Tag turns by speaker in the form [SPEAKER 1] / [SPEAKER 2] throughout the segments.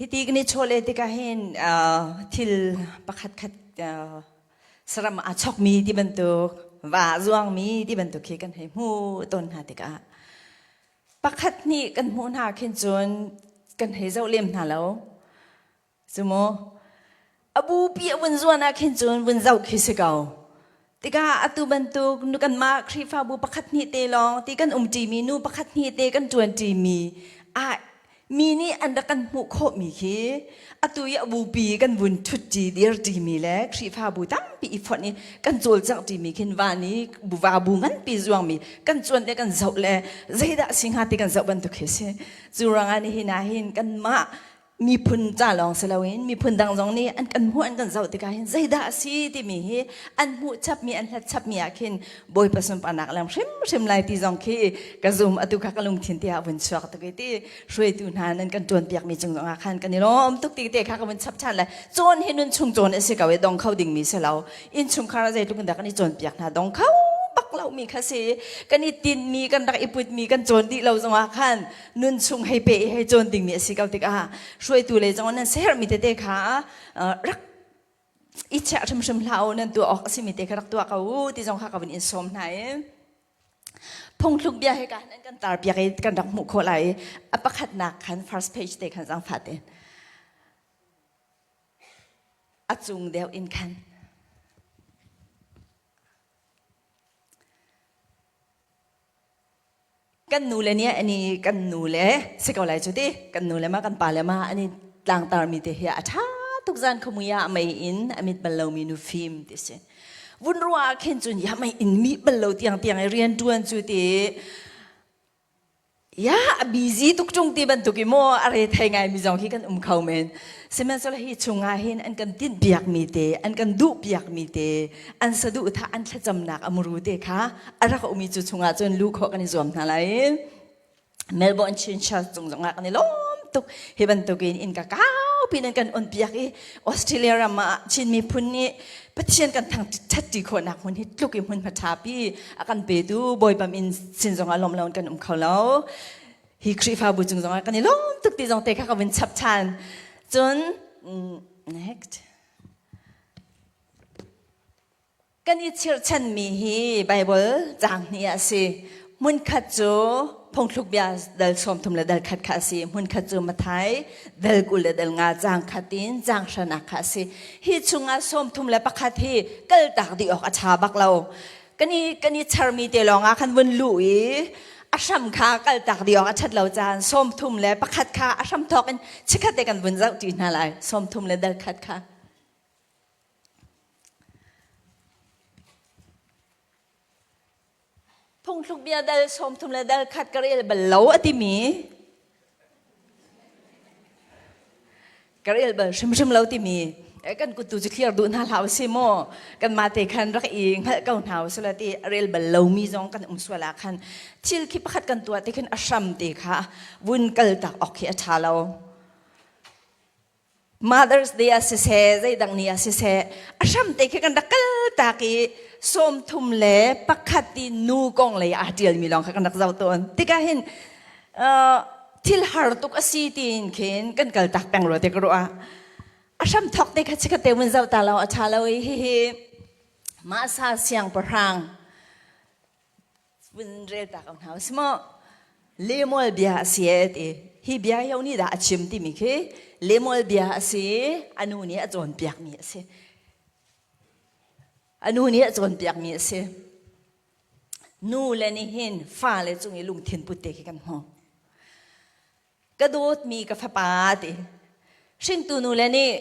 [SPEAKER 1] Hiti kan i chawleh tikah hin thil pakhat khat saram aa chokmi ti bantuk, va a zuangmi ti bantuk khi kan hei hmu tawn hna tikah pakhat hnih kan hmuh hna khin cun kan hei zoh lem hna lo. Cu mu a bupi a vun zuan ah khin cun vun zoh khi si ko. Tikah atu bantuk nu kanmah Khrihfabu pakhat hnih te lawng ti kan um ṭimi nu pakhat hnih te kan ṭuan ṭimi ah mi nih an rak kan hmuh khawhmi khi atu i a bupi kan vun ṭhutṭi dirṭimi le Khrihfabu tampi i fonh i kan cawlcangh ṭimi khin van i va bu nganpi zuangmi kan cuanh le kan zoh le zeidah a si hnga ti kan zoh bantuk khi a si. Cu ruangah nihin ah hin kanmah miphun ca lawng si loin miphun dang zong nih an kan hmuh an kan zoh tikah hin zeidah a si timi hi an hmuh chapmi an hlat chapmi ah khin Bawipa sunparnak lam hrimhrim lai ti zong khi ka zum atu kha ka lungthin tiah vun chuak tuk i ti hruaitu hna nan kan tuanpiakmi cung zongah khan kan i lawm tuk ti te kha ka vun chap ṭhan le cawn hi nun chung cawn a si ko i dong kho dingmi si lo innchungkhar ah zeitluk in dah kan i cawnpiak hna dong kho bak lomi kha si kan i tinmi kan rak i putmi kan cawn dih lo zongah khan nun chung hei pe i hei cawn dingmi a si ko tikah hruaitu lei zong nan siaherhmi tete kha rak i chiah hrimhrim hlah u nan tuah awk a simi te kha rak tuah ko u ti zong kha ka vun in sawm hna i phungthluk bia he ka nan kan tar piak i kan rak hmuh khawh lai i a pakhatnak khan first page te khan zang fate a cung deuh in khan Kan nu le nih ani kan nu le si ko lai cu ti kan nu le ma kan pa le ma ani tlangtar mi te hi a ṭha tuk zan khamui ah mei in a mit bal lomi nu fim ti si. Vun ruah ah khin cun ya mei in mi bal lo tiang tiang i rian ṭuan cu ti ya a busy tuk ṭung ti bantuk i maw a re thei ngai mi zong khi kan um kho men. Sihmanhsehlaw hi chungah hin an kan tinh piak mi te an kan duh piak mi te an saduhthah an thlacamnak a muru te kha a rak umi cu chungah cun lu khawh kan i zuam hna lai. Melbourne Chin Church cung zongah kan i lawm tuk. Hi bantukin inn ka kau pin an kan on piak i Australia ram ah Chin miphun nih Pathian kan thang ṭhat khawhnak hmun hi tluk i hmun hma pi a kan petu Bawipa min sin zongah lawm lo kan um kho lo. Hi Khrihfabu cung zongah kan i lawm tuk ti zong te kha ka vun chap ṭhan. Cun next. Kan i chirhchanmi hi Baibal caang hnih ah a si. Hmunkhat cu phungthluk bia dal 30 le dal khat kha a si. Hmunkhat cu Matthai dal 20 le dal nga caang khat in caang hranak kha a si. Hi chungah 31 hi kaltak dih awk a ṭha bak lo. Kan i kan i charmi te lawng ah khan vun luh i a hram kha kaltak dih awk a ṭhat lo caan 31 kha a hram thawk in chikkhat te kan vun zoh ṭi hna lai. 30 le dal khat kha. Phungthluk bia dal 30 le dal khat ka rel bal lo a timi ka rel bal hrimhrim lo timi kan kut tu cu thlir duh hna hlah usih maw kanmah te khan rak i hngalh ko hna usih la ti rel bal lomi zong kan um sual ah khan thil khi pakhat kan tuah ti khin a hram te kha vun kal tak awk khi a ṭha lo. Mother's Day ah siseh, zeidang ni ah siseh, a hram te khi kan rak kal tak i 31 ti nu kong lei aa ṭialmi lawng kha kan rak zoh tawn. Tikah hin thil har tuk a si tiin khin kan kal tak peng rua te ka ruah. A hram thok te kha chikhat te vun zoh ta lo a ṭha lo i hihi Masa siangpahrang vun rel ta ko hna si maw Lemuel bia a si e ti hi bia yo nih dah a chim timi khi Lemuel bia a si a nu nih a cawnpiakmi a si a nu nih a cawnpiakmi a si nu le nih hin fale cung i lungthin put te khi kan hmu Ka dawtmi ka fapa ti. Hringtu nu le nih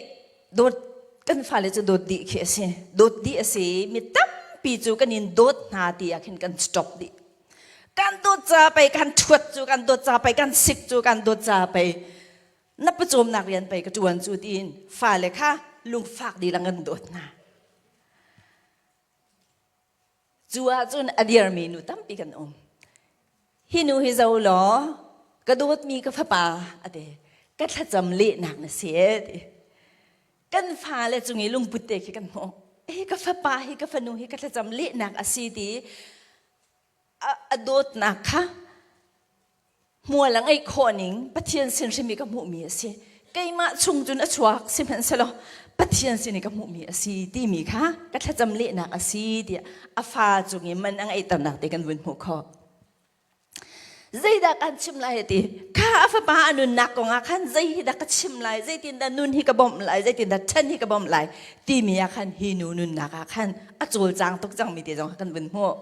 [SPEAKER 1] dawt kan fale cu dawt dih khi a si. Dawt dih a si. Mi tampi cu kan in dawt hna ti ah khin kan stop dih. Kan dawt ca pei kan ṭhuat cu kan dawt ca pei kan sik cu kan dawt ca pei na pawcawmnak rian pei ka ṭuan cu tiin fale kha lungfak dilang kan dawt hna. Cu ahcun a dirmi nu tampi kan um. Hi nu hi zo law ka dawtmi ka fapa a ti. Ka thlacam lehnak na si e ti. Kan fale cung i lungput te khi kan hmuh. Hi ka fapa hi ka fanu hi ka thlacam lehnak a si ti a dawtnak kha hmual a ngeih khawh ning Pathian sin hrim i ka hmuhmi a si. Keimah chung cun a chuak sihmanhsehlaw Pathian sin i ka hmuhmi a si timi kha ka thlacam lehnak a si tiah a fa cung i man a ngeihternak te kan vun hmuh khawh. Zeidah kan chim lai ti kha a fapa a nunnak kongah khan zei hi dah ka chim lai zeitindah nun hi ka bawmh lai zeitindah ṭhen hi ka bawmh lai timi ah khan hi nu nunnak ah khan a cawlcang tuk cangmi te zong kan vun hmuh.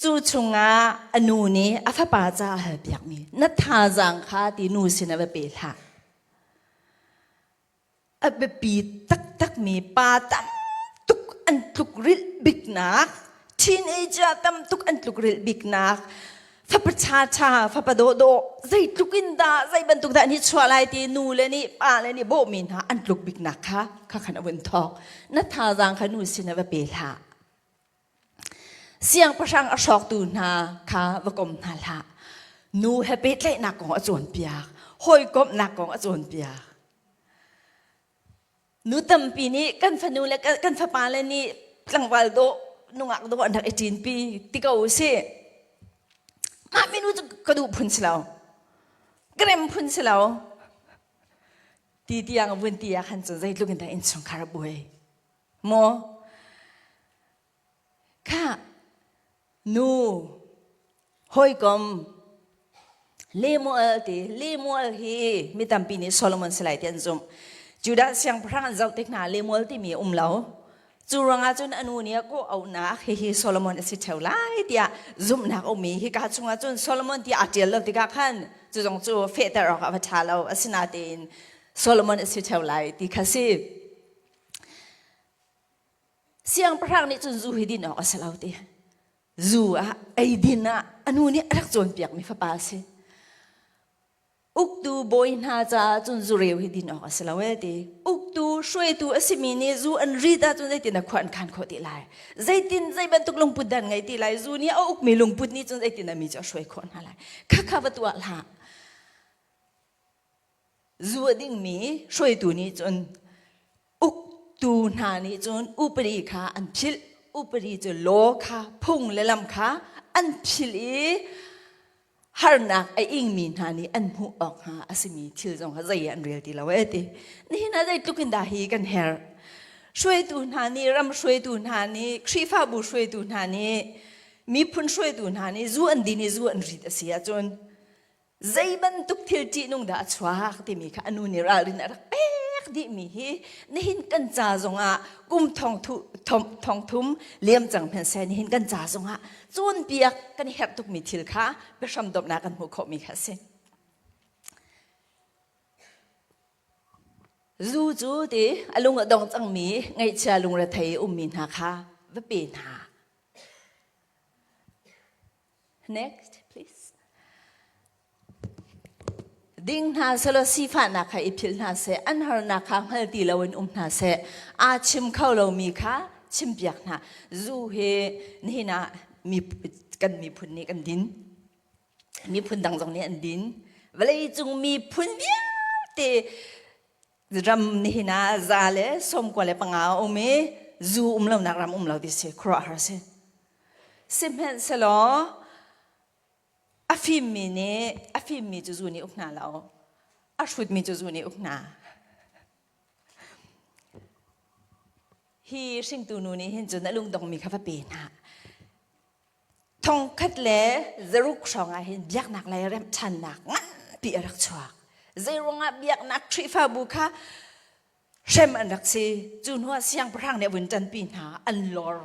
[SPEAKER 1] Cu chungah a nu nih a fapa ca a halpiakmi na thazaang kha ti nu sin ah va pe hlah. A biapi taktakmi pa tam tuk an tlukrilh biknak, teenager tam tuk an tlukrilh biknak, fapa ṭhaṭha, fapa dawhdawh, zeitluk in dah, zei bantuk dah an i chuah lai ti nu le nih pa le nih bawhmi hna an tluk biknak kha kha khan a vun thawk. Na thazaang kha nu sin ah va pe hlah. Siangpahrang a hrawktu hna kha va kom hna hlah. Nu he pehtlaihnak kong a cawnpiak, hawikomhnak kong a cawnpiak. Nu tampi nih kan fanu le kan fapa le nih tlangval dawh, nungak dawh an rak i ṭinpi ti ko usih. Mah minu cu ka duh phun si lo. Ka rem phun si lo. Ti tiang vun ti ah khan cun zeitluk in dah innchungkhar a buai. Maw? Khah, nu, hawikom, Lemuel ti, Lemuel hi mi tampi nih Solomon si lai ti an zumh. Judah siangpahrang an zoh tik hna Lemuel timi a um lo. Cu ruangah cun a nu nih a kawh auhnak hihi Solomon a si ṭheo lai tiah zumhnak a um i hika chungah cun Solomon ti aa ṭial lo tikah khan cu zong cu fehter awk a va ṭha lo. Asinain Solomon a si ṭheo lai ti kha si. Siangpahrang nih cun zu hi din awk a si lo ti. Zu ah eidin ah a nu nih a rak cawnpiakmi fapa a si. Uktu bawi hna caah cun zureu hi din awk a si lo e ti. Uktu hruaitu a simi nih zu an rit ahcun zeitin a khua an khan khawh ti lai. Zeitin zei bantuk lungput dan ngei ti lai. Zu nih a ukmi lungput nih cun zeitin a mi cu a hruai khawh hna lai. Khakha va tuah hlah. Zu a dingmi hruaitu nih cun uktu hna nih cun upadi kha an philh. Upadi cu law kha phung le lam kha an philh i harnak a ingmi hna nih an hmuh awk hnga a simi thil zong kha zei ah an rel ti lo e ti. Nihin ah zeitluk in dah hi kan herh. Hruaitu hna nih, ram hruaitu hna nih, Khrihfabu hruaitu hna nih, miphun hruaitu hna nih zu an din i zu an rit a si ahcun zei bantuk thil ṭihnung dah a chuak timi kha a nu nih ralrin a rak pek dihmi hi nihin kan ca zongah kum thong thum liam cang hmanh nihin kan ca zongah cawnpiak kan herh tukmi thil kha biahram dawpnak kan hmuh khawhmi kha a si. Zu cu ti a lung a dong cangmi ngaihchia lungrethei ummi hna kha va pe hna. Next, please. Ding hna selaw sifahnak kha i philh hna seh, an harnak kha hngal ti loin um hna seh, aa chim kho lomi kha chimpiak hna. Zu hi nihin ah mi, kan miphun nih kan din. Miphun dang zong nih an din. Vawleicung miphun vialte ram nihin ah 195 a um i zu um lonak ram um lo ti si khuaruahhar si sihmanhsehlaw a fimmi nih a fimmi cu zu nih uk hna lo a hrutmi cu zu nih uk hna hi hringtu nu nih hin cun a lungdongmi kha va pe hna 1600 hrawng ah hin biaknak lei remhṭhannak nganpi a rak chuak. Zeiruangah biaknak Khrihfabu kha hrem an rak si. Cu hnuah siangpahrang nih a vun ṭanpi hna, an lor.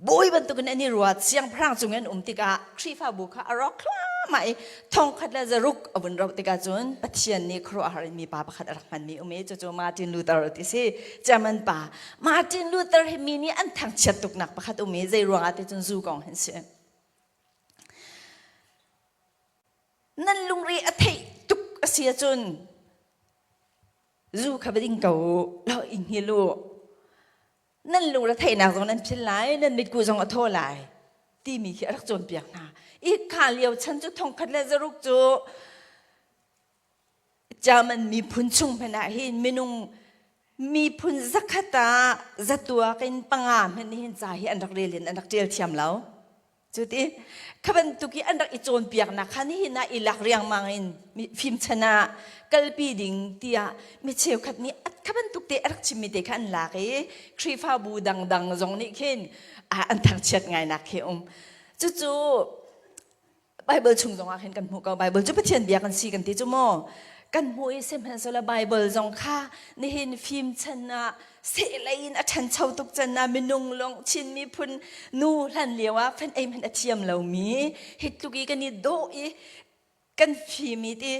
[SPEAKER 1] Bawi bantukin an i ruat, siangpahrang cung an um tikah Khrihfabu kha a rawk thluahmah i 1600 a vun roh tikah cun Pathian nih khuaruahhar in mipa pakhat a rak hmanmi um i cucu Martin Luther ti si. German pa Martin Luther hi mi nih an thangchiat tuknak pakhat um i zei ruangah ti cun zu kong hin si. Nan lungre a theih tuk a si ahcun zu kha va ding ko u, lo i hngil u. Nan lungre theihnak zong nan phil lai, nan mitku zong a thaw lai timi khi a rak cawnpiak hna. I kha lio chan cu 1600 cu German miphun chung hmanh ah hin minung miphun zakhat ah zatuak in panga hmanh nih hin ca hi an rak rel in an rak ṭial thiam lo. Cu ti kha bantuk i an rak i cawnpiaknak kha nihin ah i lak riangmang in fimchan ah kalpi ding tiah mi cheukhat nih kha bantuk te a rak chimmi te kha an lak i Khrihfabu dangdang zong nih khin an thangchiat ngainak khi um. Cucu Bible chung zongah khin kan hmuh ko. Bible cu Pathian bia kan si kan ti cu maw? Kan hmuh i sihmanhsehlaw Bible zong kha nihin fimchan ah sehlei in a ṭhancho tuk can ah minung lawng Chin miphun nu hlan lio ah fan ei hmanh a thiam lomi hi tluk i kan i dawh i kan fim i ti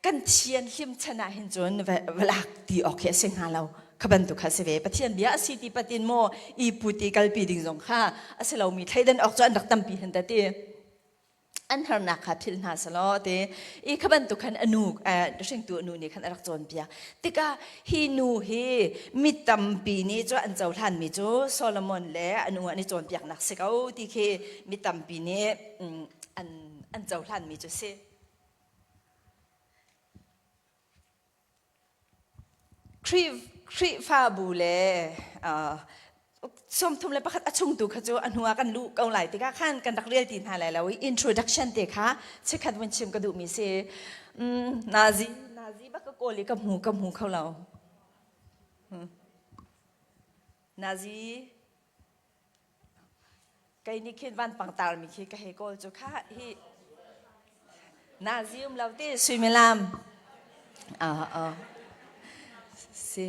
[SPEAKER 1] kan thian hlim chan ah hin cun va lak ti awk hi a si hnga lo. Kha bantuk kha si ve. Pathian bia a si ti patin maw i put i kalpi ding zong kha a si lomi thleidan awk cu an rak tampi hen ta ti. An harnak kha philh hna selaw ti i kha bantuk khan a nu hringtu a nu nih khan a rak cawnpiak tikah hi nu hi mi tampi nih cu an cohlanmi cu Solomon le a nu an i cawnpiaknak si ko ti khi mi tampi nih an an cohlanmi cu si. Khrihfabu le 31 a chungtu kha cu a hnu ah kan luh ko lai tikah khan kan rak rel ti hna lai lo i introduction te kha chikkhat vun chim ka duhmi si. Nazi Nazi bak ka kawl i ka hmu ka hmu kho lo. Nazi Kei nih khin vanpang tarmi khi ka hei kawl cu kha hi nazi um lo ti suimilam ah ah si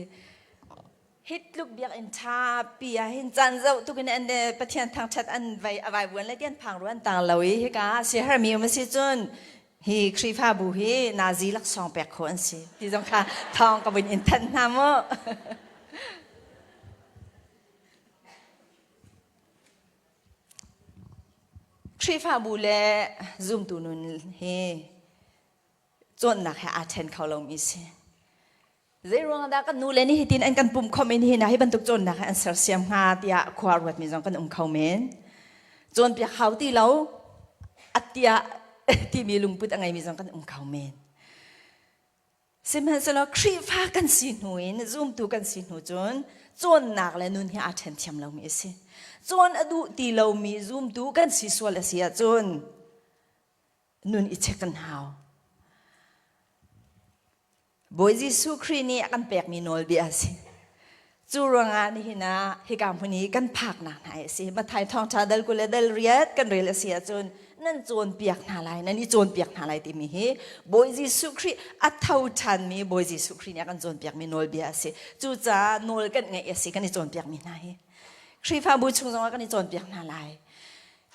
[SPEAKER 1] hi tluk biakinn ṭha pi ah hin caan zoh tuk in an Pathian thangṭhat an vai a vai vuan le tian phang ru an tang lo i hika si harmi um si cun hi Khrihfabu hi nazi laksawng pek khawh an si ti zong kha thawng ka vun in thanh hna mu. Khrihfabu le zumtu nun hi cawnnak he aa ṭhen kho lomi si. Zeiruang dah kan nule nih hitin an kan pumh khom in hi hi bantuk cawnnak hi an sersiam hnga tiah khua ruatmi zong kan um kho men. Cawnpiak hau ti lo, attiah timi lungput a ngeimi zong kan um kho men. Sihmanhsehlaw Khrihfa kan si hnu in zumtu kan si hnu cun cawnnak le nun hi aa ṭhen thiam lomi a si. Cawn a duh ti lomi zumtu kan si sual a si ahcun nun i check kan hau. Bawi Jesuh Khrih nih a kan pekmi nawlbia a si. Cu ruangah nihin ah hika hmun i kan phaknak hna hi a si. Matthai thawngṭha dal 20 le dal riat kan rel a si ahcun nan cawnpiak hna lai, nan i cawnpiak hna lai timi hi Bawi Jesuh Khrih a tho ṭhanmi Bawi Jesuh Khrih nih a kan cawnpiakmi nawlbia a si. Cucaah nawl kan ngeih a si kan i cawnpiakmi hna hi. Khrihfabu chung zongah kan i cawnpiak hna lai.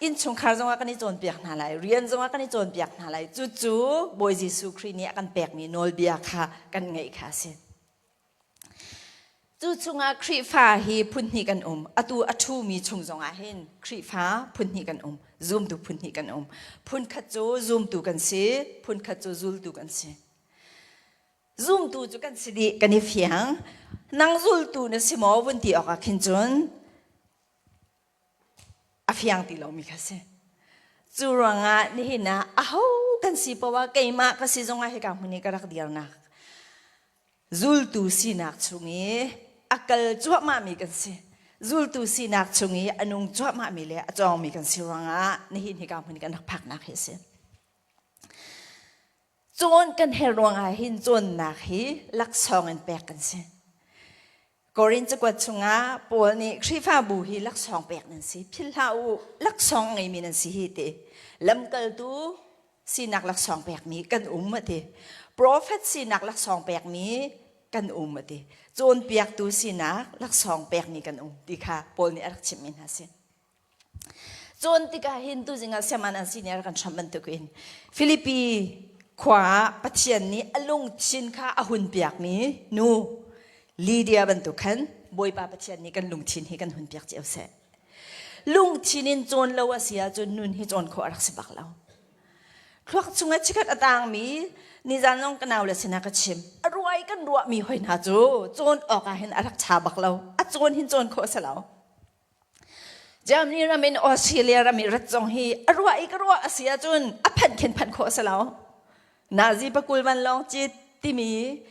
[SPEAKER 1] Innchungkhar zongah kan i cawnpiak hna lai. Rian zongah kan i cawnpiak hna lai. Cucu Bawi Jesuh Khrih nih a kan pekmi nawlbia kha kan ngeih kha a si. Cu chungah Khrihfa hi phunhnih kan um. Atu a ṭhumi chung zongah hin Khrihfa phunhnih kan um. Zumtu phunhnih kan um. Phunkhat cu zumtu kan si, phunkhat cu zultu kan si. Zumtu cu kan si dih, kan i fiang. Nang zultu na si maw vun ti awkah khin cun a fiang ti lomi kha si. Cu ruangah nihin ah aho kan si poah keimah ka si zongah hika hmun i ka rak dirnak Zultu sinak chung i a kal cuahmahmi kan si. Zultu sinak chung i a nung cuahmahmi le a cawngmi kan si ruangah nihin hika hmun kan rak phaknak hi a si. Cawn kan herh ruangah hin cawnnak hi laksawng in pek kan si. Korin cakuat chungah Paul nih Khrihfabu hi laksawng pek nan si. Philh hlah u, laksawng ngeimi nan si hi ti. Lamkaltu sinak laksawng pekmi kan um a ti. Profet sinak laksawng pekmi kan um a ti. Cawnpiaktu sinak laksawng pekmi kan um ti kha Paul nih a rak chimhmi hna si. Cawn tikah hin tuzing ah siaman an si nih a rak kan hramh bantukin Filipi khua ah Pathian nih a lungthin kha a hun piakmi nu Lydia bantuk khan Bawipa Pathian nih kan lungthin hi kan hun piak cio seh. Lungthin in cawn lo a si ahcun nun hi cawn khawh a rak si bak lo. Thluak chungah chikkhat a tangmi nizan zong ka nau le sinah ka chim. A ruai kan ruahmi hoi hna cu cawn awk ah hin a rak ṭha bak lo. A cawn hin cawn khawh a si lo. Germany ram in Australia ram i rat zong hi a ruah i ka ruah a si ahcun a phanh khin phanh khawh a si lo. Nazi pakul vanlawng cit timi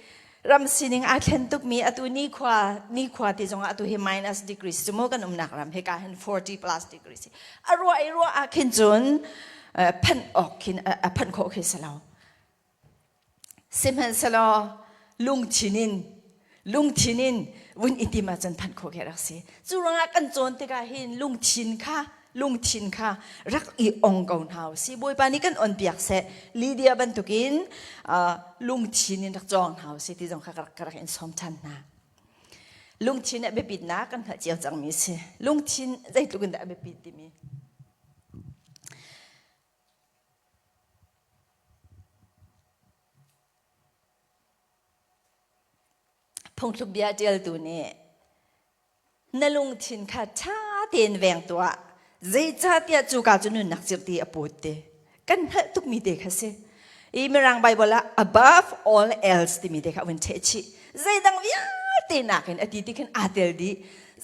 [SPEAKER 1] Ram sining aa thlen tukmi atu nikhua nikhua ti zongah atu hi minus degrees cu mu kan umnak ram hika hin 40 plus degrees a ruah i ruah ah khin cun phanh awk khin a phanh khawh khi si lo. Sihmanhsehlaw lungthin in lungthin in vun i tim ahcun phanh khawh khi a rak si. Cu ruangah kan cawn tikah hin lungthin kha lungthin kha rak i ong ko hna u sih. Bawipa nih kan onpiak seh. Lydia bantukin lungthin in rak cawng hna u sih ti zong kha ka rak in sawm ṭhan hna. Lungthin a biapitnak kan hngalh cio cangmi a si. Lungthin zeitluk in dah a biapit timi. Phungthluk bia ṭialtu nih na lungthin kha ṭha tein veng tuah, zeicahtiah cuka cu nunnak cirhti a put ti. Kan hngalh tukmi te kha si. I Mirang Bible ah above all else timi te kha a vun ṭheh chih. Zeidang vialte nakin a ti ti khin aa tel dih.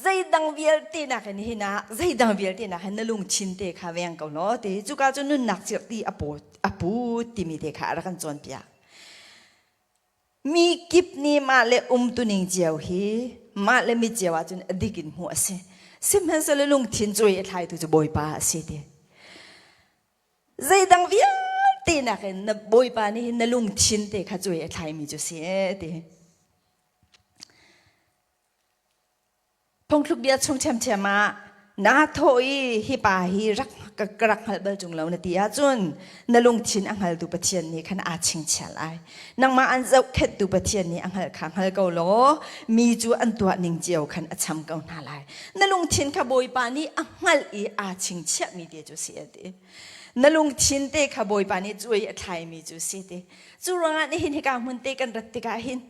[SPEAKER 1] Zeidang vialte nakin hin ah zeidang vialte nakin na lungthin te kha veng ko law ti. Cuka cu nunnak cirhti a put a put timi te kha a rak kan cawnpiak. Mi kip nih mah le umtuning cio hi mah le mi cio ahcun a dik in hmuh a si. Sihmanhsehlaw lungthin cuai a thlaitu cu Bawipa a si ti. Zeidang vialte nakin na Bawipa nih hin na lungthin te kha cuai a thlaimi cu si ee ti. Phungthluk bia chung ṭhiamṭhiam ah naa thawh i hi pa hi rak ka rak hngalh bal ṭung lo na ti ahcun na lungthin a hngaltu Pathian nih khan aa chingchiah lai. Nangmah an zohkhenhtu Pathian nih a hngalh kha hngal ko law mi cu an tuah ning cio khan a cham ko hna lai. Na lungthin kha Bawipa nih a hngalh i aa chingchiahmi te cu si a ti. Na lungthin te kha Bawipa nih cuai a thlaimi cu si ti. Cu ruangah nihin hika hmun te kan rat tikah hin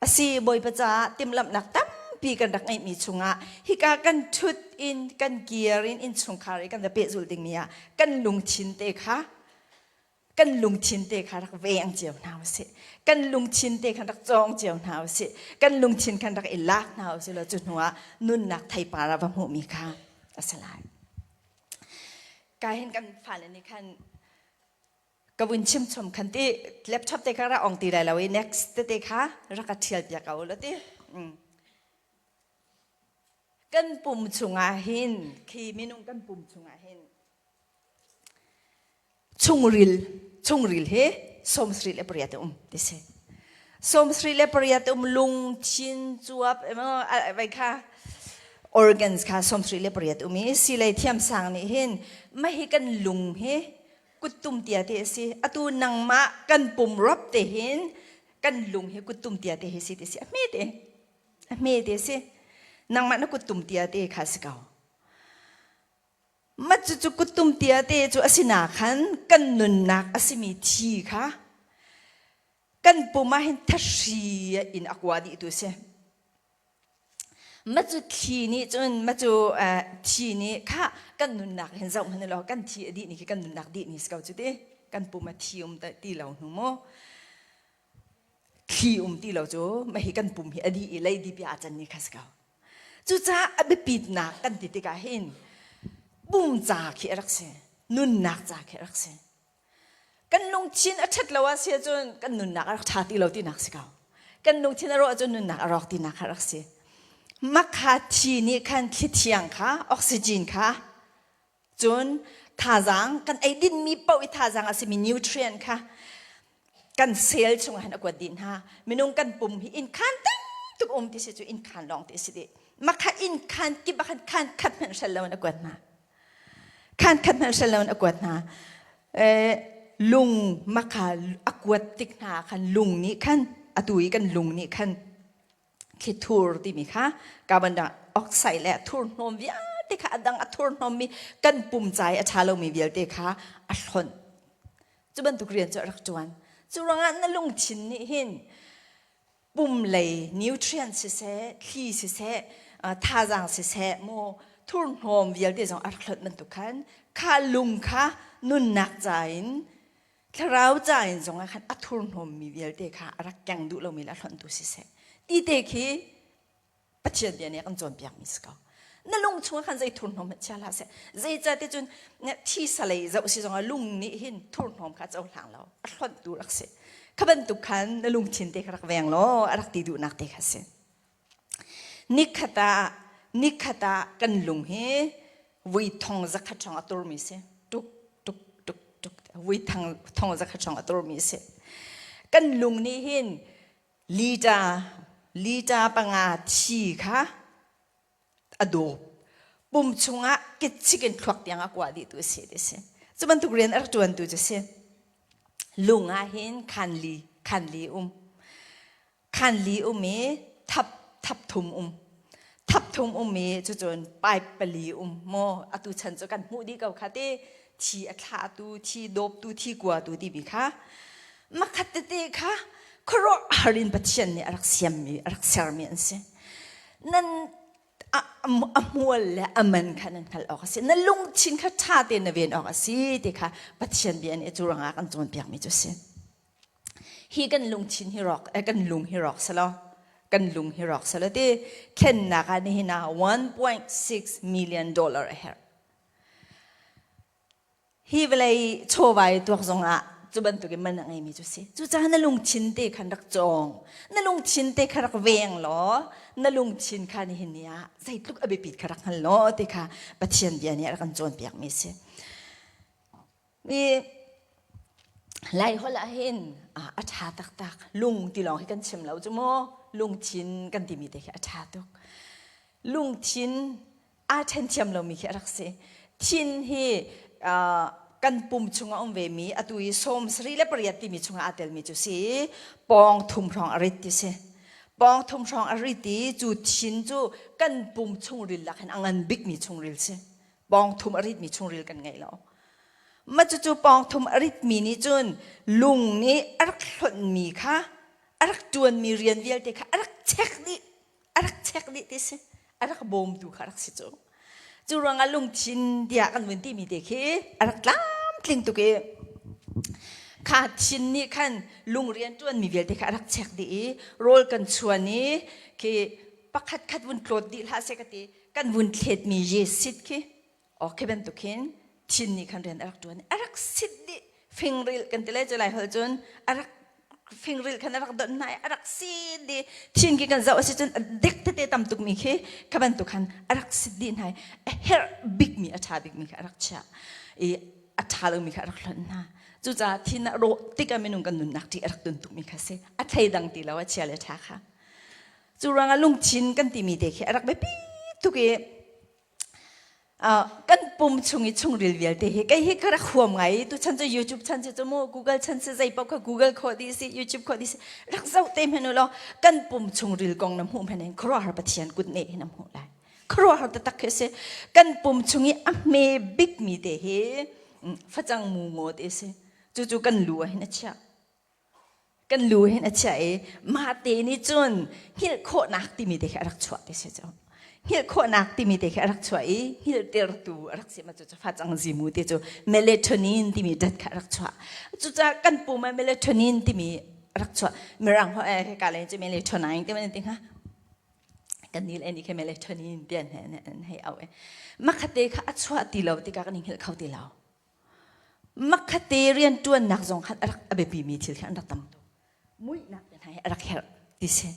[SPEAKER 1] A si, Bawipa caah timhlamhnak tampi kan rak ngeihmi chungah hika kan ṭhut in kan kir in innchungkhar i kan va pehzulh dingmi ah kan lungthin te kha kan lungthin te kha rak veng cio hna usih. Kan lungthin te khan rak cawng cio hna usih. Kan lungthin khan rak i lak hna usih law cu hnuah nunnak theipar ah va hmuhmi kha a si lai. Ka hin kan fale nih khan Ka vun chim chom khan ti laptop te kha ra ong ti lai lo i next tete kha rak ka thial piak ko la ti. Kan pum chungah hin khi minung kan pum chungah hin chungril chungril hi 78 um ti si. 78 um lungthin cuap vai kha organs kha 78 um i silei thiamsang nih hin mahi kan lung hi kuttum tia te a si. Atu nangmah kan pum rop te hin kan lung hi kuttum tia te hi si ti si. A hme te. A hme te si. Nangmah na kuttum tia te kha si ko. Mat cu cu kuttum tia te cu a si na khan kan nunnak a simi thi kha kan pum ah hin thahri in a kua dih tu si. Mah cu thli nih cun mah cu thi nih kha kan nunnak hin zoh hmanh law kan thi a dih ni khi kan nunnak dih ni si ko cu ti kan pum a thi um ti lo hnu mu thli um ti lo cu mah hi kan pum hi a dih i leidip i aa can ni kha si ko cucaah a biapitnak kan ti tikah hin pum ca khi a rak si nunnak ca khi a rak si Kan lungthin a ṭhat lo ah si ahcun kan nunnak a rak ṭha ti lo tinak si ko. Kan lungthin a rawh ahcun nunnak a rawk tinak kha rak si. Makha thi nih khan thli thiang kha, oxygen kha, cun thazaang kan ei dinmi paoh i thazaang a simi nutrient kha kan cell chungah hin a kuat dih hna. Minung kan pum hi inn khan tam tuk um ti si cu inn khan lawng ti si dih. Makha inn khan kip ah khan khan khat hmanh hrel lo in a kuat hna. Khan khat hmanh hrel loin a kuat hna. Lung makha a kuat tik hna khan lung nih khan atu i kan lung nih khan thlithur timi kha carbon dioxide le thurhnawm vialte kha a dang a thurhnawmmi kan pum ca i a ṭha lomi vialte kha a hlonh. Cu bantuk rian cu a rak ṭuan. Cu ruangah na lungthin nih hin pum lei nutrient siseh, thli siseh, thazaang siseh, mu thurhnawm vialte zong a rak hlonh bantuk khan kha lung kha nunnak ca in thlarau ca in zong ah khan a thurhnawmmi vialte kha a rak keng duh lomi le a hlonhtu siseh ti te khi Pathian bia nih a kan cawnpiakmi si ko. Na lung chungah khan zei thurhnawm hmanh chia hlah seh. Zeicahtiah cun thi salei zoh si zongah lung nih hin thurhnawm kha a cohlang lo. A hlonhtu rak si. Kha bantuk khan na lungthin te kha rak veng law a rak ti duhnak te kha si. Nikhat ah nikhat ah kan lung hi vui thong zakhat hrawng a turmi si. Tuk tuk tuk tuk vui thong zakhat hrawng a turmi si. Kan lung nih hin lita lita panga thi kha a dawp. Pum chungah kitchik in thluak tiang a kua dih tu a si ti si. Cu bantuk rian a rak ṭuantu cu si. Lung ah hin khan li khan li um. Khan li um i thap thap thum um. Thap thum um i cucun pipe pali um maw atu chan cu kan hmuh dih ko kha ti thi a thlahtu thi dawptu thi kuatu timi kha makhat tete kha khuaruahhar in Pathian nih a rak siammi a rak sermi an si. Nan a hmual le a man kha nan hngalh awk a si. Na lungthin kha ṭha tein na ven awk a si ti kha Pathian bia nih cu ruangah kan cawnpiakmi cu a si. Hi kan lungthin hi rawk eh, kan lung hi rawk selaw kan lung hi rawk selaw ti thlennak ah nihin ah 1.6 million dollar a herh. Hi vawlei chawva i tuak zongah cu bantukin man a ngeimi cu si. Cucaah na lungthin te khan rak cawng. Na lungthin te kha rak veng law na lungthin kha nihin ni ah zeitluk a biapit kha rak hngal law ti kha Pathian bia nih a rak kan cawnpiakmi a si. Mi Lai holh ah hin a ṭha taktak. Lung ti lawng hi kan chim lo cu mu. Lungthin kan timi te khi a ṭha tuk. Lungthin aa ṭhen thiam lomi khi a rak si. Thin hi kan pum chungah um vemi atu i sawm sarih le pariat timi chungah aa telmi cu si pawng thum hrawng a rit ti si. Pawng thum hrawng a rit i cu thin cu kan pum chungril lak hin a ngan bikmi chungril si. Pawng thum a ritmi chungril kan ngei lo. Ma cucu pawng thum a ritmi nih cun lung nih a rak hlonhmi kha a rak ṭuanmi rian vialte kha a rak check dih a rak check dih ti si a rak bawmtu kha a rak si cu cu ruangah lungthin tiah kan vun timi te khi a rak tlamtling tuk i kha thin nih khan lung rian ṭuanmi vialte kha a rak check dih i rawl kan chuan i khi pakhat khat vun tlawt dih hlah seh ka ti kan vun thletmi jesit khi aw khi bantuk hin thin nih khan rian a rak ṭuan a rak sit dih fingril kan ti lai cu lai holh cun a rak fingril khan a rak donh hna i a rak sit dih thin khi kan zoh a si cun a dek tete tam tukmi khi kha bantuk khan a rak sit dih hna i a herh bikmi a ṭha bikmi kha a rak chiah i a ṭha lomi kha a rak hlonh hna cucaah thin a rawh tikah minung kan nunnak ṭih a rak tun tukmi kha si a thleidang ti lo a chia le ṭha kha cu ruangah lungthin kan timi te khi a rak biapi tuk i Kan pum chung i chungril vialte hi kei hi ka rak huam ngai. Tu chan cu YouTube chan si cu mu Google chan si zei paoh kha Google khawh dih si YouTube khawh dih si rak zoh te hmanh u law kan pum chungril kong na hmuh hmanh hin khuaruahhar Pathian kut neh hin na hmuh lai. Khuaruahhar taktak khi a si. Kan pum chung i a hme bikmi te hi facang mu ngaw te si. Cucu kan lu ah hin a chiah. Kan lu hin a chiah i mah te nih cun hngilh khawhnak timi te khi a rak chuah ti si cu. Hngilh khawhnak timi te khi a rak chuah i hngilhtertu a rak si ma cu facang zimu te cu melatonin timi dat kha a rak chuah. Cucaah kan pum ah melatonin timi a rak chuah. Mirang ho eh ka len cu melatonin ti man ti hnga. Kan ni le ni khi melatonin ti an hei au e. Makhate kha a chuah ti lo tikah kan i hngilh kho ti lo. Makhate rianṭuannak zong khan a rak a biapimi thil kha an rak tam tuk. Muihnak te hna hi a rak herh ti si.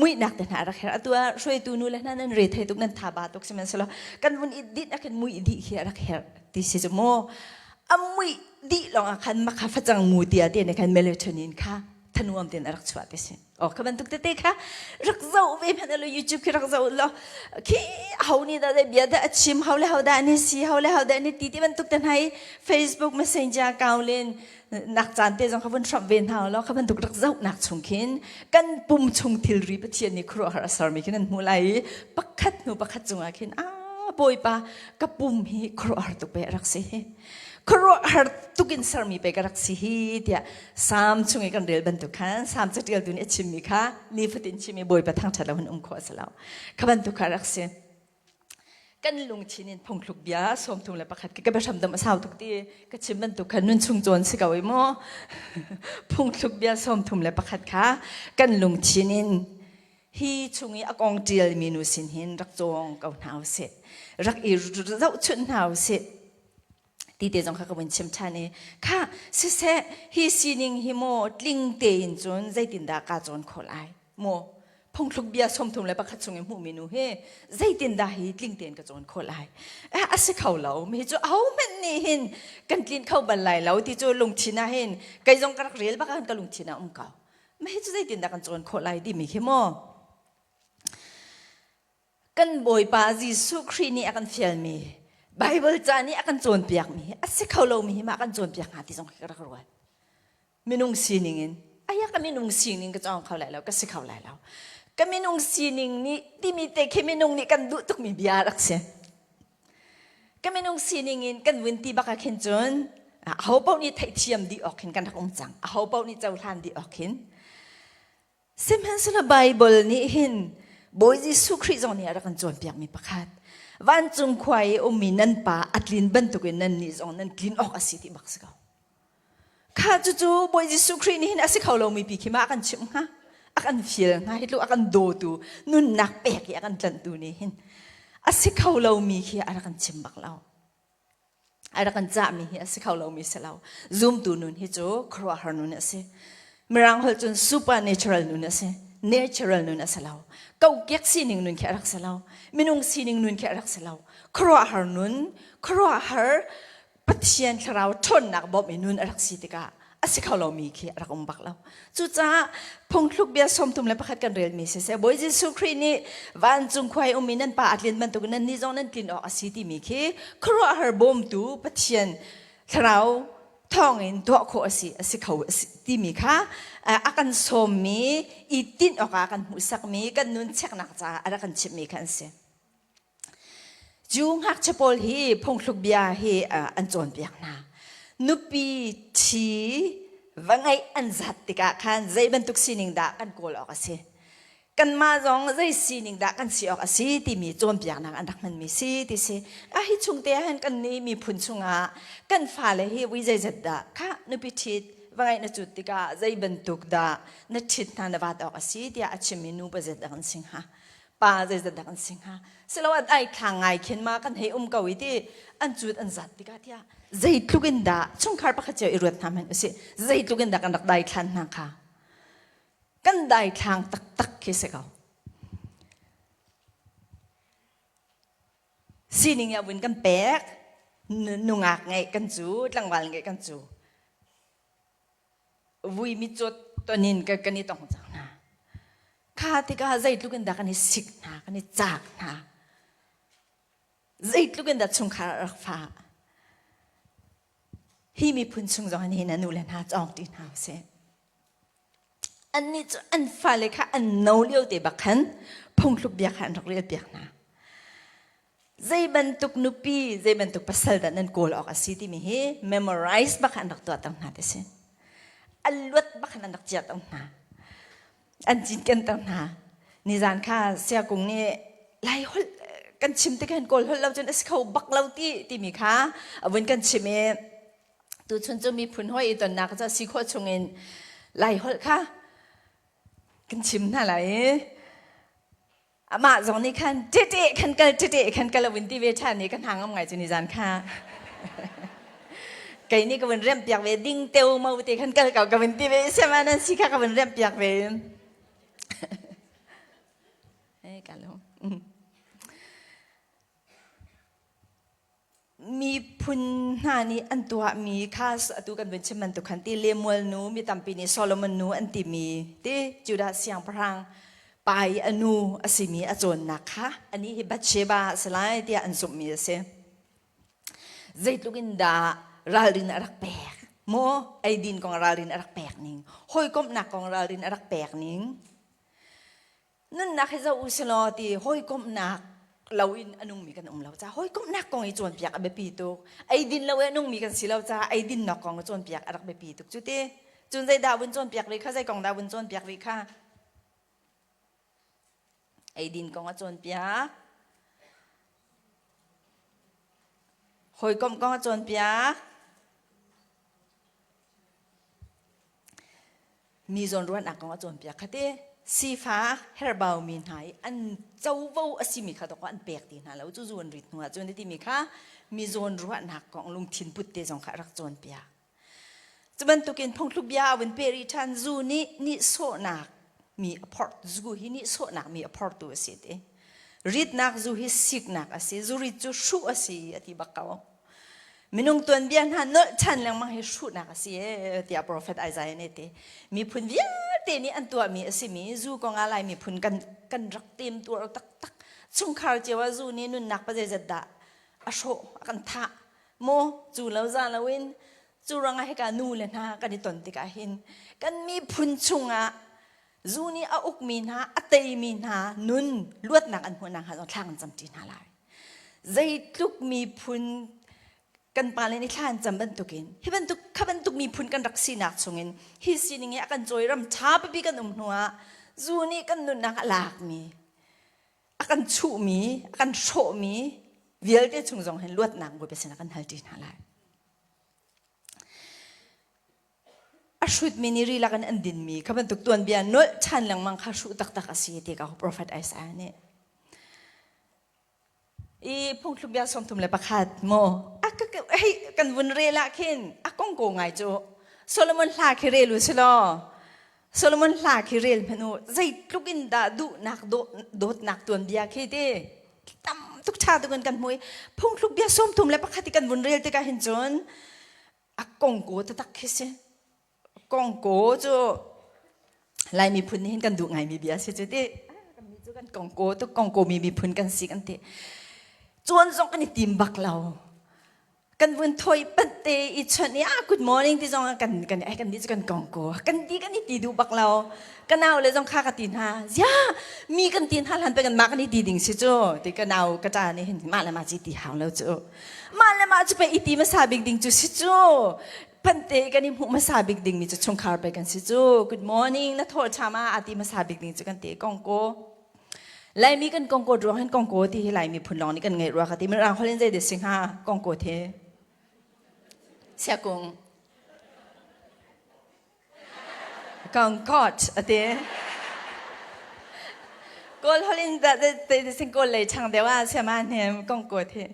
[SPEAKER 1] Muihnak te hna a rak herh. Atu ah hruaitu nu le hna nan re thei tuk, nan tha ba tuk sihmanhsehlaw kan vun i dinh ah khin muih dih khi a rak herh ti si cu mu. A muih dih lawng ah khan makha facang mu tia te ne khan melatonin kha thanuam tein a rak chuah ti si. Oh, kha bantuk tete kha rak zoh ve hmanh lo YouTube khi rak zoh lo khi ho nih dah bia dah a chim ho le ho dah nih si ho le ho dah nih ti ti bantuk te hna i Facebook Messenger account len nak caan te zong kha vun hramh ve hna lo kha bantuk rak zoh nak chung khin kan pum chung thilri Pathian nih khuaruahhar a sermi khin an hmuh lai i pakhat hnu pakhat cungah khin a Bawipa ka pum hi khuaruahhar tuk pe rak si hi khuaruahhar tuk in sermi pe ka rak si hi tiah Salm chung i kan rel bantuk khan Salm catialtu nih a chimmi kha nifatin chim i Bawipa thangṭhat lo hin um khawh a si lo. Kha bantuk kha rak si. Kan lungthin in phungthluk bia 31 ka biahram dam a sau tuk ti ka chim bantuk khan nun chung cawn si ko i mu. Phungthluk bia 31 kha kan lungthin in. Hi chung i a kong ṭialmi nu sin hin rak cawng ko hna usih. Rak i zohchunh hna usih. Ti te zong kha ka vun chim ṭhan i kha siseh hi sining hi maw tling tein cun zeitindah kaa cawn khawh lai maw phungthluk bia 31 chung i hmuhmi nu hi zeitindah hi tling tein ka cawn khawh lai a si kho lo mi cu ahohmanh nih hin kan tlin kho bal lai lo ti cu lungthin ah hin kei zong ka rak rel bak ah ka lungthin ah um ko mah hi cu zeitindah kan cawn khawh lai timi khi maw Kan Bawipa Jesuh Khrih nih a kan fialmi Baibal ca nih a kan cawnpiakmi a si kho lomi hi mah kan cawnpiak hnga ti zong ka rak ruat. Minung sining in aya ka minung sining ka cawng kho lai lo ka si kho lai lo. Ka minung sining nih timi te khi minung nih kan duh tukmi bia rak si. Ka minung sining in kan vun ti bak ah khin cun aho paoh nih theihthiam dih awk hin kan rak um cang. Aho paoh nih cohlan dih awk hin. Sihmanhsehlaw Baibal nih hin Bawi Jesuh Khrih zong nih a rak kan cawnpiakmi pakhat vancung khua i ummi nan pa a tlin bantukin nannih zong nan tlin awk a si ti bak si ko. Kha cucu Bawi Jesuh Khrih nih hin a si kho lomi pi khi ma a kan chimh hnga? A kan fial hnga hi tluk a kan dawtu nunnak pek i a kan tlanhtu nih hin a si kho lomi khi a rak kan chim bak lo. A rak kan cahmi hi a si kho lomi si lo. Zumtu nun hi cu khuaruahhar nun a si. Mirang holh cun supernatural nun a si. Natural nun a si lo. Kokek sining nun khi a rak si lo. Minung sining nun khi a rak si lo. Khuaruahhar nun, khuaruahhar Pathian thlarau ṭhawnnak bawmh i nun a rak si tikah a si kho lomi khi a rak um bak lo. Cucaah phungthluk bia 31 kan relmi siseh Bawi Jesuh Khrih nih vancung khua i ummi nan pa a tlin bantuk nan nih zong nan tlin awk a si timi khi khuaruahhar bawmtu Pathian thlarau thawngin tuah khawh a si a si kho a si timi kha a kan sawmmi i tinh awkah a kan hmuhsakmi kan nun cheknak caah a rak kan chimhmi kha an si. Cu ngakchia pawl hi phungthluk bia hi an cawnpiak hna. Nupi ṭhi va ngeih an zat tikah khan zei bantuk sining dah kan kawl awk a si. Kanmah zong zei sining dah kan si awk a si timi cawnpiaknak an rak hmanmi si ti si. A hi chung te ah hin kan nih miphun chungah kan fale hi vui zeizat dah khah nupi ṭhit va ngeih na cut tikah zei bantuk dah na ṭhit hna na vat awk a si tiah a chimmi nu pa zet dah kan si hnga. Pa zeizat dah kan si hnga silo an ai thlang ngai khin ma kan hei um ko i ti an cut an zat tikah tiah zeitluk in dah chungkhar pakhat cio i ruat hna hmanh usih zeitluk in dah kan rak daithlan hna kha kan daithlang taktak khi si ko sining ya vun kan pek nungak ngeih kan cu tlangval ngeih kan cu vui mitcawt ton in kan i tong cang hna. Kha tikah zeitluk in dah kan i sik hna, kan i caak hna. Zeitluk in dah chungkhar a rak fah. Hi miphun chung zong hin a nu le hna cawng ti hna usih. Annih cu an fale kha an no lio te bak khan phungthluk bia kha an rak rel piak hna. Zei bantuk nupi, zei bantuk pasal dah nan kawl awk a si timi hi memorize bak an rak tuah ter hna ti si. A luat bak an rak ciah ter hna. An cinken ter hna. Nizan kha Siakung nih Lai holh kan chim te khan kawl holh lo cun a si kho bak lo ti timi kha a vun kan chim i tuchun cu miphun hawi i tonnak cu si khawh chungin Lai holh kha kan chim hna lai i Amah zong nih khan tete khan kal tete khan kal a vun ti ve ṭhan i ka hna ngam ngai cu nizan kha. Kei nih ka vun remh piak ve ding teu mo te khan kal ko ka vun ti ve siama nan si kha ka vun remh piak ve. Hey, ka lo. Miphun hna nih an tuahmi kha atu kan vun chim bantuk khan ti Lemuel nu mi tampi nih Solomon nu an timi ti Judah siangpahrang pa i a nu a simi a cawnnak kha anih hi Bathsheba a si lai tiah an zumhmi a si. Zeitluk in dah ralrin a rak pek maw eidin kong ralrin a rak pek ning hawikomhnak kong ralrin a rak pek ning Nunnak hi zoh u silaw ti hawikomhnak loin a nungmi kan um lo caah hawikomhnak kong i cawnpiak a biapi tuk. Eidin lo i a nungmi kan si lo caah eidinnak kong i cawnpiak a rak biapi tuk cu ti. Cun zeidah vun cawnpiak rih kha zei kong dah vun cawnpiak rih kha? Eidin kong a cawnpiak. Hawikomh kong a cawnpiak. Mi zawnruahnak kong a cawnpiak kha ti. Sifak herbaumi hna i an covo a simi kha dawkaw an pek ti hna lo. Cu zu an rit hnu ahcun a timi kha mi zawn ruahnak kong lungthin put te zong kha a rak cawnpiak. Cu bantukin phungthluk bia a vun peh rih ṭhan. Zu nih nihsawhnak mi a phorh. Zu hi nihsawhnak mi a phortu a si ti. Ritnak zu hi siknak a si. Zurit cu hruh a si a ti bak ko. Minung tuanbia hna nolh ṭhan lengmang hi hruhnak a si ee tiah profet Isaiah nih a ti. Miphun vialte nih an tuahmi a simi zu kongah Lai miphun kan, kan rak temtuar taktak. Chungkhar cio ah zu nih nunnak pa zeizat dah a hrawh, a kan thah. Maw cu lo za loin cu ruangah hika nu le hna kan i ton tikah hin kan miphun chungah zu nih a ukmi hna, a teimi hna nun luatnak an hmuhnak hnga zong thla kan camṭi hna lai. Zeitluk miphun kan pale nih thla an cam bantukin hi bantuk kha bantuk miphun kan rak sinak chungin hi sining hi a kan cawi ram ṭha pipi kan um hnuah zu nih kan nunnak a lakmi a kan chuhmi a kan hrawhmi vialte chung zong hin luatnak Bawipa sinah kan hal ṭi hna lai. A hrutmi nih ri lakin an dinmi kha bantuk tuanbia nolh ṭhan lengmang kha hruh taktak a si ti ka profet Isaiah nih. I phungthluk bia 31 maw hei kan vun rel ah khin a kong ko ngai cu Solomon hla khi rel u si law Solomon hla khi rel hmanh u zeitluk in dah duhnak dawtnak tuanbia khi ti tam tuk ṭha tuk in kan hmu i phungthluk bia 31 i kan vun rel tikah hin cun a kongkaw taktak khi si. Kongkaw cu Lai miphun nih hin kan duh ngaimi bia si cu ti. Kannih cu kan kongkaw tuk kongkaw mi miphun kan si kan ti. Cuan zong kan i tim bak lo. Kan vun thoi panh te i chawnh i ah good morning ti zong kan kan ai kan nih cu kan kongkaw. Kan ti kan i ti duh bak lo. Ka nau le zong kha ka ti hna. Zia mi kan ti hna hlan pe kan mah kan i ti ding si cu. Ti ka nau ka ṭa nih hin mah le mah ci ti hau lo cu. Mah le mah cu pei i ti hmasa bik ding cu si cu. Pante kan i hmuh hmasa bik dingmi cu chungkhar pei kan si cu. Good morning na thawh ṭham ah aa ti hmasa bik ding cu kan ti kongko. Laimi kan kongko ruang hin kongko ti hi Laimi phun lawng nih kan ngeih rua ka ti. Mirang holh in zei dah si hnga kongko the. Siakung. Concord a ti. Kawl holh in dah te sing kawl lei chang deuh ah siama hnem Concord hi.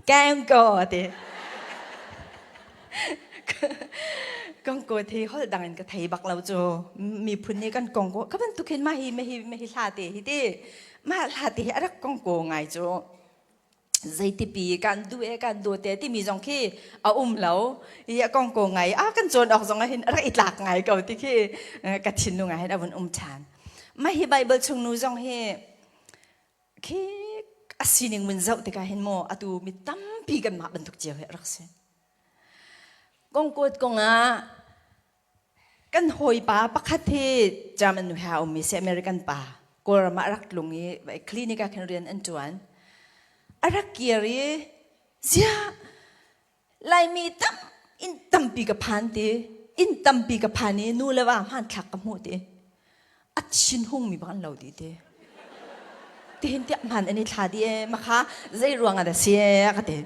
[SPEAKER 1] Kangko a ti. Kongko thi holh dang in ka thei bak lo cu miphun nih kan kongko ka bantuk hin mah hi mah hi mah hi hla te hi ti mah hla te hi a rak kongko ngai cu zeitipi kan duh e kan dawt e timi zong khi a um lo i a kong ko ngai a kan cawn awk zong ah hin rak i tlak ngai ko ti khi ka thinlung ah hin a vun um ṭhan mah hi Bible chung nu zong hi khi a sining mun zoh tikah hin maw atu mi tampi kanmah bantuk cio hi a rak si kongkawt kongah Kan hawipa pakhat hi German nu he a ummi si American pa Kawlram ah a rak tlung i clinic ah khin rian an ṭuan. A rak kir i ziah Laimi tam inn tampi ka phan ti inn tampi ka phan i nu le va hmanthlak ka hmuh ti a thinhungmi bak an lo dih ti. Tihin tiah hman an i thla dih ee makha zei ruang ah dah si ee a ka ti.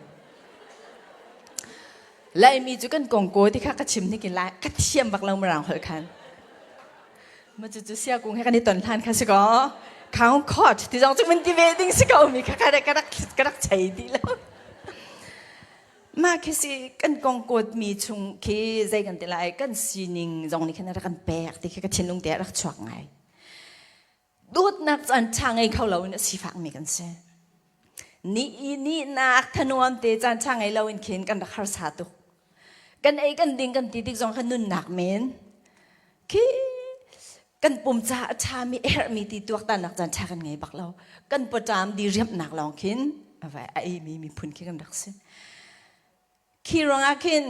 [SPEAKER 1] Laimi cu kan kongkaw ti kha ka chim hnik in lai ka thiam bak lo mirang holh khan. Ma cu cu sia kung he kan i ton hlan kha si ko. Count court ti zong cu mun ti ve ding si ko mi kha ka rak ka rak chei dih lo. Mah khi si kan kong kawtmi chung khi zei kan ti lai kan sining zong nih khin a rak kan pek ti khi ka thinlung te a rak chuak ngai. Dawtnak caan ṭha ngei kho loin a sifakmi kan si. Ni i nihnak thanuam te caan ṭha ngei loin khin kan rak harsa tuk. Kan ei kan ding kan ti tik zong khan nunnak men khi kan pum caah a ṭhami a herhmi ti tuaktannak caan ṭha kan ngei bak lo. Kan pawṭam diriamhnak lawng khin a vai a eimi miphun khi kan rak si. Khi ruangah khin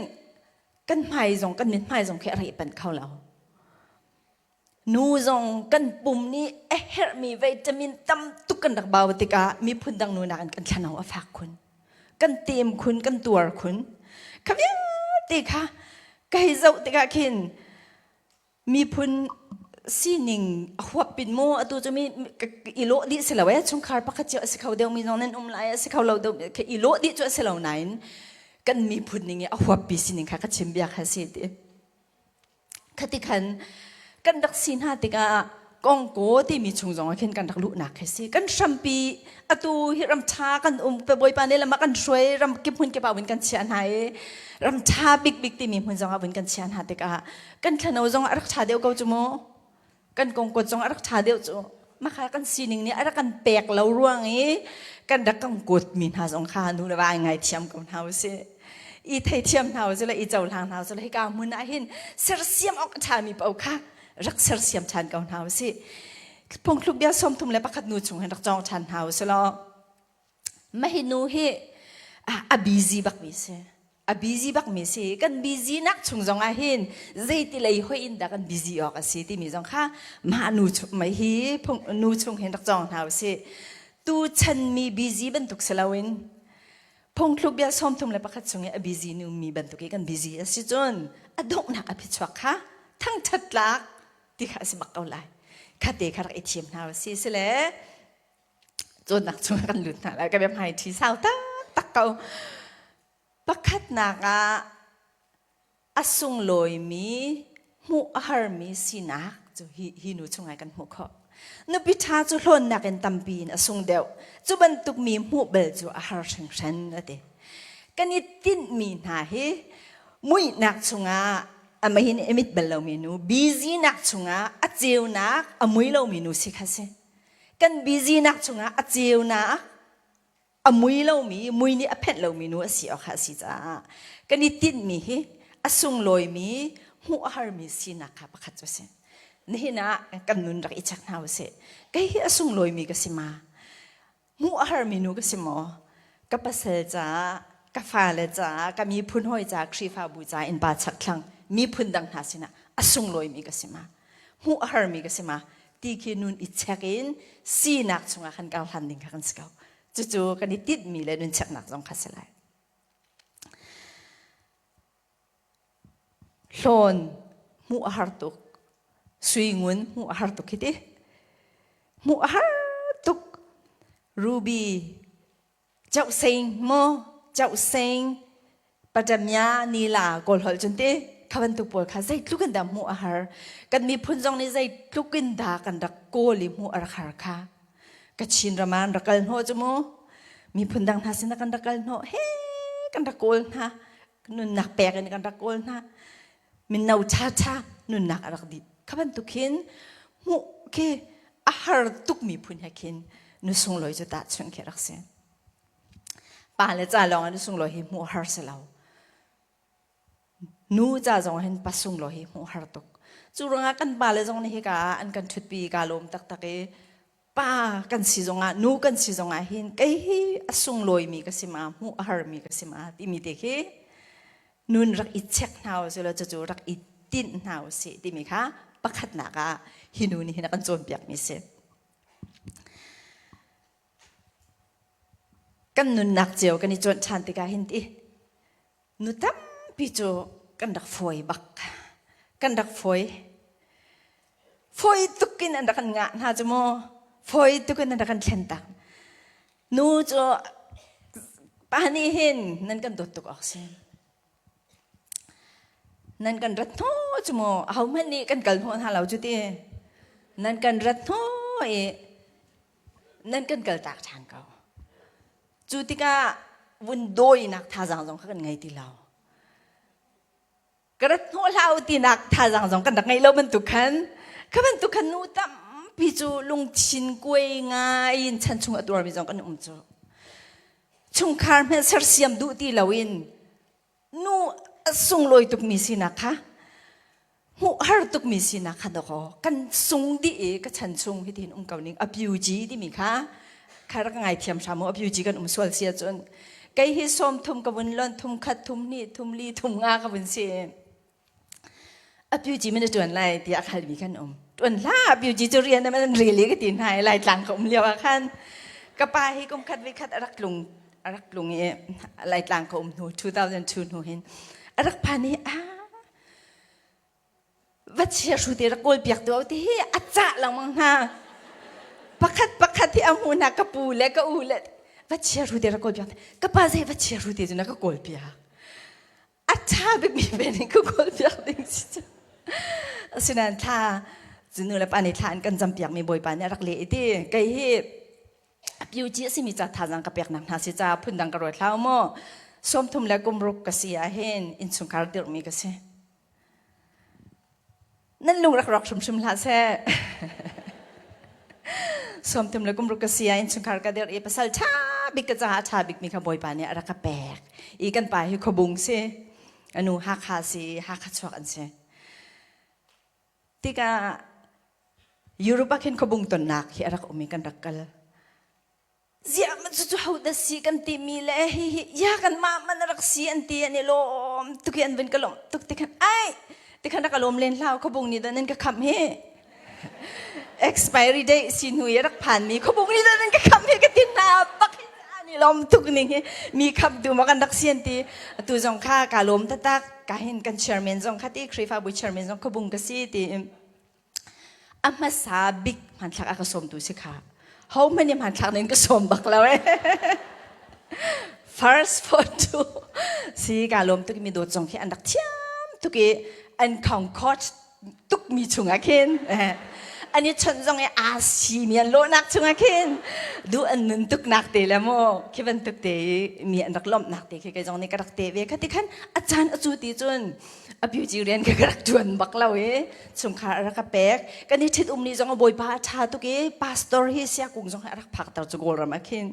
[SPEAKER 1] kan hmai zong kan mithmai zong khi a reh panh kho lo. Nu zong kan pum nih a herhmi vitamin tam tuk kan rak bau tikah miphun dang nu nakin kan thlanau a fak khun. Kan tem khun, kan tuar khun. Kha vialte kha ka hei zoh tikah khin miphun sining a huap pin mu atu cu mi i lawh dih si lo eh chungkhar pakhat cio a si kho deuh mi zong nan um lai a si kho lo deuh i lawh dih cu a si lo nain kan miphun ning i a huappi sining kha ka chim bia kha si ti khati khan. Kan rak si hna tikah kongkaw timi chung zong ah khin kan rak luhnak khi si. Kan hrampi atu hi ram ṭha kan um Bawipa nih lam ah kan hruai ram kip hmun kip ah vun kan chiah hna i ram ṭha bikbik timi hmun zong ah vun kan chiah hna tikah kan thlano zong a rak ṭha deuh ko cu mu. Kan kongkawt zong a rak ṭha deuh cu. Makha kan sining nih a rak kan pek lo ruang i kan rak kan kut mi hna zong kha nu le va ai ngaithiam ko hna usih. I theithiam hna usih le i cohlang hna usih le hika hmun ah hin sersiam awk a ṭhami paoh kha rak sersiam ṭhan ko hna usih. Phungthluk bia 31 nu chung hin rak cawng ṭhan hna usih law mah hi nu hi a busy bak mi si. A busy bak mi si. Kan busy nak chung zong ah hin zeiti lei hoi in dah kan busy awk a si timi zong kha mah nu chung mah hi phung nu chung hin rak cawng hna usih. Tu chan mi busy bantuk si loin phungthluk bia 31 chung i a busy nu mi bantuk i kan busy a si cun a donghnak a phichuak kha thangṭhat tlak ti kha a si bak ko lai. Khate kha rak i thim hna usih. Sile cawnnak chung kan lut hna lai ka bia hmai ṭhi sau taktak ko. Pakhatnak ah a sunglawimi hmuh a harmi sinak cu hi, hi nu chungah kan hmuh khawh. Nupi ṭha cu hlawnnak in tampi in a sung deuh. Cu bantuk mi hmuh bel cu a har hringhran a ti. Kan i tinhmi hna hi muihnak chungah a mei in a mit bal lomi nu, busy nak chungah a ceunak a mui lomi nu si kha si. Kan busy nak chungah a ceunak a mui lomi mui nih a phenh lomi nu a si awk a si caah kan i tinhmi hi a sunglawimi hmuh a harmi sinak kha pakhat cu a si. Nihin ah kan nun rak i check hna usih. Kei hi a sunglawimi ka si ma? Hmuh a harmi nu ka si maw? Ka pasal caah, ka fale caah, ka miphun hawi caah, Khrihfabu caah innpa chakthlang miphun dang hna sinah a sunglawimi ka si ma? Hmuh a harmi ka si ma? Ti khi nun i check in sinak chungah khan kar hlan ding kha kan si ko. Cucu kan i tinhmi le nun checknak zong kha si lai. Hlawn hmuh a har tuk. Sui ngun hmuh a har tuk hi ti. Hmuh a har tuk. Ruby Chauhseng maw Chauhseng Patamya Nila Kawl holh cun ti kha bantuk pawl kha zeitluk in dah hmuh a har. Kan miphun zong nih zeitluk in dah kan rak kawl i hmuh a rak har kha. Kachin ram ah an rak kal hnawh cu mu. Miphun dang hna sinah kan rak kal hnawh he kan rak kawl hna. Nunnak pek in kan rak kawl hna. Mino ṭhaṭha nunnak a rak dih. Kha bantuk hin hmuh khi a har tuk miphun he khin nu sunglawi cu tahchunh khi rak si. Pa le ca lawng ah nu sunglawi hi hmuh har si lo. Nu ca zong hin pa sunglawi hi hmuh har tuk. Cu ruangah kan pa le zong nih hika ah an kan ṭhutpi ka lawm taktak i pa kan si zongah nu kan si zongah hin kei hi a sunglawimi ka si ma hmuh a harmi ka si ma timi te khi nun rak i check hna usih law cucu rak i tinh hna usih timi kha pakhatnak ah hi nu nih hin a kan cawnpiakmi si. Kan nunnak cio kan i cuanh ṭhan tikah hin ti Nu tampi cu kan rak fawi bak. Kan rak fawi. Fawi tuk in an rak kan ngah hna cu mu. Fawi tuk in an rak kan thlen tak. Nu cu pa nih hin nan kan dawt tuk awk si. Nan kan rat hnu cu mu. Ahohmanh nih kan kal hnawh hna lo cu ti. Nan kan rat hnu i nan kan kal tak ṭhan ko. Cu tikah vun dawinak thazaang zong kha kan ngei ti lo. Ka rat hnawh hlah u tinak thazaang zong kan rak ngeih lo bantuk khan kha bantuk khan nu tampi cu lungthin kuai ngai in chan chung a tuarmi zong kan um cu. Chungkhar hmanh sersiam duh ti loin nu a sunglawi tukmi sinak kha hmuh har tukmi sinak kha dawkaw kan sung dih i ka chan chung hitin um ko ning abuse timi kha kha rak ngaithiam hram u abuse kan um sual si ahcun kei hi sawm thum ka vun lon thum khat thum hnih thum li thum nga ka vun si abuse min tuan lai tiah a khalmi kan um tuan hlah abuse cu rian an rel i ka ti hna i laitlang ka um lio ah khan ka pa hi kum khat vi khat a rak tlung a rak tlung i Laitlang ka um hnu 2002 hnu hin a rak phan i a va chia hru te rak kawl piak tu ti hi a cah lengmang hna pakhat pakhat hi a hmu hna ka pu le ka u le va chia hru te rak kawl piak ka pa zei va chia hru te cu na ka kawl piak a ṭha bikmi pen in ka kawl piak ding si cu. Asinain thla cu nu le pa nih thla an kan campiakmi Bawipa nih a rak leh i ti kei hi piuci a simi ca thazaang ka peknak hna si ca phundang ka ruat hlah maw 30 le kum ruk ka si ah hin innchungkhar dirhmi ka si. Nan lung rak rawk hrimhrim hlah seh. 30 le kum ruk ka si ah innchungkhar ka dirh i pasal ṭha bik ka caah a ṭha bikmi kha Bawipa nih a rak ka pek. I kan pa hi khuabung si, anu Hakha si, Hakha chuak an si. Tikah Europe ah khin khuabung tonnak hi a rak um i kan rak kal. Ziah man cu ho dah si kan timi le hi hi ya kan mah man rak si an ti an i lawm tuk i an vun ka lawm tuk ti khan ai ti khan rak ka lawm len hlau khuabung nih dah nan ka khamh hi expiry date si hnu i rak phan mi khuabung nih dah nan ka khamh hi ka ti hna bak hi an i lawm tuk ning hi mi khamh tu ma kan rak si an ti atu zong kha ka lawm taktak ka hin kan chairman zong kha ti Khrihfabu chairman zong khuabung ka si ti A hmasa bik hmanthlak a ka sawmtu si kha. Ho hmanh nih hmanthlak nin ka sawm bak lo eh. First photo si ka lawm tuk mi dawt zong khi an rak thiam tuk i an concord tuk mi chungah khin an i chawnh zong i aa si mi an lawhnak chungah khin duh an nun tuk nak te le mu khi bantuk te i mi an rak lawmhnak te khi kei zong nih ka rak te ve kha ti khan a caan a cu ti cun a beauty rian ka rak ṭuan bak lo i chungkhar a rak ka pek kan i ṭhit um ni zong a bawipa a ṭha tuk i pastor hi siakung zong hi a rak phakter cu Kawlram ah khin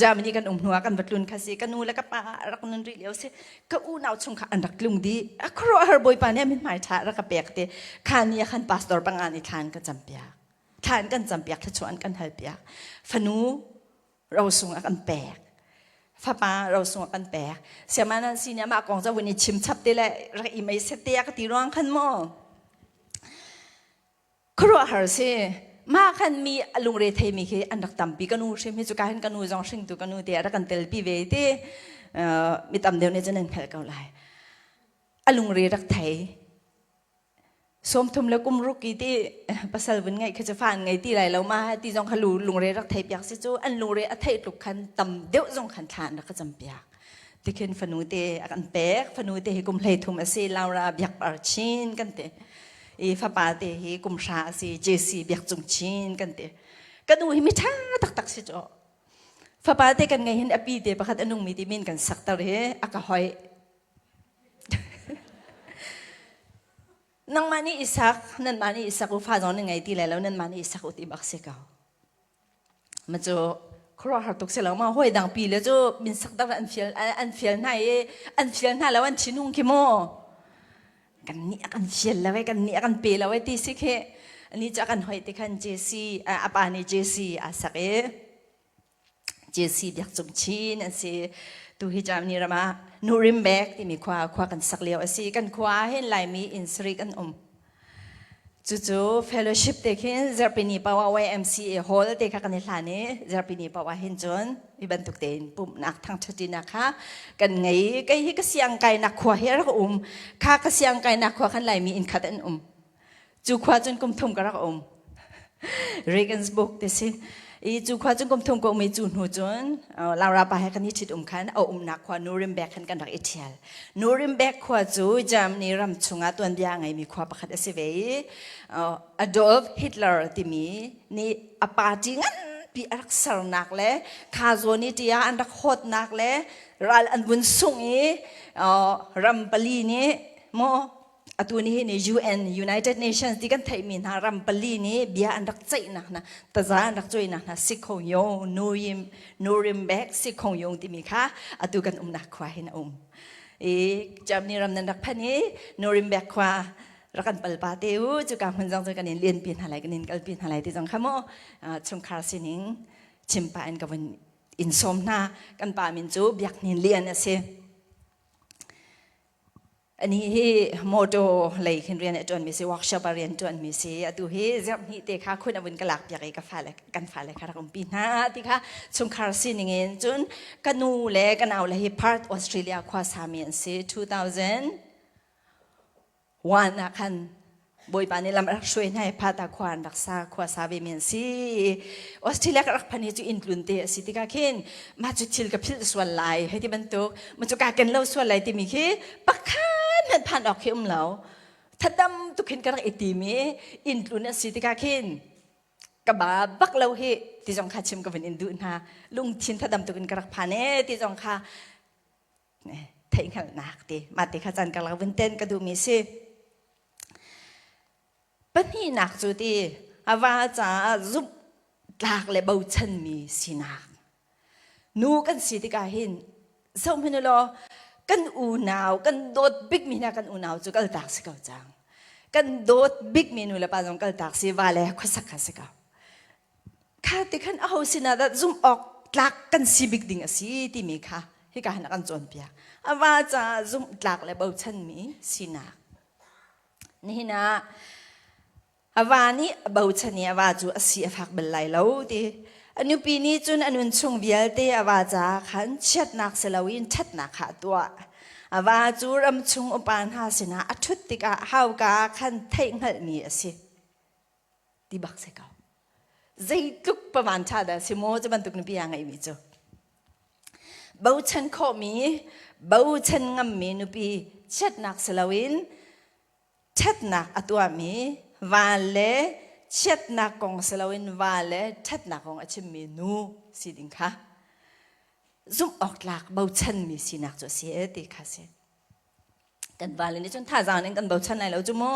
[SPEAKER 1] Germany kan um hnu ah kan va tlun kha si ka nu le ka pa a rak nun rih lio si ka unau chung kha an rak tlung dih a khuaruahhar bawipa nih a mithmai ṭha a rak ka pek te kha ni ah khan pastor panga nih thlan ka campiak thlan kan campiak thluachuah an kan halpiak fanu rosung a kan pek fapa rosung a kan pek siamana si nih amah kong cu vun i chim chap te le rak i mei set te a ka ti ruang khan maw khuaruahhar si mah khan mi a lungre theimi khi an rak tampi ka nu hrim hi cu ka hin ka nu zong hringtu ka nu te a rak kan telpi ve ti mi tam deuh nih cun an hngalh ko lai a lungre rak thei 30 le kum ruk i ti pasal vun ngeih khi cu fa an ngei ti lai lo ma ti zong kha lu lungre rak thei piak si cu an lungre a theih tluk khan tam deuh zong khan thla an rak ka cam piak tikhin fanu te a kan pek fanu te hi kum 13 a si Laura Biak Par Chin kan ti i fapa te hi kum hra a si JC Biak Cung Chin kan ti ka nu hi mi ṭha taktak si cu fapa te kan ngei hin a pi te pakhat a nungmi ti min kan sakter hi a ka hoi Nangmah nih isak, nanmah nih isak u, fa zong nan ngei ti lai lo, nanmah nih isak u ti bak si ko. Ma cu khuaruahhar tuk si lo ma hawi dang pi le cu min sak dang an fial an fial hna i an fial hna lo an thinhung khi mu. Kan nih a kan fial lo e kan nih a kan pe lo e ti si khi ani cu a kan hoi ti khan JC a pa nih JC a sak i JC Biak Cung Chin an si. Tu hi Germany ram ah Nuremberg timi khua khua kan sak lio a si. Kan khua ah hin Laimi inn sarih kan um. Cucu fellowship te khin Zarhpini paoh ah YMCA hall te kha kan i hlan i Zarhpini paoh ah hin cun hi bantuk tein pumhnak thangṭhatṭinak kha kan ngei. Kei hi ka siang kainak khua hi a rak um. Kha ka siang kainak khua khan Laimi inn khat an um. Cu khua cun kum thum ka rak um. Regensburg ti si. I cu khua cun kum thum ka um i cu hnu cun Laura pa he kan i ṭhit um khan a umnak khua Nuremberg khan kan rak i ṭhial. Nuremberg khua cu Germany ram chungah tuanbia a ngeimi khua pakhat a si ve i Adolf Hitler timi nih a party nganpi a rak sernak le kha zawn i ṭi ah an rak hawtnak le ral an vun sungh i ram pali nih maw atu ni hi ni UN United Nations ti kan theihmi hna ram pali nih bia an rak ceihnak hna taza an rak cuainak hna Sikhong Yong Nurim Nuremberg Sikhong Yong timi kha atu kan umnak khua hin a um i Germany ram nan rak phan i Nuremberg khua rak kan palpa te u cuka hmun zong cu kan in lianpi hna lai kan in kalpi hna lai ti zong kha mu chungkhar sining chimpa in ka vun in sawm hna kan pa min cu Biak Hnin Lian a si Ani hi motor lei khin rian a ṭuanmi si, workshop ah rian ṭuanmi si. Atu hi zarhhnih te kha khun a vun ka lak piak i ka fale kan fale kha rak umpi hna ti kha chungkhar sining in cun ka nu le ka nau le hi Perth Australia khua sami an si 2001 ah khan Bawipa nih lam a rak hruai hna i Phata khua an rak sa khua sa ve mi an si. Australia ka rak phan hi cu inn tlun te a si tikah khin mah cu thil ka philh sual lai hei ti bantuk ma cu ka ken lo sual lai timi khi pakhat hmanh phan awk khi um lo. Thadam tuk hin ka rak i tim i inn tlun a si tikah khin ka ba bak lo hi ti zong kha chim ka vun in duh hna. Lungthin thadam tuk in ka rak phan ee ti zong kha theihhngalhnak ti mah ti kha caan karlak vun ten ka duhmi si. Pahnihnak cu ti a va caah zumh tlak le bochanmi sinak. Nu kan si tikah hin zohhmanh ulaw kan unau kan dawt bikmi hna kan unau cu kaltak si ko cang. Kan dawt bikmi nu le pa zong kaltak si va le khuasak kha si ko. Kha ti khan aho sinah dah zumh awk tlak kan si bik ding a si timi kha hika hin a kan cawnpiak. A va caah zumh tlak le bochanmi sinak. Nihin ah a va nih a bochan i a va cu a si a fak bal lai lo ti. A nupi nih cun a nun chung vialte a va caah khan chiatnak si loin ṭhatnak kha a tuah. A va cu ram chung upa hna sinah a ṭhut tikah hauka ah khan theihhngalhmi a si. Ti bak si ko. Zeitluk pavan ṭha dah si maw cu bantuk nupi aa ngeihmi cu. Bochan khawhmi, bochan ngammi nupi chiatnak si loin ṭhatnak a tuahmi va le chiatnak kong si loin va le ṭhatnak kong a chimmi nu si ding kha zumh awk tlak bochanmi sinak cu a si e ti kha si. Kan vale nih cun thazaang in kan bochan lai lo cu mu.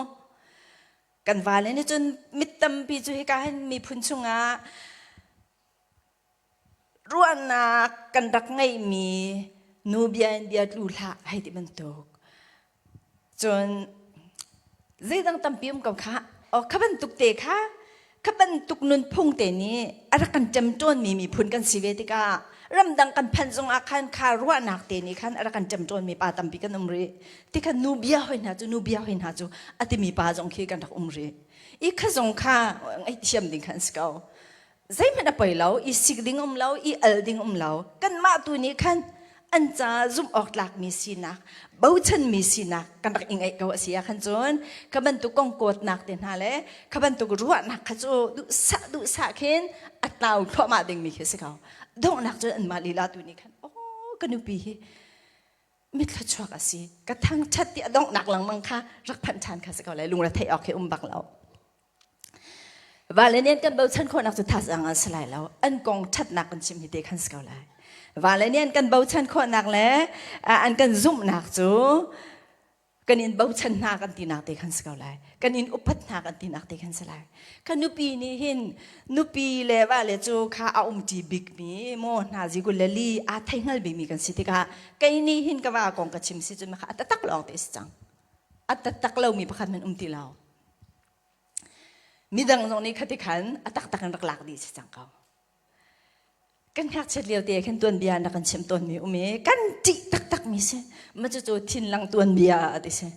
[SPEAKER 1] Kan vale nih cun mit tampi cu hika hin miphun chungah Ruahnak kan rak ngeihmi nu bia in bia tlu hlah hei ti bantuk. Cun zeidang tampi um ko kha. O kha bantuk te kha kha bantuk nunphung te nih a rak kan ṭemṭawnmi miphun kan si ve tikah ramdang kan phanh zongah khan kha ruahnak te nih khan a rak kan ṭemṭawnmi pa tampi kan um rih. Ti khan nu bia hoi hna cu nu bia hoi hna cu a timi pa zong khi kan rak um rih. I kha zong kha ngaihthiam ding khan si ko. Zeihmanh a poi lo, i sik ding um lo, i al ding um lo. Kanmah tu nih khan an ca zumh awk tlakmi sinak, bochanmi sinak kan rak i ngeih ko a si ah khan cun kha bantuk kong kawtnak te hna le kha bantuk ruahnak kha cu duhsah duhsah khin a tlau thluahmah dingmi khi si ko. Donghnak cun anmah lila tu nih khan oh ka nupi hi mithluachuak a si ka thangṭhat ti a donghnak lengmang kha rak phanh ṭhan kha si ko lai lungre theih awk khi um bak lo. Vale nih an kan bochan khawhnak cu thazaang an si lai lo. An kong ṭhatnak kan chim hi te khan si ko lai. Vale nih an kan bochan khawhnak le an kan zumhnak cu kan in bochan hna kan tinak te khan si ko lai. Kan in upat hna kan tinak te khan si lai. Ka nupi nih hin nupi le vale cu kha a umṭi bikmi maw hna zikul le li aa thei hngal bikmi kan si tikah kei nih hin ka va kong ka chim si cun kha a taktak lawng te si cang. A taktak lomi pakhat hmanh um ti lo. Midang zong nih khati khan a taktak in rak lak dih si cang ko. Kan ngakchiat lio te khan tuanbia na kan chim tawnmi um i kan ṭih taktakmi si. Ma cucu thinlang tuanbia a ti si.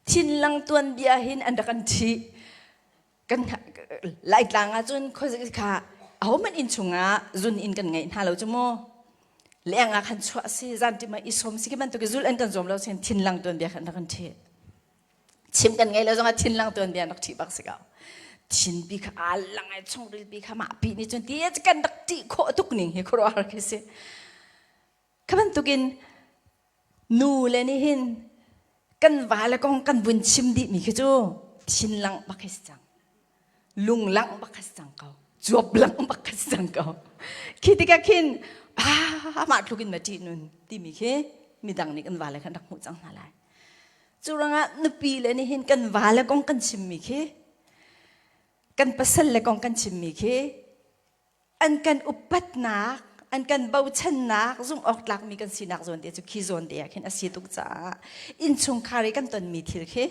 [SPEAKER 1] Thinlang tuanbia hin an rak kan ṭhih. Kan Laitlang ah cun kha ahohmanh inn chungah zun inn kan ngeih hna lo cu mu. Leng ah khan chuah si, zanṭim ah i sawm si, khi bantuk i zul an kan zuam lo sin thinlang tuanbia khan rak kan ṭhih. Chim kan ngei lo zongah thinlang tuanbia rak ṭhih bak si ko. Thin pi kha aa lang ai chungril pi kha mah pi nih cun ti kan rak ṭih khawh tuk ning hi khuaruahhar khi si. Kha bantukin nu le nih hin kan va le kong kan vun chim dih mi khi cu thinlang bak hi si cang. Lunglang bak kha si cang ko. Cuap lang bak kha si cang ko. Khi tikah khin ah mah tluk in ma ṭih nun timi khi midang nih kan va le khan rak hmuh cang hna lai. Cu ruangah nupi le nih hin kan va le kong kan chimmi khi kan pasal le kong kan chimmi khi an kan upatnak an kan bochannak zumh awk tlakmi kan sinak zawn te cu khi zawn te ah khin a si tuk caah innchungkhar i kan tonmi thil khi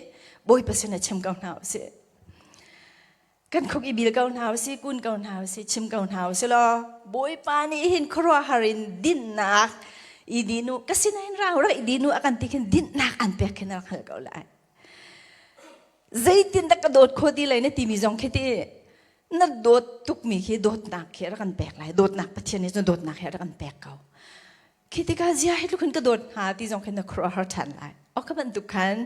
[SPEAKER 1] Bawipa sin ah chim ko hna usih. Kan khuk i bil ko hna usih, kun ko hna usih, chim ko hna usih law Bawipa nih hin khuaruahhar in dinnak i dinu ka sinah hin rau rak i dinu a kan ti khin dinnak an pek khin a rak hngalh ko lai. Zeitin dah ka dawt kho ti lai na timi zong khi ti na dawt tukmi khi dawtnak khi a rak kan pek lai. Dawtnak Pathian nih cun dawtnak hi a rak kan pek ko. Khi tikah zia hi tluk hin ka dawt hnga ti zong khi na khuaruahhar ṭhan lai. O ka bantuk khan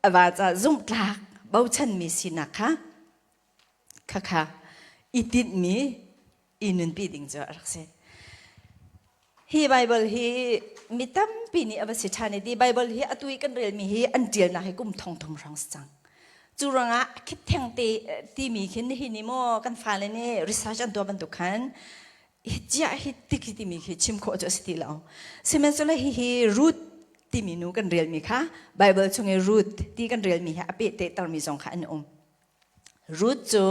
[SPEAKER 1] a va ca zumhtlak bochanmi sinak kha khakha i tinhmi i nunpi ding cu a rak si. Hi Baibal hi mi tampi Tampi nih a va si ṭhan i ti Bible hi atu i kan relmi hi an ṭialnak hi kum thong thum hrawng si cang. Cu ruangah khit theng te timi khin nihin ni maw kan fale nih research an tuah bantuk khan hi ciah hi tik hi timi khi chim khawh cu a si ti lo. Sihmanhsehlaw hihi Ruth timi nu kan relmi kha Bible chung i Ruth ti kan relmi hi a pehtehtermi zong kha an um. Ruth cu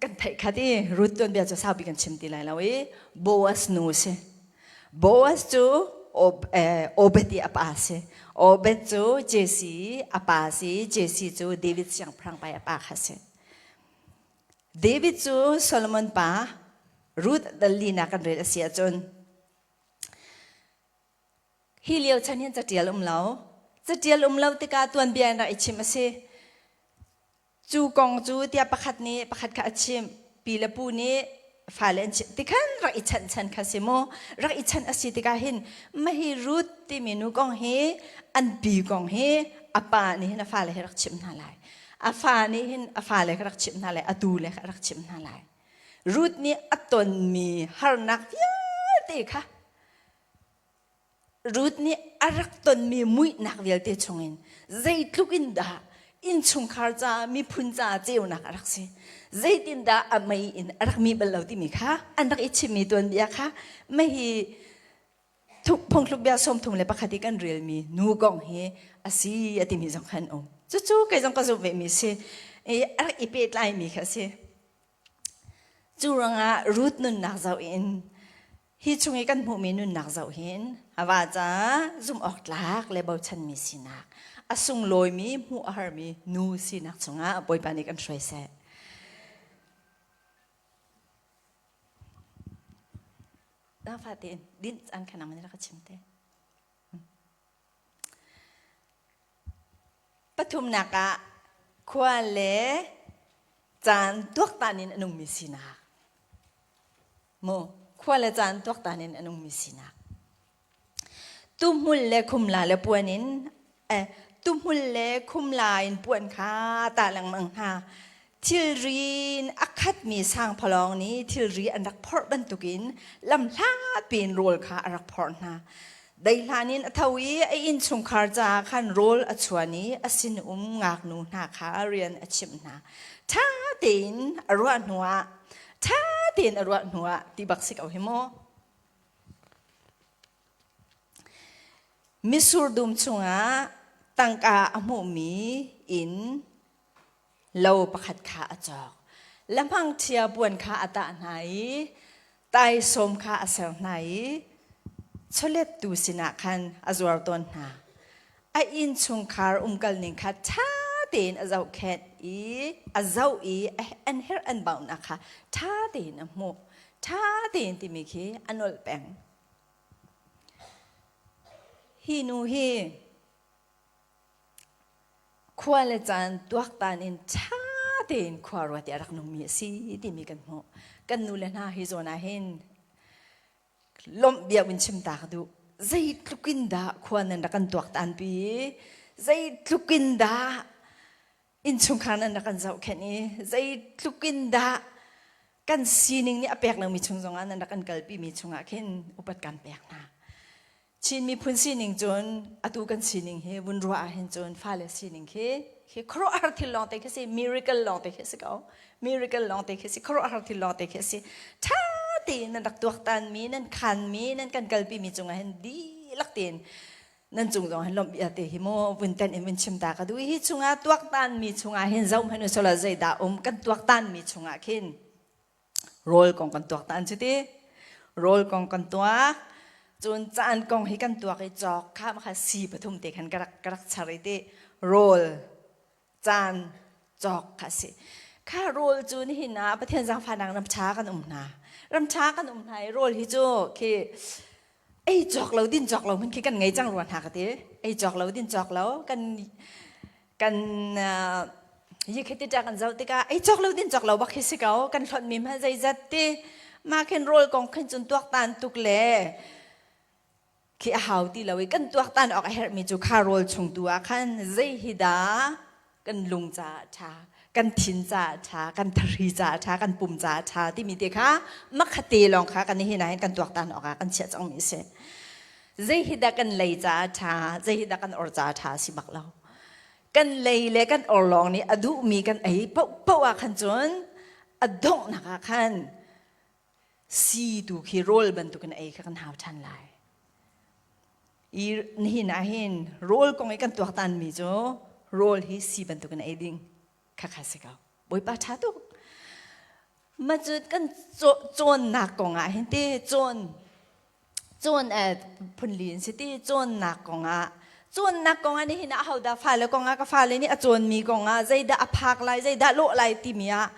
[SPEAKER 1] kan theih khat i Ruth tuanbia cu saupi kan chim ti lai lo i Boaz nu a si. Boaz cu Obed i a pa a si. Obed cu Jesse a pa a si i Jesse cu David siangpahrang pa i a pa kha a si. David cu Solomon pa Ruth dal linak kan rel a si ahcun Hi lio chan hin catial um lo. Catial um lo tikah tuanbia in rak i chim a si. Cu kong cu tiah pakhat nih pakhat kha a chimh. Pi le pu nih fale an chimh. Tikhan rak i chanh chan kha si mu. Rak i chanh a si tikah hin mahi Ruth timi nu kong hi an pi kong hi a pa nih hin a fale hi rak chimh hna lai. A fa nih hin a fale kha rak chimh hna lai. A tu le kha rak chimh hna lai. Ruth nih a tonmi harnak vialte kha Ruth nih a rak tonmi muihnak vialte chungin zeitluk in dah innchungkhar ca miphun ca ceunak a rak si zeitindah a mei in a rak mi bal lo timi kha an rak i chimmi tuanbia kha mei phungthluk bia 31 i kan relmi nu kong hi a si a timi zong khan um cucu kei zong ka zumh vemi si i a rak i pehtlaimi kha a si cu ruangah Ruth nunnak zoh in Hi chung i kan hmuhmi nunnak zoh hin a va caah zumh awk tlak le bochanmi sinak, a sunglawimi hmuh a harmi nu sinak chungah Bawipa nih kan hruai seh. Zaangfah tein dinh caan kha nangmah nih rak ka chim te. Pathumnak ah khua le caan tuaktan in a nungmi sinak. Mu khua le caan tuaktan in a nungmi sinak. Tuhmul le khumla le puan in eh, tuhmul le khumla in puan kha tah lengmang hna. Thilri in a khatmi sangphalawng nih thilri an rak phorh bantukin lamhlat piin rawl kha a rak phorh hna. Deihlan in a tho i a innchungkhar caah khan rawl a chuan i a sinum ngaknu hna kha rian a chimh hna. Ṭha tein a ruah hnuah, ṭha tein a ruah hnuah ti bak si ko hi mu. Mitsur dum chungah tangka a hmuhmi in lo pakhat kha a cawk. Lamhangṭhia puan kha a tah hna i taisawm kha a ser hna i chawlettu sinah khan a zuar tawn hna. A innchungkhar umkalning kha ṭha tein a zohkhenh i a zoh i an herh an baunak kha ṭha tein a hmuh. Ṭha tein timi khi a nolh peng. Hi nu hi Khua le caan tuaktan in ṭha tein khua ruat i a rak nungmi a si timi kan hmuh. Kan nu le hna hi zawn ah hin lawmh bia vun chim ta ka duh. Zeitluk in dah khua nan rak kan tuaktan pi i zeitluk in dah innchungkhar nan rak kan zohkhenh i zeitluk in dah kan sining nih a pek lomi chung zongah nan rak kan kalpimi chungah khin upat kan pek hna. Chin miphun sining cun atu kan sining hi vun ruah ahhin cun fale sining khi khi khuaruahhar thil lawngte khi si miracle lawngte khi si ko miracle lawngte khi si khuaruahhar thil lawngte khi si ṭha tein nan rak tuaktan mi nan khan mi nan kan kalpi mi cungah hin dihlak tein nan cung zong hin lawmh bia te hi mu vun ten in vun chim ta ka duh hi chungah tuaktan mi chungah hin zoh hmanh usila zeidah um kan tuaktan mi chungah khin Rawl kong kan tuak ta an cu ti. Rawl kong kan tuak. Cun caan kong hi kan tuak i cawk kha kha si pathum te khan ka rak ka rak char i ti rawl caan cawk kha si. Kha rawl cu nihin ah Pathian zaangfahnak ram ṭha kan um hna. Ram ṭha kan um hna i rawl hi cu khi ei cawk lo din cawk lo hmanh khi kan ngei cang rua hna ka ti. Ei cawk lo din cawk lo kan kan yikhiti ta kan zoh tikah ei cawk lo din cawk lo bak hi si ko kan hlonh mi hmanh zeizat ti ma khin rawl kong khin cun tuaktan tuk le khi a hau ti lo i kan tuaktan awk a herhmi cu kha rawl chung tu ah khan zei hi dah kan lung caah ṭha kan thin caah ṭha kan thari caah ṭha kan pum caah ṭha timi te kha makhate lawng kha kan hi na hin kan tuaktan awk ah kan chiah cangmi a si. Zei hi dah kan lei caah ṭha, zei hi dah kan or caah ṭha a si bak lo. Kan lei le kan or lawng nih a duhmi kan ei paohpaoh ah khan cun a donghnak ah khan si tu khi rawl bantukin ei kha kan hau ṭhan lai. I nihin ah hin rawl kong i kan tuaktanmi cu rawl hi si bantukin ei ding khakha si ko. Bawipa ṭha tuk. Ma cu kan cawnnak kong ah hin te cawn cawn phunli in si ti cawnnak kong ah cawnnak kong ah nihin ah ahodah fale kong ah ka fale nih a cawnmi kong ah zeidah a phak lai zeidah lawh lai timi ah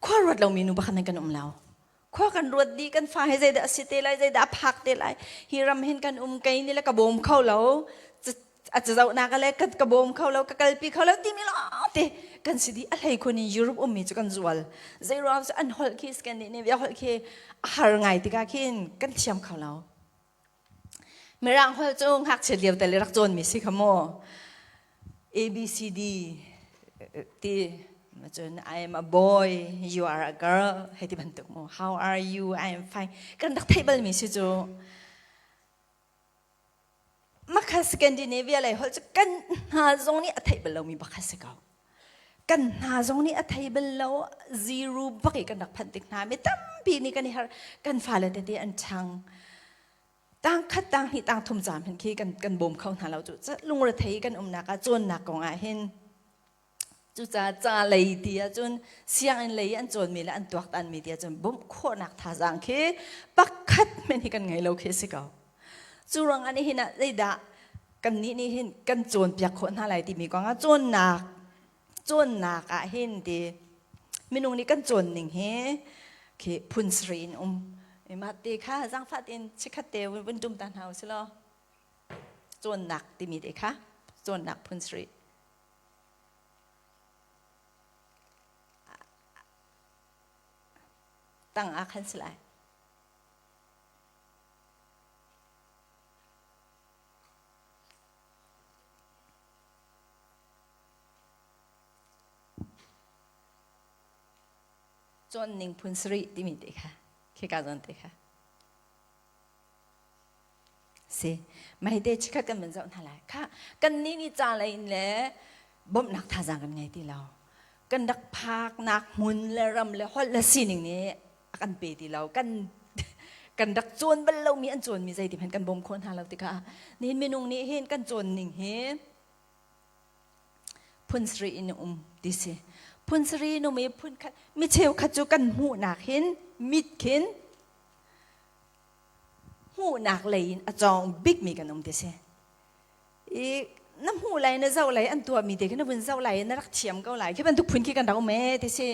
[SPEAKER 1] khua ruat lomi nu pakhat kan um lo. Khua kan ruat dih kan fa hi zeidah a si te lai zeidah a phak te lai hi ram hin kan um kei ni le ka bawm kho lo a cazohnak le ka bawm kho lo ka kalpi kho lo timi lawngte kan si dih a hlei khun in Europe ummi cu kan zual zei ruang cu an holh khi Scandinavia holh khi a har ngai tikah khin kan thiam kho lo Mirang holh cu ngakchiat lio te le rak cawnmi si kha mu A B C D ti cun I am a boy you are a girl hei ti bantuk mu how are you I am fine kan rak theih balmi si cu Makha Scandinavia lei holh cu kan hna zong nih a theih bal lomi bak a si ko. Kan hna zong nih a thei bal lo zero bak i kan rak phanh tik hna mi tampi nih kan i har kan fale tete an ṭhang tang khat tang hnih tang thum caam hin khi kan kan bawm kho hna lo cu lungrethei kan umnak ah cawnnak kong ah hin Cucaah ca lei ti ahcun sianginn lei an cawnmi le an tuaktanmi ti ahcun bawmh khawhnak thazaang khi pakhat men hi kan ngei lo khi a si ko. Cu ruangah nihin ah zeidah kannih nih hin kan cawnpiak khawh hna lai timi kongah cawnnak cawnnak ah hin ti minung nih kan cawn ning hi khi phun sarih in um. Mah te kha zaangfah tein chikkhat te vun ṭum ta hna usih law cawnnak timi te kha cawnnak phun sarih. Tang ah khan si lai. Cawn ning phun sarih timi te kha khika zawn te kha Si. Mah hi te chikkhat kan van zoh hna lai. Kha kannih nih ca lei in le bawmhnak thazaang kan ngei ti lo. Kan rak phaknak hmun le ram le holh le sining nih a kan pe ti lo. Kan kan rak cawn bal lomi an cawnmi zeiti hmanh kan bawm khawh hna lo tikah nihin minung nih hin kan cawn ning hi phun sarih in um ti si. Phun sarih in um i phun khat mi cheukhat cu kan hmuhnak hin mit khin hmuhnak lei in a cawng bikmi kan um ti si. I na hmuh lai na zoh lai an tuahmi te khi na vun zoh lai na rak thiam ko lai khi bantuk phun khi kan rak um ee ti si.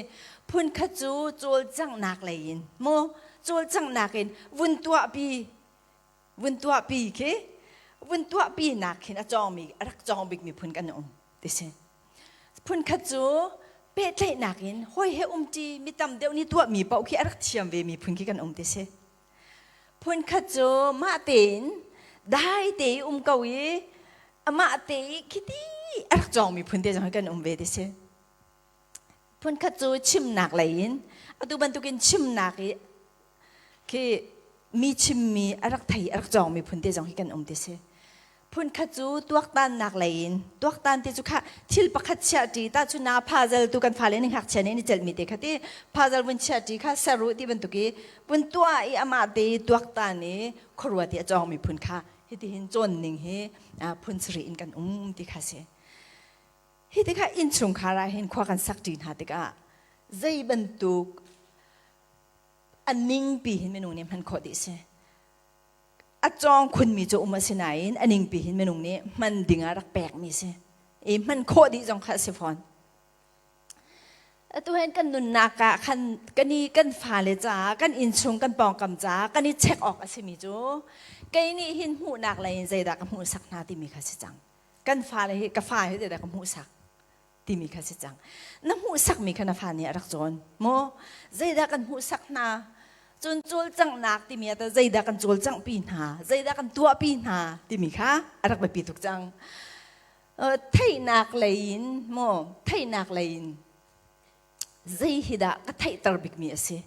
[SPEAKER 1] Phun khat cu cawlcanghnak lei in mu cawlcanghnak in vun tuahpi vun tuahpi khi vun tuahpi nak khin a cawngmi a rak cawng bikmi phun kan um ti si. Phun khat cu pehtlaihnak in hawi he umṭi mi tam deuh nih tuahmi paoh khi a rak thiam ve mi phun khi kan um ti si. Phun khat cu mah tein dai te i um ko i amah te i khiti a rak cawngmi phun te zong hi kan um ve ti si. Phun khat cu chimnak lei in atu bantukin chimnak i khi mi chimmi a rak thei a rak cawngmi phun te zong hi kan um ti si. Phunkhat cu tuaktannak lei in tuaktan ti cu kha thil pakhat chiahṭi ta cu na phazal tu kan fale nih ngakchia nih an i celhmi te kha ti phazal vun chiahṭi kha ser u ti bantuk i vun tuah i amah te i tuaktan i khuaruat i a cawngmi phun kha hitihin cawn ning hi phun sarih in kan um ti kha si. Hi tikah innchungkhar ah hin khua kan sak ṭi hna tikah zei bantuk a ningpi hin minung nih hman khawh dih si. A cawng khunmi cu um a si nain a ningpi hin minung nih hman ding ah rak pekmi si. I hman khawh dih zong kha a si fawn. Atu hen kan nunnak ah khan kan i kan fale caah kan innchung kan pawngkam caah kan i check awk a simi cu kei nih hin hmuhnak lei in zeidah ka hmuhsak hna timi kha si cang. Kan fale hi ka fa hi zeidah ka hmuhsak timi kha si cang. Na hmuhsakmi kha na fa nih a rak cawn. Maw zeidah kan hmuhsak hna? Cun cawlcanghnak timi ah tah zeidah kan cawlcanghpi hna? Zeidah kan tuahpi hna timi kha a rak biapi tuk cang. Theihnak lei in maw theihnak lei in zei hi dah ka theihter bikmi a si?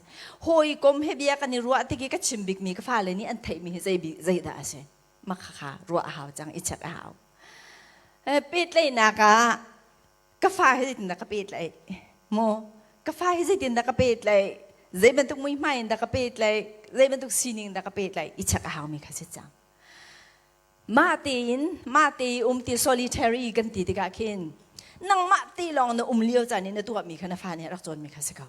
[SPEAKER 1] Hawikom he bia kan i ruah tik i ka chim bikmi ka fale nih an theihmi hi zei zeidah a si? Mah kha ruah a hau cang i check a hau. Pehtlaihnak ah ka fa hi zeitindah ka pehtlaih? Maw ka fa hi zeitindah ka pehtlaih? Zei bantuk muihmai in dah ka pehtlaih? Zei bantuk sining dah ka pehtlaih? I check a haumi kha si cang. Mah tein mah te i um ti solitary kan ti tikah khin nangmah te lawng na um lio caan i na tuahmi kha na fa nih a rak cawnmi kha si ko.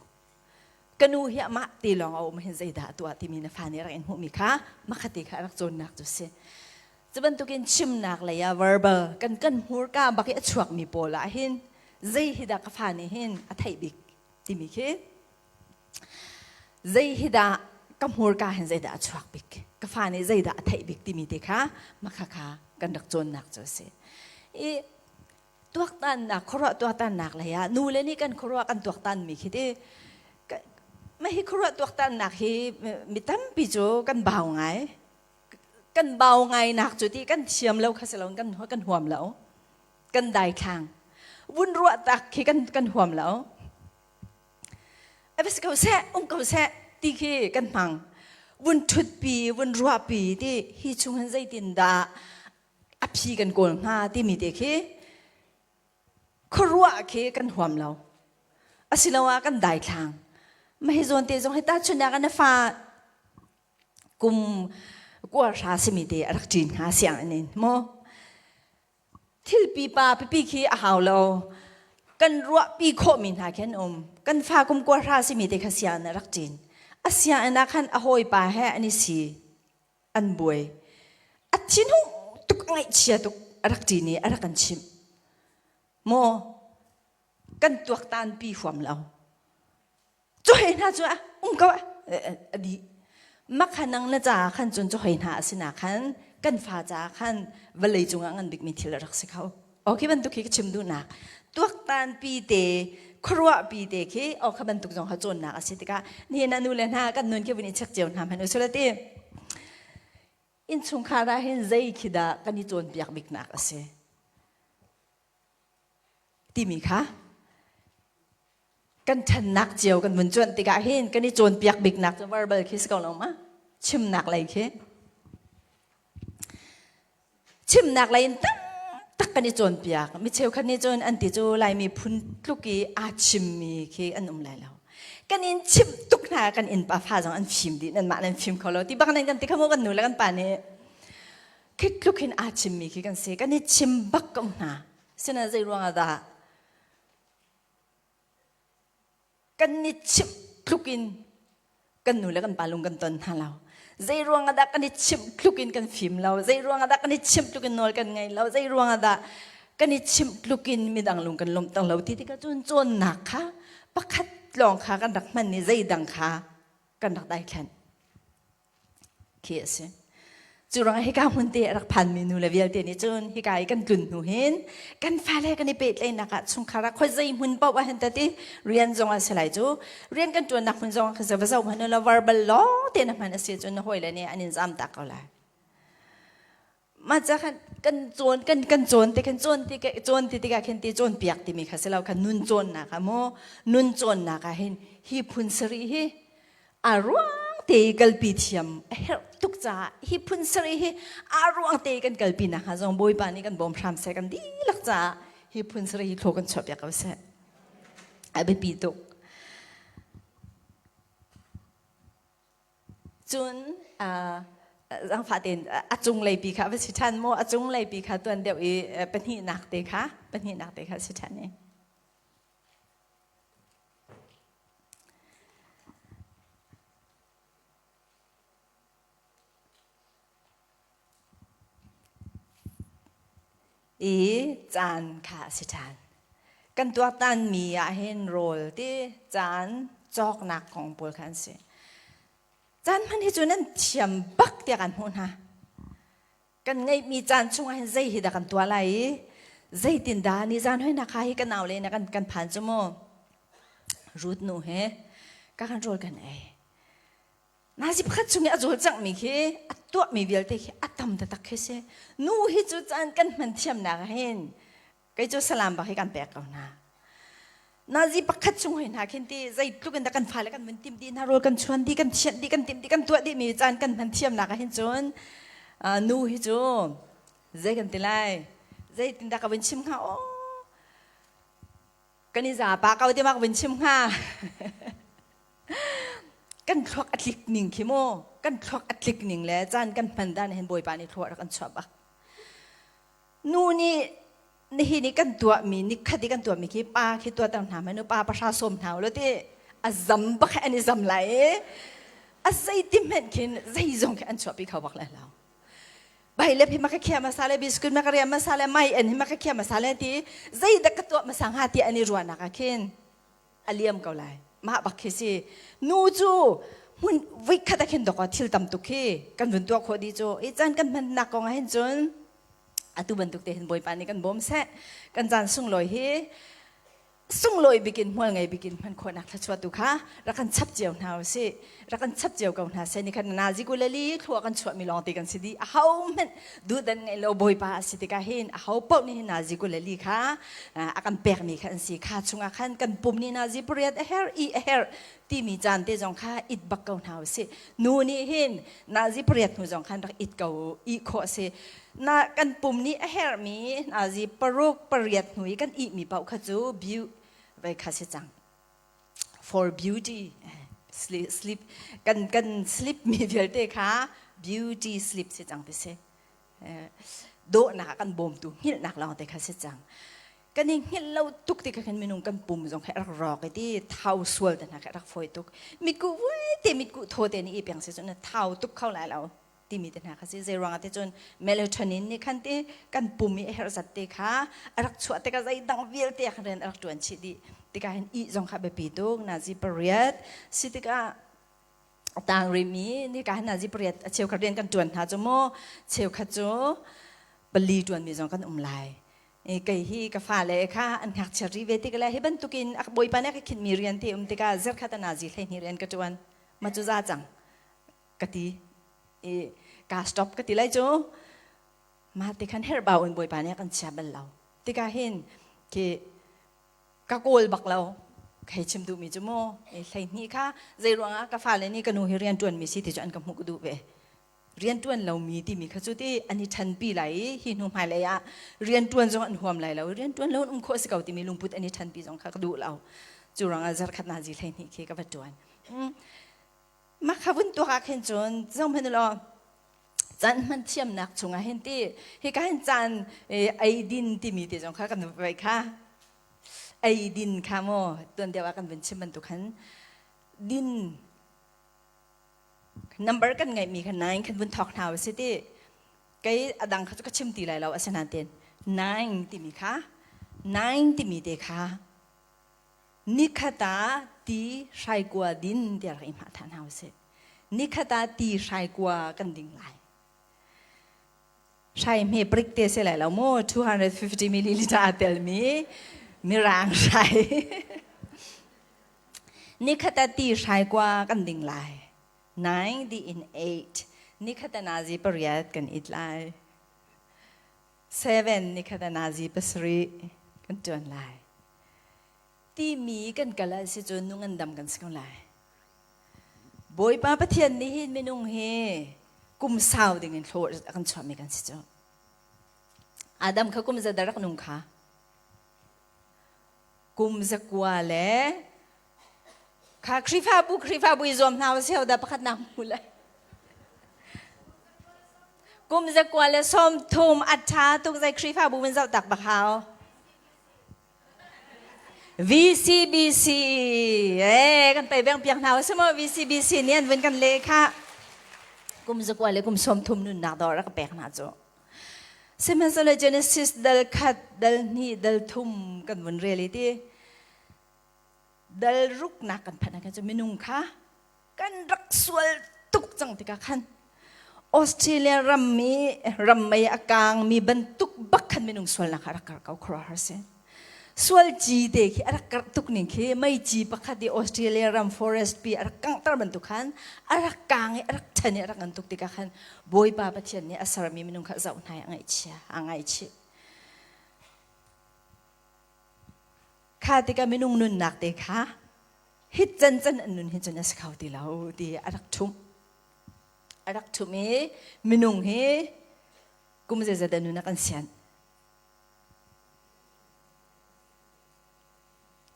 [SPEAKER 1] Ka nu hi amah te lawng a um hin zeidah a tuah timi na fa nih a rak in hmuhmi kha makhate kha a rak cawnnak cu si. Cu bantukin chimnak lei ah verbal kan kan hmurka bak i a chuakmi pawl ah hin zei hi dah ka fa nih hin a theih bik timi khi zei hi dah ka hmurka hin zeidah a chuak bik ka fa nih zeidah a theih bik timi te kha makha kha kan rak cawnnak cu a si. I tuaktannak khuaruah tuaktannak lei ah nu le nih kan khuaruah kan tuaktanmi khi ti mah hi khuaruah tuaktannak hi mi tampi cu kan bau ngai kan bau ngai nak cu ti kan thiam lo kha si lo kan kan huam lo kan daithlang vun ruah tak khi kan kan huam lo a si ko seh um ko seh ti khi kan hmang vun ṭhutpi vun ruahpi ti hi chung hin zeitin dah a phi kan kawl hnga timi te khi khuaruah khi kan huam lo asiloah kan daithlang mah hi zawn te zong hi tahchunhnak ah na fa kum kuahra simi te a rak ṭin hnga sianginn in maw thil pipa pipi khi a hau lo kan ruahpi khawhmi hna khi an um kan fa kum kuahra simi te kha sianginn a rak ṭin a sianginn ah khan a hawipa he an i si an buai a thinhung tuk a ngaihchia tuk a rak ṭin i a rak kan chimh maw kan tuaktan pi huam lo cu hei hna cu a um ko a dih makha nang na ca khan cun cu hei hna a si na khan kan fa ca khan vawlei cungah ngan bikmi thil a rak si kho okay bantuk khi ka chim duhnak tuaktan pi te khuaruah pi te khi o kha bantuk zong kha cawnnak a si tikah nihin ah nu le hna kan nun khi vun i check cio hna hmanh usula ti innchungkhar ah hin zei khi dah kan i cawnpiak biknak a si timi kha kan ṭhannak cio kan vun cuanh tikah hin kan i cawnpiak biknak cu verbal khi si ko lo ma chimnak lei khi chimnak lei in tamtak kan i cawnpiak mi cheukhat nih cun an ti cu Laimi phun tluk i aa chimmi khi an um lai lo kan in chimh tuk hna kan innpa fa zong an fim dih nanmah nan fim kho lo ti bak nan kan ti kha mu kan nu le kan pa nih khi tluk hin aa chimmi khi kan si kan i chim bak ko hna sina zei ruangah dah Kan i chimh tluk in kan nu le kan pa lung kan ton hna lo. Zei ruang ah dah kan i chimh tluk in kan fim lo? Zei ruang ah dah kan i chimh tluk in nawl kan ngei lo? Zei ruang ah dah kan i chimh tluk in midang lung kan lawmh lo ti tikah cun cawnnak kha pakhat lawng kha kan rak hman i zeidang kha kan rak daithlan. Khi a si. Cu ruangah hika hmun te a rak phanmi nu le vialte nih cun hika i kan tlun hnu hin kan fale kan i pehtlaihnak ah chungkhar ah khuazei hmun paoh ah hin tati rian zong a si lai cu rian kan ṭuannak hmun zong ah kha va zoh hmanh la verbal lawng te na hman a si cun na hawile nih an in zam tak ko lai. Mah ca khan kan cawn kan kan cawn te kan cawn ti cawn ti tikah khin ti cawnpiak timi kha si lo kha nun cawnnak ah maw nun cawnnak ah hin hi phun sarih hi a ruang te kalpi thiam a herh tuk caah hi phun sarih hi a ruang te kan kalpi nak hnga zong Bawipa nih kan bawm hram seh kan dihlak caah hi phun sarih hi thlaw kan chuahpiak ko seh a biapi tuk Cun zaangfah tein a cunglei pi kha va si ṭhan maw? A cunglei pi kha tuan deuh i pahnihnak te kha pahnihnak te kha si ṭhan i. I caan kha a si ṭhan. Kan tuaktanmi ah hin rawl ti caan cawknak kong pawl kha an si. Caan hman hi cu nan thiam bak tiah kan hmuh hna. Kan ngeihmi caan chungah hin zei hi dah kan tuah lai i zeitindah nizan hoinak kha hi ka nau le na kan kan phan cu mu. Ruth nu he ka kan rawl kan ei. Nazi pakhat chung i a cawlcanghmi khi a tuahmi vialte khi a tam taktak khi si. Nu hi cu caan kan hman thiamnak ah hin kei cu salam bak hi kan pek ko hna. Nazi pakhat chung hoi hna khin ti zeitluk in dah kan fale kan mun tim dih hna rawl kan chuan dih kan thianh dih kan timh dih kan tuah dih mi caan kan hman thiamnak ah hin cun. Nu hi cu zei kan ti lai? Zeitindah ka vun chim hnga? Aw, kan i za pa ko ti ma ka vun chim hnga? Kan thluak a tlik ning khi mu, kan thluak a tlik ning le caan kan hman dan hin Bawipa nih thlua rak an chuah bak. Nu nih nihin i kan tuahmi nikhat i kan tuahmi khi pa khi tuahter hna hmanh u pa pahra sawm hna u law ti a zam bak an i zam lai i a zeiti hmanh khin zeizong khi an chuahpi kho bak lai lo. Bai le hi ma ka khia hmasa le biskut ma ka riam hmasa le mai en hi ma ka khia hmasa le ti zeidah ka tuah hmasa hnga ti an i ruahnak ah khin a liam ko lai. Mah bak khi si. Nu cu hmun voikhat ah khin dawk thil tam tuk khi kan vun tuah khawh dih cu. I caan kan hmannak kong ah hin cun atu bantuk te hin Bawipa nih kan bawm seh. Kan caan sunglawi hi sunglawi bikin hmual ngei bikin hman khawhnak thluachuah tu kha rak kan chap cio hna usih. Rak kan chap cio ko hna seh. Ni khat nazi kulali thlua kan chuahmi lawng te kan si dih. Aho hmanh duhdan ngei lo Bawipa a si tikah hin aho paoh nih hin nazi kulali kha a kan pekmi kha an si. Kha chungah khan kan pum nih nazi pariat a herh i a herh timi caan te zong kha it bak ko hna usih. Nu nih hin nazi pariat hnu zong khan rak it ko ih khawh a si. Na kan pum nih a herhmi nazi paruk pariat hnu i kan ihmi paoh kha cu vei kha si cang. For beauty sleep, sleep kan kan sleep mi vialte kha beauty sleep si cang ti si. Dawhnak kan bawmtu hngilhnak lawng te kha si cang. Kan i hngilh lo tuk ti kha khan minung kan pum zong kha rak rawk i ti thau sual te hna kha rak fawi tuk. Mitkuh vui te mitkuh thaw te nih i peng si cun na thau tuk kho lai lo timi te hna kha si. Zei ruangah te cun melatonin nih khan ti kan pum i a herh zat te kha a rak chuah tikah zeidang vialte ah khan rian a rak ṭuan chih dih. Tikah hin ih zong kha biapi tuk. Nazi pariat si tikah a tang rihmi nika hin nazi pariat a cheukhat rian kan ṭuan hna cu mu cheukhat cu pali ṭuanmi zong kan um lai. Kei hi ka fale kha an ngakchia ri ve tik le hi bantukin a bawipa nih a ka khinhmi rian te um tikah zarkhat a nazi 12 rian ka ṭuan. Ma cu za cang ka ti i ka stop ka ti lai cu mah ti khan herhbau in bawipa nih a kan chia bal lo tikah hin khi ka kawl bak lo hei chim duhmi cu mu 12 kha zei ruangah ka fale nih ka nu hi rian ṭuanmi si ti cu an ka hmuh ka duh ve. Rian ṭuan lomi timi kha cu ti an i ṭhanpi lai i hi hnu hmailei ah rian ṭuan zong an huam lai lo. Rian ṭuan lo in um khawh si ko timi lungput an i ṭhanpi zong kha ka duh lo. Cu ruangah zarkhat nazi 12 khi ka va ṭuan. Mah kha vun tuak ah khin cun zohhmanh u law caan hman thiamnak chungah hin ti hika hin caan eidin timi te zong kha kan vai kha eidin kha maw tuan deuh ah kan vun chim bantuk khan din number kan ngeihmi kha nine khan vun thawk hna u si ti kei a dang kha cu ka chim ti lai lo asinain nine timi kha nine timi te kha Nikhat ah ti hraikua din tiah rak i hmah than hna usih. Nikhat ah ti hraikua kan ding lai. Hrai hme prik te si lai lo mu 250 milliliter aa telmi mirang hrai. Nikhat ah ti hraikua kan ding lai. 9 di in 8. Nikhat ah nazi pariat kan it lai. 7 nikhat ah nazi pasarih kan tuan lai. Timi kan kal ah si cun nu ngandam kan si ko lai. Bawipa Pathian nih hin minung hi kum sau ding in hlawh a kan chuahmi kan si cu. Adam kha kum za rak nung kha. Kum zakua le kha Khrihfabu Khrihfabu i zuam hna usih dah pakhat nak hmu lai. Kum 130 a ṭha tuk zei Khrihfabu min zoh tak bak hau. VCBC eh kan pei beng piak hna si maw VCBC nih an vun kan le kha kum zakua le kum 30 nunnak dawr a ka pek hna cu. Sihmanhsehlaw Genesis dal khat dal hnih dal thum kan vun rel i ti dal ruknak kan phanh ah khan cu minung kha kan rak sual tuk cang tikah khan Australia ram i ram mei a kaangmi bantuk bak khan minung sualnak kha a rak karh ko khuaruahhar si. Sual ci te khi a rak karh tuk ning khi mei ci pakhat i Australia ram forest pi a rak kanghter bantuk khan a rak kaang i a rak ṭhan i a rak ngan tuk tikah khan Bawipa Pathian nih a sermi minung kha zoh hna i a ngaihchia a ngaihchih. Kha tikah minung nunnak te kha hit can can an nun hin cun a si kho ti lo ti a rak ṭhumh. A rak ṭhumh i minung hi kum zeizat dah nun a kan sianh?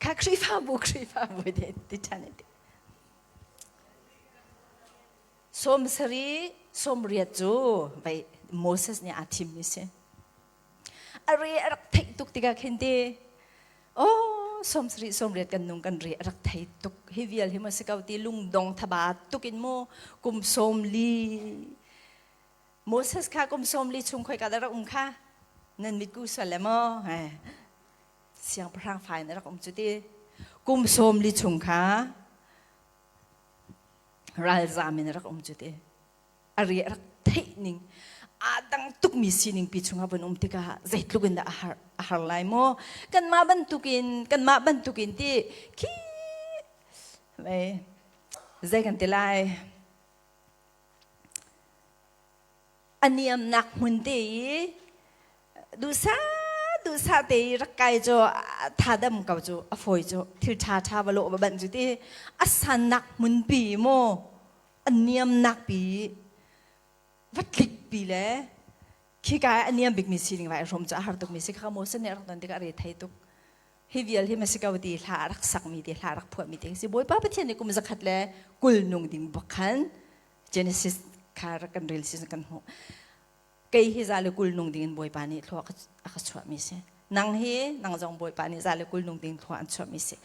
[SPEAKER 1] Kha Khrihfabu Khrihfabu ti ti ṭhan ti. 70 80 cu vei Moses nih aa thimmi si. A re a rak theih tuk tikah khin ti oh 70 80 kan nung kan re a rak thei tuk hi vial hi maw si ko ti lungdong thaba tuk in mu kum 40 Moses kha kum 40 chung khoi ka dah rak um kha nan mitku sual le maw siangpahrang fa in a rak um cu ti kum 40 chung kha ralzam in a rak um cu ti a ri a rak theih ning aa dang tukmi sining pi chungah vun um tikah zeitluk in dah a har a har lai maw kanmah bantukin kanmah bantukin ti khi zei kan ti lai A niamnak hmun te i duhsah duhsah te i rak kai cu thadam ko cu a fawi cu thil ṭha ṭha va lawh va banh cu ti a sannak hmunpi maw a niamnak pi va tlik pi le khika a niam bikmi sining vai hrom cu a har tukmi si kha Moses nih a rak ton tikah a re thei tuk hi vial hi ma si ko ti hla a rak sakmi te hla a rak phuahmi te si Bawipa Pathian nih kum 120 nung ding bak khan Genesis kha rak kan rel si kan hmuh. Kei hi 120 nung ding in Bawipa nih thlua a ka chuahmi si. Nang hi nang zong Bawipa nih 120 nung ding thlua an chuahmi si.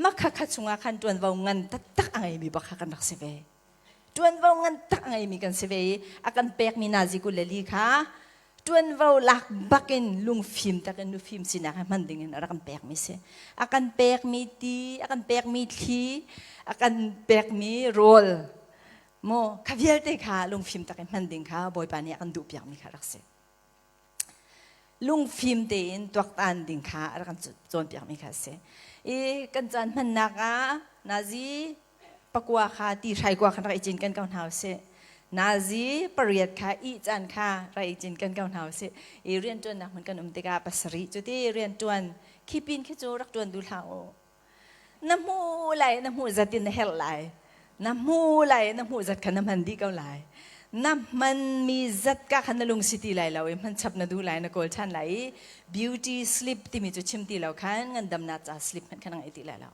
[SPEAKER 1] Makha kha chungah khan ṭuanvo ngan taktak a ngeimi bak kha kan rak si ve. Ṭuanvo ngan tak a ngeimi kan si ve i a kan pekmi nazi 22 kha ṭuanvo lak bakin lungfim takin nufim sinak he hman ding in a rak kan pekmi si. A kan pekmi ti, a kan pekmi thli, a kan pekmi rawl Maw kha vialte kha lungfim tak in hman ding kha Bawipa nih a kan duhpiakmi kha rak si. Lungfim tein tuaktan ding kha a rak kan cawnpiakmi kha a si. I kan caan hmannak ah nazi pakua kha ti hrai kua khan rak i cinken ko hna usih. Nazi pariat kha ih caan kha rak i cinken ko hna usih. I rianṭuannak hmun kan um tikah pasarih cu ti rianṭuan khi pin khi cu rak ṭuan duh hlah u. Na hmu lai, na hmuh zat in na herh lai. Na hmu lai, na hmuh zat kha na hman dih ko lai. Na hmanmi zat ka khan na lung si ti lai lo i hman chap na duh lai, na kawl ṭhan lai i beauty sleep timi cu chim ti lo khan ngandamnak ca sleep hmanh kha na ngei ti lai lo.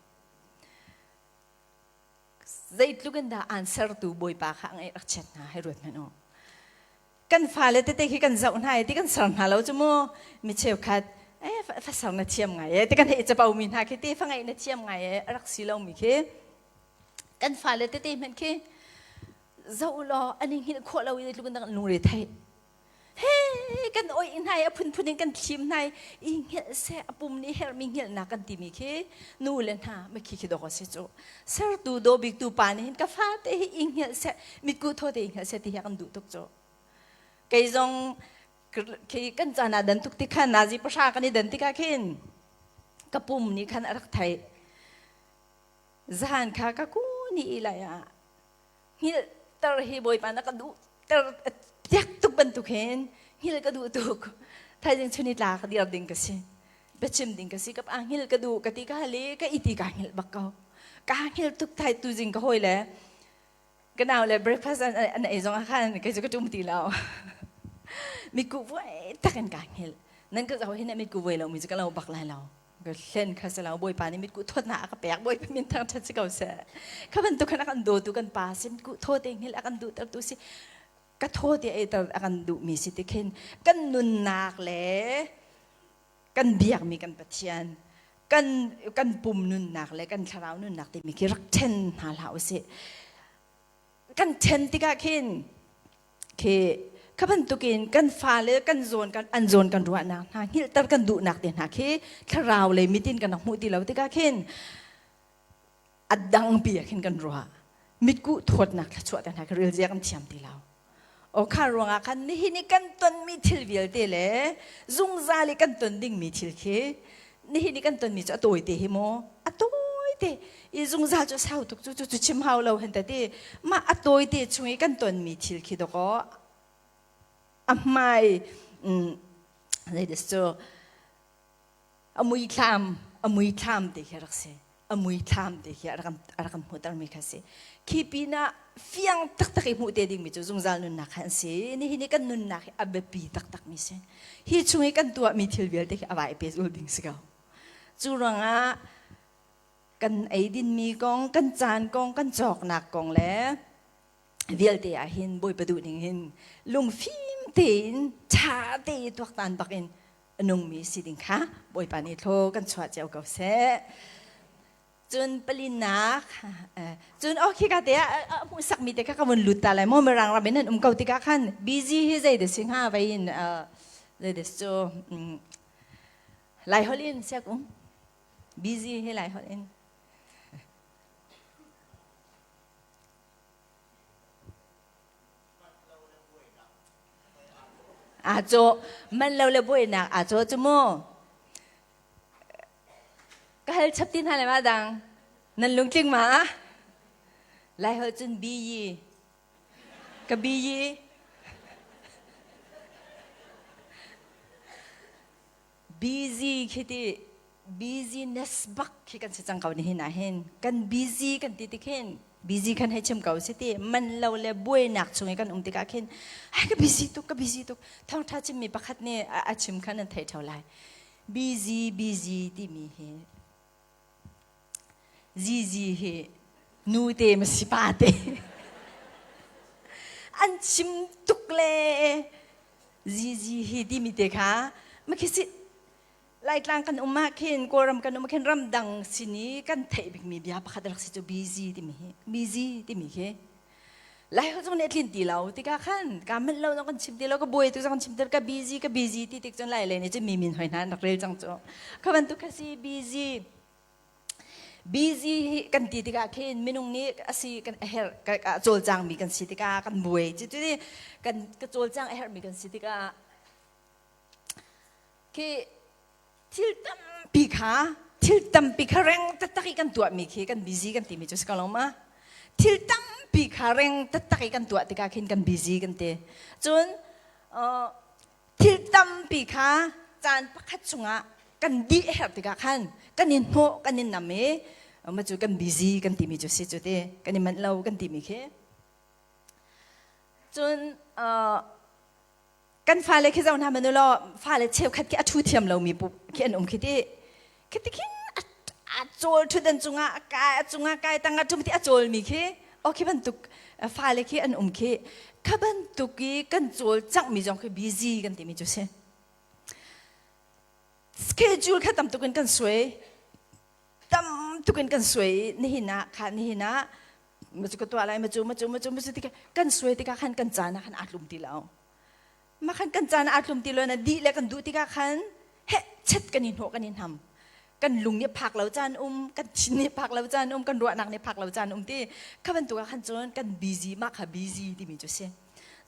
[SPEAKER 1] Zeitluk in dah aan sertu Bawipa kha a ngaih rak chiat hna hei ruat hmanh u. Kan fale tete khi kan zoh hna i ti kan ser hna lo cu mu mi cheukhat eh fa ser na thiam ngai e ti kan hei capo mi hna khi ti fa ngeih na thiam ngai e a rak si lo mi khi kan fale tete hmanh khi zoh law an i hngilh khawh lo i zeitluk in dah kan lungre theih he kan oih hna i a phunphun in kan thlim hna i hngilh seh a pum nih herhmi hngilhnak kan timi khi nu le hna mikhi khi dawk a si cu sertu daw biktu pa nih hin ka fate hi i hngilh seh mitkuh thaw te i hngilh seh ti hi a kan duh tuk cu kei zong khi kan caan ah dan tuk ti khan nazi pahra kan i dan tikah khin ka pum nih khan a rak theih zan kha ka ku ni i lai ah hngilh ter hi bawipa na ka duh ter piak tuk bantuk hin hngilh ka duh tuk thaizing chun i tla ka dir ding ka si biachim ding ka si ka pa hngilh ka duh ka ti ka hal i ka iti ka hngilh bak ko ka hngilh tuk thai tu zing ka hawi le ka nau le breakfast an an ei zong ah khan kei cu ka tum ti lo mitku vuai tak in ka hngilh nan ka zoh hin mitku vuai lo mi cu ka lo bak lai lo ka hlen kha si lo bawipa nih mitkuh thawtnak a ka pek bawipa min thangṭhat si ko seh kha bantuk khan a kan dawtu kan pa si mitkuh thaw te hngilh a kan duhtertu si ka thaw te ei ter a kan duhmi si ti khin kan nunnak le kan biakmi kan Pathian kan kan pum nunnak le kan thlarau nunnak timi khi rak ṭhen hna hlah usih kan ṭhen tikah khin Khi kha bantukin kan fale kan zawn kan an zawn kan ruahnak hna hngilhter kan duhnak te hna khi thlarau lei mit in kan rak hmuh ti lo tikah khin a dangpi ah khin kan ruah mitkuh thawtnak thluachuah te hna kha rel zia kan thiam ti lo o kha ruangah khan nihin i kan tonmi thil vialte le zungzal i kan ton dingmi thil khi nihin i kan tonmi cu a tawite hi maw a tawite i zungzal cu sau tuk cu cu chim hau lo hen ti mah a tawite chung i kan tonmi thil khi dawkaw a hmai zeitis cu a muithlam a muithlam ti khi rak si. A muithlam te khi a rak kan hmuhtermi kha si. Khi pinah fiang taktak i hmuh te dingmi cu zungzal nunnak kha an si. Nihin i kan nunnak hi a biapi taktakmi si. Hi chung i kan tuahmi thil vialte khi a vai pehzul ding si ko. Cu ruangah kan eidinmi kong, kan caan kong, kan cawknak kong le vialte ah hin Bawipa duh ning hin lungfim tein ṭha te i tuaktan bak in a nungmi si ding kha Bawipa nih thlaw kan chuah cio ko seh. Cun palinak cun oh khika te ah a hmuhsakmi te kha ka vun lut ta lai maw Mirang ram in an um ko tikah khan busy hi zei dah si hnga vei in zei dah cu Lai holh in siak um busy hi Lai holh in Aa cawh. Man lo le buainak aa cawh cu mu. Ka hal chap ti hna le ma dang. Nan lungtling ma? Lai holh cun bi yi. Ka bi yi. Busy khi ti busyness bak khi kan si cang ko nihin ah hin. Kan busy kan ti tik hin busy kan hei chim ko si ti man lo le buainak chung i kan um tikah khin ai ka busy tuk ka busy tuk thawngtha chimmi pakhat nih a chim khan nan thei theo lai. Busy busy timi hi zizi hi nu te ma si pa te an chim tuk le zizi hi timi te kha ma khi si Laitlang kan um ah khin Kawlram kan um ah khin ramdang sin i kan theih bikmi bia pakhat rak si cu busy timi hi busy timi khi Lai holh zong nih a tlin ti lo tikah khan ka manh lo zong kan chim ti lo ka buai tuk zong kan chim ti lo ka busy ka busy ti tik cun lai le nih cun mi min hoi hna an rak rel cang cu kha bantuk kha si busy busy hi kan ti tikah khin minung nih a si kan a herh ka cawlcangmi kan si tikah kan buai cu kan ka cawlcang a herhmi kan si tikah Khi thil tampi kha thil tampi kha reng taktak i kan tuahmi khi kan busy kan timi cu si ko lo ma? Thil tampi kha reng taktak i kan tuah tikah khin kan busy kan ti. Cun thil tampi kha caan pakhat chungah kan dih a herh tikah khan kan i hnawh kan i nam i ma cu kan busy kan timi cu si cu ti kan i manh lo kan timi khi. Cun Kan fale khi zoh hna hmanh u law fale cheukhat khi a ṭhu thiam lomi khi an um khi ti. Khi ti khin a cawl ṭhutdan cungah a kai a cungah kai tangah ṭum ti a cawlmi khi aw khi bantuk fale khi an um khi kha bantuk i kan cawl cangmi zong khi busy kan timi cu si. Schedule kha tam tuk in kan suai. Tam tuk in kan suai i nihin ah kha nihin ah macu ka tuah lai macu macu macu macu ti kan suai tikah khan kan caan ah khan aa tlum ti lo mah khan kan caan aa tlum ti lo na dih le kan duh tikah khan heh chet kan i hnawh kan i hnam kan lung nih phak lo caan um kan thin nih phak lo caan um kan ruahnak nih phak lo caan um ti kha bantuk ah khan cun kan busy mah kha busy timi cu si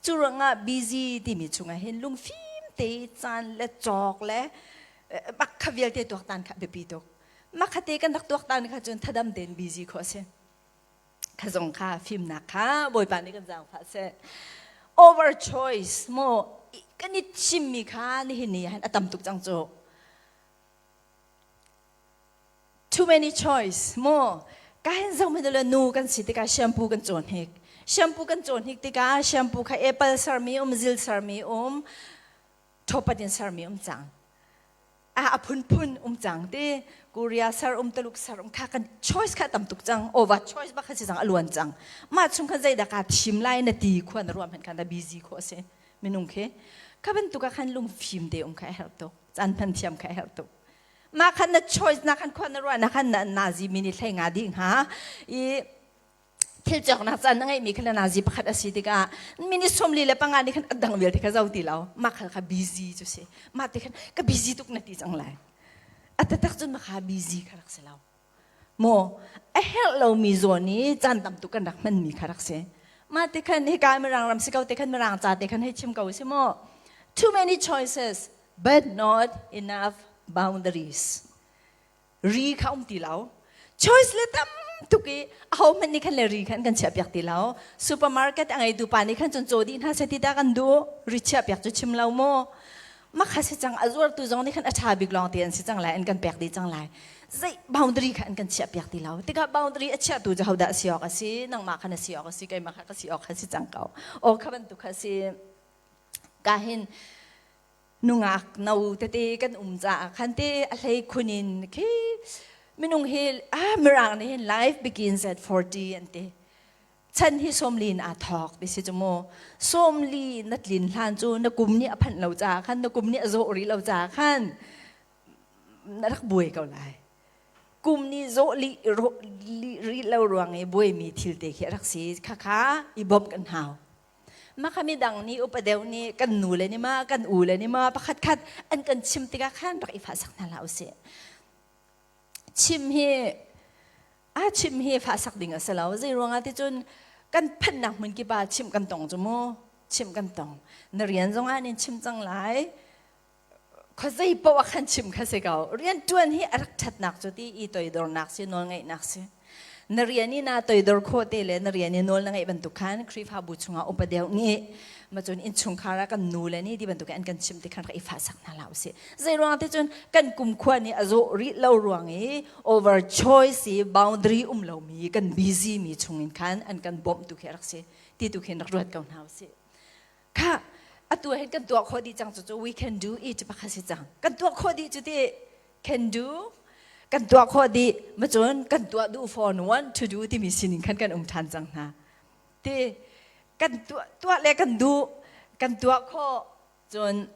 [SPEAKER 1] cu ruangah busy timi chungah hin lungfim te caan le cawk le bak kha vialte tuaktan kha biapi tuk mah kha te kan rak tuaktan kha cun thadam tein busy khawh a si Kha zong kha fimnak kha Bawipa nih kan zaangfah seh. Over choice maw kan i chimmi kha nihin ni ah a tam tuk cang cu. Too many choice maw ka hin zoh hmanh le nu kan si tikah shampoo kan cawn hik. Shampoo kan cawn hik tikah shampoo kha apple sermi um, zil sermi um, thopat in sermi um cang. A phunphun um cang ti Korea ser um Tuluk ser um kha kan choice kha tam tuk cang over choice bak kha si cang a luan cang mah chung khan zeidah ka thim lai na ti khua na ruam hen khan na busy kho a si minung khi kha bantuk ah khan lungfim te um kha a herh tuk caan hman thiam kha a herh tuk mah khan na choice na khan khua na ruah na khan na nazi mini thlei nga ding ha i Thil cawknak caan na ngeihmi kha nazi pakhat a si tikah minute 45 nih khan a dang vialte kha zo ti lo. Mah khal kha busy cu si. Mah te khan ka busy tuk na ti cang lai. A taktak cun mah kha busy kha rak si lo. Maw a herh lomi zawn i caan tam tuk kan rak hmanmi kha rak si. Mah te khan hika Mirang ram si ko te khan Mirang ca te khan hei chim ko si maw. Too many choices but not enough boundaries. Ri kha um ti lo. Choice le tam tuk i ahohmanh nih khan le ri khan kan chiahpiak ti lo. Supermarket a ngeitu pa nih khan cun caw dih hna seh ti dah kan duh. Ri chiahpiak cu chim lo maw? Makha si cang a zuartu zong nih khan a ṭha bik lawng te an si cang lai an kan pek dih cang lai. Zei boundary kha an kan chiah piak ti lo. Tikah boundary a chiahtu cu hodah si awk a si? Nangmah kha na si awk a si, keimah kha ka si awk kha si cang ko. Aw kha bantuk kha si. Ka hin nungak no tete kan um caah khan te a hlei khun in khi minung hi ah mirang nih hin life begins at 40 an ti. Chan hi sawmli in aa thawk ti si cu mu. Sawmli na tlin hlan cu na kum nih a phanh lo caah khan na kum nih a zawh rih lo caah khan na rak buai ko lai. Kum nih zawh li rih lo ruang i buaimi thil te khi a rak si. Khakha i bawmh kan hau. Mah kha midang nih upa deuh nih kan nu le nih ma kan u le nih ma pakhat khat an kan chim tikah khan rak i fahsak hna hlah usih. Chim hi a chim hi fahsak ding a si lo. Zei ruangah ti cun kan phanhnak hmun kip ah chimh kan tong cu mu. Chimh kan tong. Na rian zong ah nin chim cang lai. Khuazei paoh ah khan chim kha si ko. Rianṭuan hi a rak ṭhatnak cu ti i toidornak si, nawlngaihnak si. Na rian i naa toidor khawh te le na rian i nawl na ngeih bantuk khan Khrihfabu chungah upa deuh nih macun innchungkhar ah kan nu le nih ti bantuk an kan chimh ti khan rak i fahsak hna hlah usih. Zei ruang ti cun kan kumkhua nih a zawh rih lo ruang i over choice i boundary um lomi kan busy mi chungin khan an kan bawmh tu khi a rak si ti tu khin rak ruat ko hna usih. Kha atu hin kan tuah khawh dih cang cu cu we can do it pakhat si cang. Kan tuah khawh dih cu ti can do kan tuah khawh dih macun kan tuah duh fawn want to do timi sining khan kan um ṭhan cang hna. Ti kan tuah tuah le kan duh kan tuah khawh cun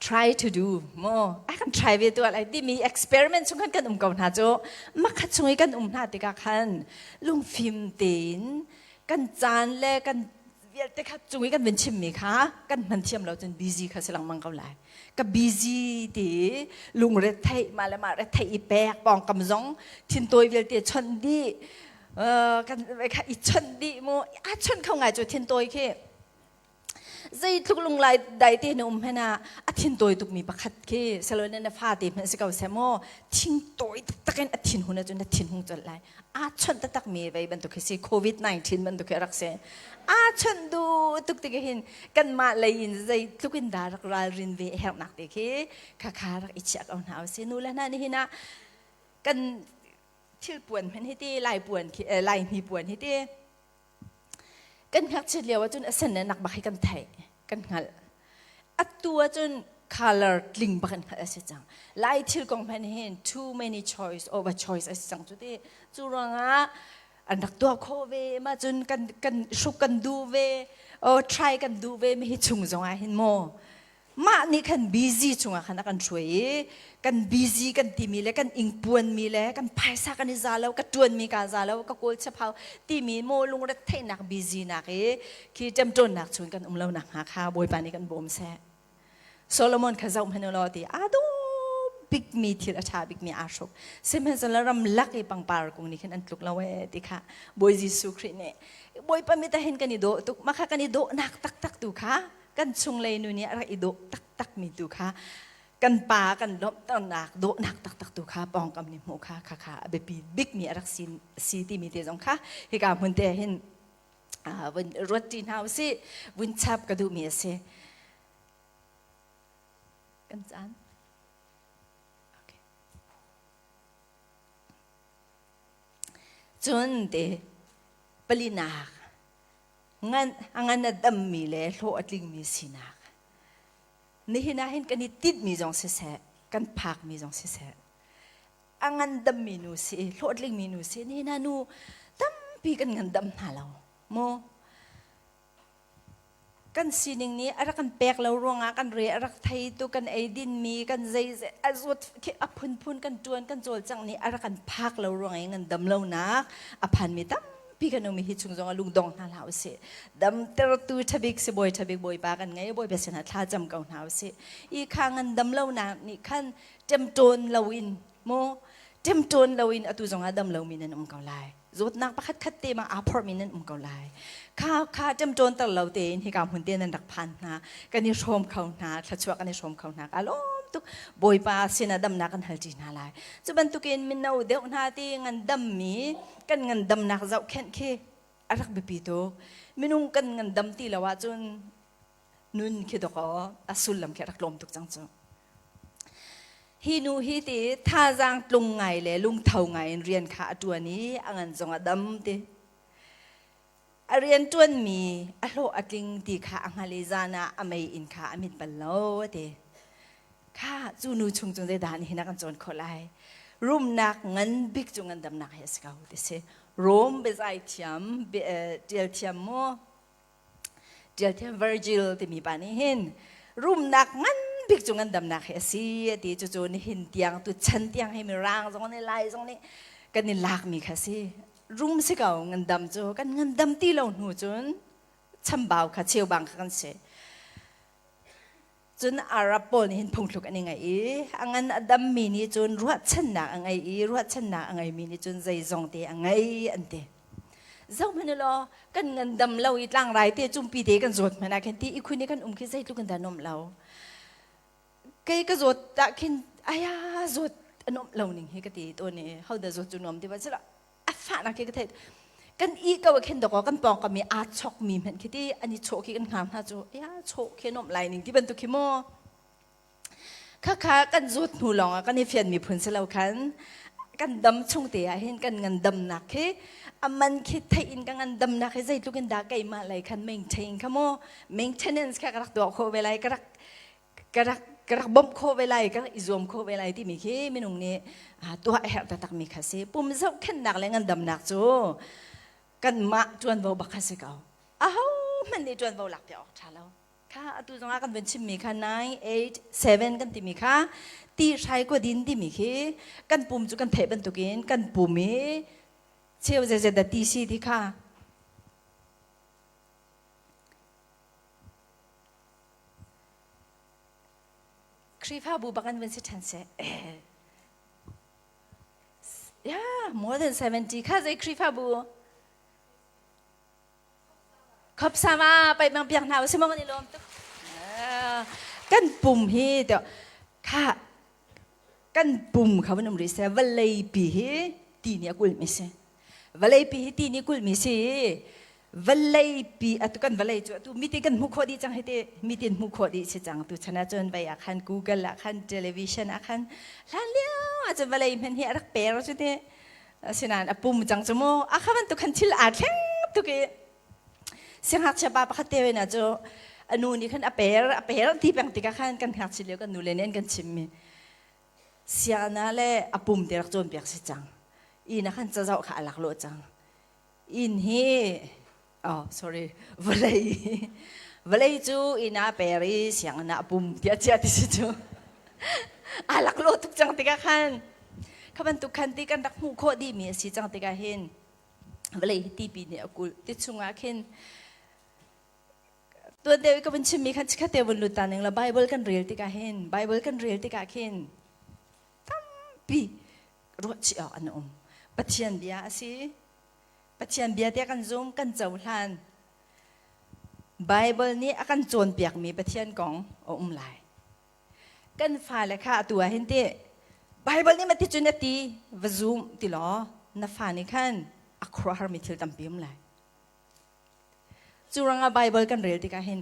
[SPEAKER 1] try to do mo a kan try ve tuah lai timi experiment chung khan kan um ko hna cu makhat chung i kan um hna tikah khan lungfim tein kan caan le kan vialte kha cung i kan vun chimmi kha kan hman thiam lo cun busy kha si lengmang ko lai ka busy ti lungre theih mah le mah re theih i pek pawngkam zong thintawi vialte chawnh dih kan kha i chawnh dih mu a chawnh kho ngai cu thintawi khi Zeitluk lunglai dai te na um hmanh ah a thin tawi tukmi pakhat khi selaw na fa te hmanh si ko seh maw thing tawi taktak in a thin hun ahcun na thin hung colh lai. Aa chawnh taktak mi vei bantuk khi si COVID-19 bantuk khi a rak si. Aa chawnh duh tuk tik hin kanmah lei in zeitluk in dah rak ralrin ve a herhnak te khi khakha rak i chiah ko hna usih. Nu le hna nihin ah kan thil puan hmanh hi ti lai puan khi lai hni puan hi ti Kan ngakchiat lio ahcun a sen le nak bak hi kan theih, kan hngalh. Atu ahcun color tling bak in hngalh a si cang. Lai thil kong hmanh hin too many choice, over choice a si cang cu ti. Cu ruangah an rak tuah khawh ve, mah cun kan kan hruk kan duh ve, oh, try kan duh ve mi hi chung zong ah hin maw Mah nih khan busy chungah khan a kan hruai i kan busy kan timi le kan ingpuanmi le kan phaisa kan i za lo, ka ṭuanmi kaa za lo, ka kawl chiaphau timi maw lungretheihnak busy nak i khi ṭemṭawnnak chung kan um lo nak hnga kha Bawipa nih kan bawm seh. Solomon kha zoh hmanh u law ti aa dawh bikmi thil a ṭha bikmi aa hruk. Sihmanhsehlaw ramlak i pangpar kung nih khin an tluk lo ee ti kha Bawi Jesuh Khrih nih Bawipa mit ah hin kan i dawh tuk mah kha kan i dawhnak taktak tu kha kan chunglei nu nih a rak i dawh taktakmi tu kha kan pa kan lawmhternak dawhnak taktak tu kha pawngkam nih hmuh kha kha kha a biapi bikmi a rak si, si timi te zong kha hika hmun te hin vun ruat ṭi hna usih vun chap ka duhmi a si kan caan okay. Cun te palinak ngan a ngan a dammi le hlawh a tlingmi sinak. Nihin ah hin kan i tinhmi zong siseh, kan phakmi zong siseh, a ngandammi nu si, hlawhtlingmi nu si, nihin ah nu tampi kan ngandam hna lo. Mu kan sining nih a rak kan pek lo ruangah kan re a rak thei tu kan ei dinmi kan zei a zawt a phunphun kan tuan kan cawlcangh nih a rak kan phak lo ruang i ngandam lonak a phanmi tam tampi kan um hi chung zong ah lungdong hna hlah usih damtertu ṭhabik si bawi ṭhabik bawipa kan ngei bawipa sinah thla cam ko hna usih i kha ngan dam lo nak nih khan ṭemṭawn loin mu ṭemṭawn loin atu zong ah dam lomi nan um ko lai zawtnak pakhat khat te ma aa phorhmi nan um ko lai kha kha ṭemṭawn ter lo tein hika hmun te nan rak phan hna kan i hrawm kho hna thluachuah kan i hrawm kho hna ka lawm tuk bawipa sinah damnak kan hal ṭi hna lai cu bantukin mino deuh hna ti ngan dammi kan ngandamnak zohkhenh khi a rak biapi tuk. Minung kan ngandam ti lo ahcun nun khi dawkaw a sullam khi a rak tlawm tuk cang cu. Hi nu hi ti thazaang tlung ngai le lungtho ngai in rian kha a ṭuan i a ngan zong a dam ti. A rian ṭuanmi a hlawh a tling ti kha a hngal i zan ah a mei inn kha a mit bal lo a ti. Kha cu nu chung cun zeidah nihin ah kan cawn khawh lai? Rumnak ngan bik cu ngandamnak hi a si ko ti si. Rom biazai thiam, ṭial thiam maw Ṭialthiam Virgil timi pa nih hin rumnak ngan bik cu ngandamnak hi a si a ti. Cucu nihin tiang tu chan tiang hi mirang zong nih lai zong nih kan i lakmi kha si. Rum si ko ngandam cu kan ngandam ti lo hnu cun chambau kha cheubang kha kan si. Cun Arab pawl nih hin phungthluk an i ngaih i a ngan a dammi nih cun ruahchannak a ngei i ruahchannak a ngeimi nih cun zeizong te a ngei an ti. Zohhmanh u law kan ngandam lo i tlangrai te cumpi te kan zawt hmanh ah khin ti ikhun i kan um khi zeitluk in dah nuamh lo. Kei ka zawt ah khin aya zawt a nuamh lo ning hi ka ti tawn i hodah zawt cu nuam ti ba sila a fahnak khi ka theih kan i ko khin dawk kan pawngkam i aa chokmi hmanh khi ti an i chawh khi kan hngam hna cu ya chawh khi nuamh lai ning ti bantuk khi maw khakha kan zawt hnu lawng ah kan i fian mi phun si lo khan kan dam chung te ah hin kan ngandamnak khi aman khi theih in ka ngandamnak hi zeitluk in dah keimah lei khan maintain kha maw maintenance kha ka rak tuah khawh ve lai ka rak ka rak ka rak bawmh khawh ve lai ka rak i zuam khawh ve lai timi khi minung nih tuah a herh taktakmi kha si pum zohkhenhnak le ngandamnak cu kanmah ṭuanvo bak kha si ko aho hmanh nih ṭuanvo lak piak awk ṭha lo kha atu zongah kan vun chimmi kha 9 8 7 kan timi kha ti hrai ko din timi khi kan pum cu kan theih bantukin kan pum i cheu zeizet dah ti si ti kha Khrihfabu bak an vun si ṭhan seh. Yeah, more than 70. Kha zei Khrihfabu? Khop sama pai bang piak hna si mong ni lom tuk. Kan pum hi to kha kan pum kha van um ri se vawlei pi hi ti nih a kulh mi si. Vawlei pi hi ti nih kulh mi si. Vawlei pi atu kan vawlei cu atu mitin kan hmuh khawh dih cang hi ti mitin hmuh khawh dih si cang tu chan ah cun vei ah khan Google ah khan television ah khan hlan lio ah cun vawlei hman hi a rak per cu ti asinain a pum cang cu mu a kha bantuk khan thil aa thleng tuk i siangngakchia pa pakhat te na cu a nu nih khan a per a per ti peng tikah khan kan ngakchia lio kan nu le nih an kan chimmi siana le a pum te rak cawnpiak si cang inn ah khan cazoh kha a lak lawh cang Inn hi oh sorry vawlei vawlei cu inn ah per i sianginn ah a pum tiah chiah ti si cu aa laklawh tuk cang tikah khan kha bantuk khan ti kan rak hmuh khawh dihmi a si cang tikah hin vawlei hi tipi nih a kulh ti chungah khin tuan deuh i ka vun chimmi khan chikkhat te vun lut ta ning la Bible kan rel tikah hin Bible kan rel tikah khin tampi ruahchih awk an um. Pathian bia a si. Pathian bia tiah kan zum, kan cohlan. Bible nih a kan cawnpiakmi Pathian kong a um lai. Kan fale kha atu ah hin ti Bible nih mati cun a ti va zum ti law na fa nih khan a khuaruahharmi thil tampi um lai. Cu ruangah Bible kan rel tikah hin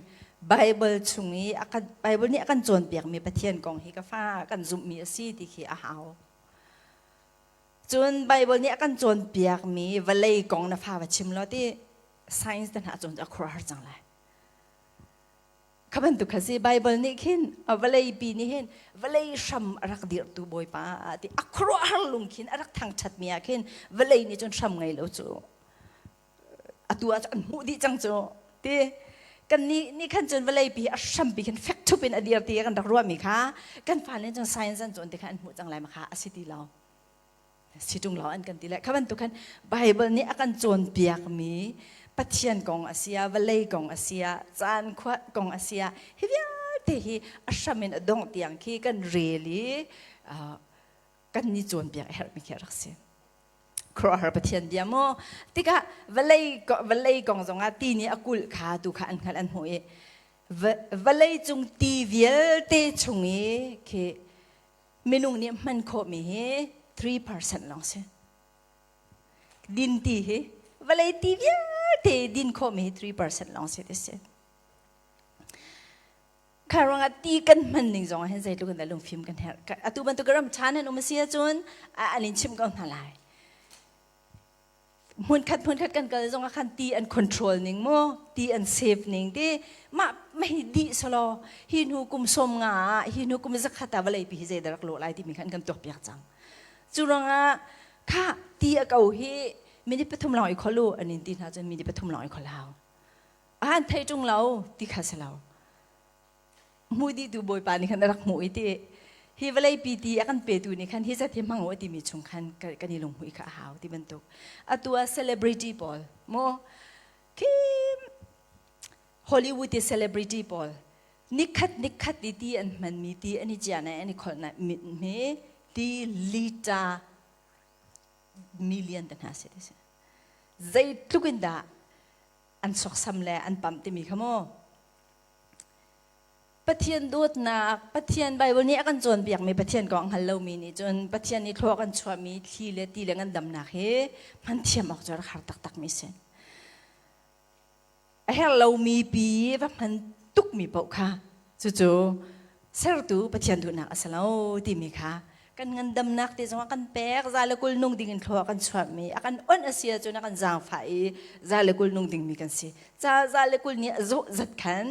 [SPEAKER 1] Bible chung i a kan Bible nih a kan cawnpiakmi Pathian kong hi ka fa kan zumhmi a si ti khi a hau. Cun Bible nih a kan cawnpiakmi vawlei kong na fa va chim law ti science te hna cawn cu a khuaruahhar cang lai. Kha bantuk kha si Bible nih khin a vawlei pi nih hin vawlei hram a rak dirhtu Bawipa ti a khuaruahhar lung khin a rak thangṭhatmi ah khin vawlei nih cun hram ngei lo cu atu ah an hmuh dih cang cu ti kan nih nih khan cun vawlei pi a hrampi khin fek thup in a dir ti kan rak ruahmi kha kan fa nih cun science an cawn ti kha an hmuh cang lai ma kha a si ti lo si ṭung lo an kan ti le kha bantuk khan Bible nih a kan cawnpiakmi Pathian kong a si ah vawlei kong a si ah caan khua kong a si ah hi vialte hi a hram in a dongh tiang khi kan rel i kan ni cawnpiak a herhmi khi a rak si. Khuaruahhar Pathian bia maw? Tikah vawlei vawlei kong zongah ti nih a kulh kha tu kha an hngalh an hmuh i vawlei cung ti vialte chung i khi minung nih hman khawhmi hi 3% lawng si. Din ti hi vawlei ti vialte din khawhmi hi 3% lawng si ti si. Kha ruangah ti kan hman ning zong ah hin zeitluk in dah lungfim kan herh. Atu bantuk ram ṭha nan um a si ahcun an in chimh ko hna lai. Hmunkhat hmunkhat kan kal zong ah khan ti an control ning mu, ti an save ning ti mah mei dih selaw hi hnu kum 50 ah hi hnu kum 100 ah vawlei pi hi zeidah rak lawh lai timi khan kan tuak piak cang. Cu ruangah kha ti a ko hi minute 3 lawng i khol u an in ti hna cun minute 3 lawng i khol hau. An thei ṭung lo ti kha si lo. Hmu dihtu Bawipa nih khan a rak hmuh i ti hi vawlei pi ti a kan petu nih khan hi zat hi hmang u a timi chung khan kan i lunghmuih kha a hau ti bantuk. Atu ah celebrity pawl mu khi Hollywood i celebrity pawl nikhat nikhat i ti an hmanmi ti an i cia na an i kholh na mi ti lita million te hna si ti si. Zeitluk in dah an sawksam le an pamh timi kha mu Pathian dawtnak, Pathian Bible nih a kan cawnpiakmi Pathian kong hngal lomi nih cun Pathian nih thlua kan chuahmi thli le ti le ngandamnak hi hman thiam awk cu rak har taktakmi si. A herh lomi pi va hman tukmi paoh kha cucu sertu Pathian duhnak a si lo timi kha kan ngandamnak te zong a kan pek za le 20 nung ding in thlua kan chuahmi a kan onh a si ahcun a kan zaangfah i za le 20 nung dingmi kan si. Ca za le 20 nih a zawh zat khan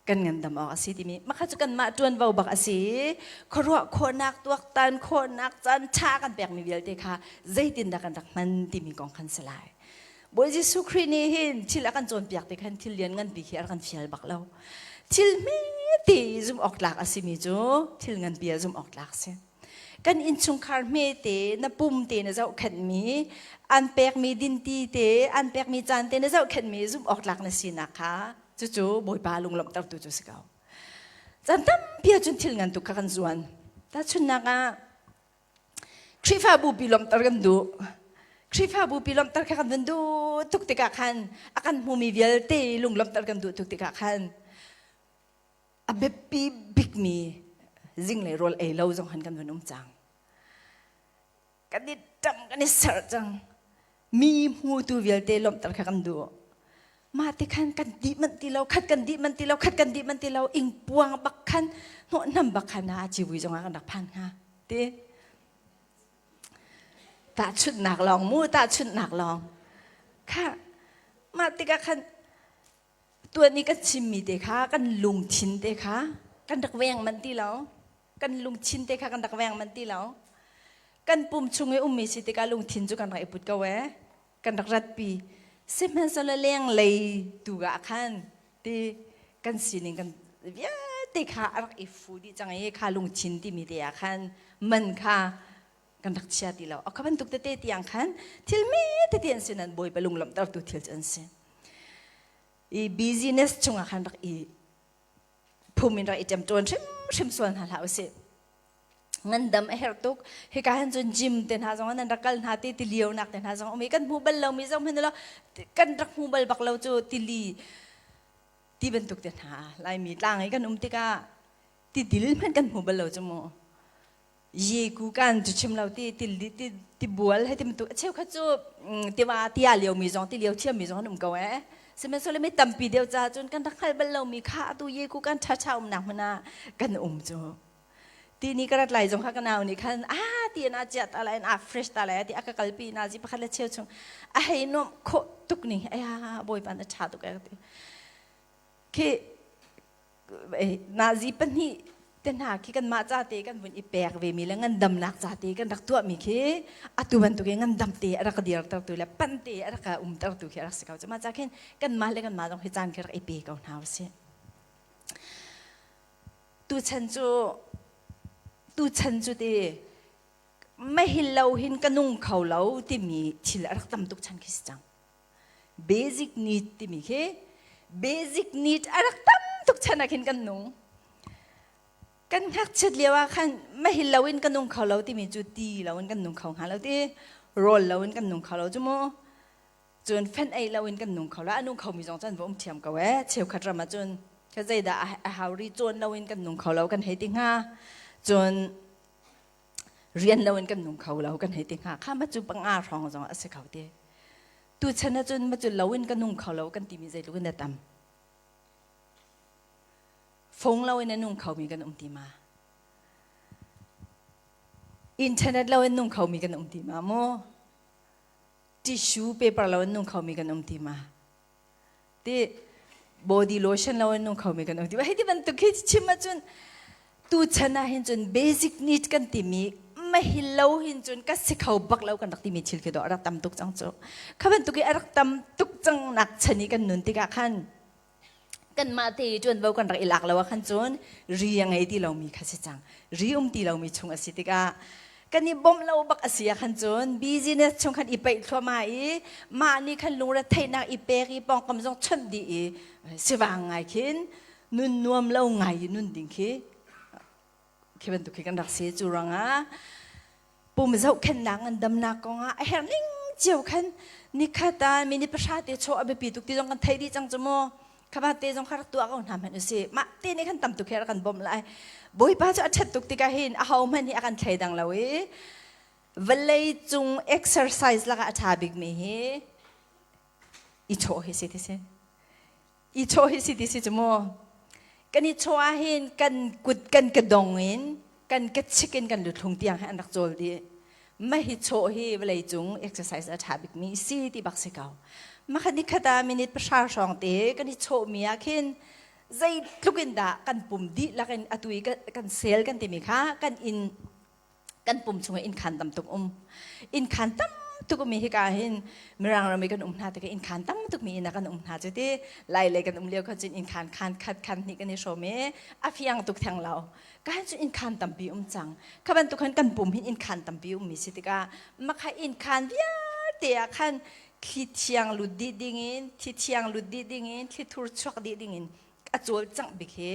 [SPEAKER 1] kan ngandam awk a si timi makha cu kanmah ṭuanvo bak a si khuaruah khawhnak tuaktan khawhnak caan ṭha kan pekmi vialte kha zeitindah kan rak hman timi kong khan si lai Bawi Jesuh Khrih nih hin thil a kan cawnpiak te khan thil lian nganpi khi a rak kan fial bak lo thil hmete zumh awk tlak a simi cu thil nganpi ah zumh awk tlak si kan innchungkhar hmete na pum te na zohkhenhmi an pekmi dinti te an pekmi caan te na zohkhenhmi zumh awk tlak na sinak kha Cucu Bawipa lunglawmhtertu cu si ko. Caan tampi ahcun thil ngan tuk kha kan zuan. Tahchunhnak ah Khrihfabu pi lawmhter kan duh. Khrihfabu pi lawmhter kha kan van duh tuk tikah khan a kan hmumi vialte lunglawmhter kan duh tuk tikah khan a biapi bikmi zinglei rawl ei lo zong han kan van um cang. Kan i ṭam kan i serh cang. Mi hmutu vialte lawmhter kha kan duh. Mah ti khan kan dih manh ti lo, khat kan dih manh ti lo, khat kan dih manh ti lo, ingpuang bak khan, hnawhnam bak khan a civui zong ah kan rak phan hnga. Ti. Tahchunhnak lawng mu, tahchunhnak lawng. Kha, mah tikah khan tuan i kan chimmi te kha, kan lungthin te kha, kan rak veng manh ti lo. Kan lungthin te kha kan rak veng manh ti lo. Kan pum chung i ummi si tikah lungthin cu kan rak i put ko ee. Kan rak ratpi. Sihmanhsehlaw lenglei tu ah khan ti kan sining kan vialte kha a rak i fu dih cang i kha lungthin timi te ah khan man kha kan rak chia ti lo. A kha bantuk tete tiang khan thil me tete an si nan Bawipa lunglawmhtertu thil cu an si. I business chungah khan rak i phum in rak i ṭemṭawn hrimhrim sual hna hlah usih. Ngandam a herh tuk. Hika hin cun gym te hna zong nan rak kal hna ti tilio nak te hna zong um i kan hmu bal lomi zong hin lo kan rak hmu bal bak lo cu tili ti bantuk te hna Laimi tlang i kan um tikah tidil hmanh kan hmu bal lo cu mu. Yeku kan cu chim lo ti ti ti ti bual hei ti bantuk a cheukhat cu tiva tia lio mi zong ti lio thiam mi zong an um ko eh sihmanhsehlaw mi tampi deuh ca cun kan rak hngalh bal lomi kha atu yeku kan ṭha umnak hmun ah kan um cu ti ni ka rat lai zong kha ka nau nih khan a ti na chia ta lai na fresh ta lai ti a ka kalpi na zi pakhat le cheu chung a hei nuam khawh tuk ni aya bawipa na ṭha tuk eh ti khi Nazi pahnih te hna khi kanmah ca te kan vun i pek ve mi le ngandamnak ca te kan rak tuah mi khi atu bantuk in ngandam te a rak dirtertu le pan te a rak umtertu khi a rak si ko. Cuma ca khin kanmah le kanmah zong hi caan khi rak i pe ko hna usih. Tuchan cu tuchan cu ti mehil lo hin ka nung kho lo timi thil a rak tam tuk chan khi si cang. Basic need timi khi basic need a rak tam tuk chan ah khin kan nung. Kan ngakchiat lio ah khan mahil loin kan nung kho lo timi cu ti loin kan nung kho hnga lo ti rawl loin kan nung kho lo cu mu. Cun fen ei loin kan nung kho lo. A nung khomi zong cun va um thiam ko ee. Cheukhat ram ah cun ka zeidah a hau ri cawn loin kan nung kho lo kan hei ti hnga. Cun rian loin kan nung kho lo kan hei ti hnga kha ma cu panga hrawng zong a si kho ti tuchan ahcun ma cu lo in ka nung kho lo kan timi zeitluk in a tam. Phone lo in a nung khomi kan um ti ma? Internet lo in nung khomi kan um ti ma mu? Tissue paper lo in nung khomi kan um ti ma? Ti body lotion lo in nung khomi kan um ti ma? Hei ti bantuk hi chim ahcun tu chan ah hin cun basic need kan timi mahi lo hin cun ka si kho bak lo kan rak timi thil khi do a rak tam tuk cang cu. Kha bantuk i a rak tam tuk cang nak chan i kan nun tikah khan kanmah te i ṭuanvo kan rak i lak lo ah khan cun ri a ngei ti lomi kha si cang. Ri um ti lomi chung a si tikah kan i bawmh lo bak a si ah khan cun business chung khan i peih thluahmah i mah nih khan lungre theihnak i pek i pawngkam zong chawnh dih i sivang ngai khin nun nuam lo ngai i nun ding khi khi bantuk khi kan rak si. Cu ruangah pum zohkhenhnak ngandamnak kongah a herh ning cio khan nikhat ah minute pahra te chaw a biapi tuk ti zong kan theih dih cang cu mu. Khaba te zong kha rak tuah ko hna hmanh usih. Mah te nih khan tam tuk he rak kan bawmh lai. Bawipa cu a ṭhat tuk tikah hin aho hmanh hi a kan thleidang lo i vawlei cung exercise lakah a ṭha bikmi hi i chawh hi si ti si. I chawh hi si ti si cu mu. Kan i chawh ah hin kan kut kan ka dong in kan ka chik in kan luthlung tiang hi an rak cawl dih. Mah hi chawh hi vawlei cung exercise a ṭha bikmi si ti bak si ko. Makhat ni khat ah minute pahra hrawng te kan i chawhmi ah khin zeitluk in dah kan pum dihlak in atu i kan sel kan timi kha kan in kan pum chung ah innkhan tam tuk um. Innkhan tam tuk umi hika hin Mirang ram i kan um hna tikah innkhan tam tuk mi inn ah kan um hna cu ti. Lai lei kan um lio khan cun innkhan khan khat khan hnih kan i hrawm i a fiang tuk theng lo. Ka hin cun innkhan tampi um cang. Kha bantuk khan kan pum hin innkhan tampi ummi si tikah makha innkhan vialte ah khan thli thiang lut dih ding in thli thiang lut dih ding in thli thur chuak dih ding in a cawlcangh bik hi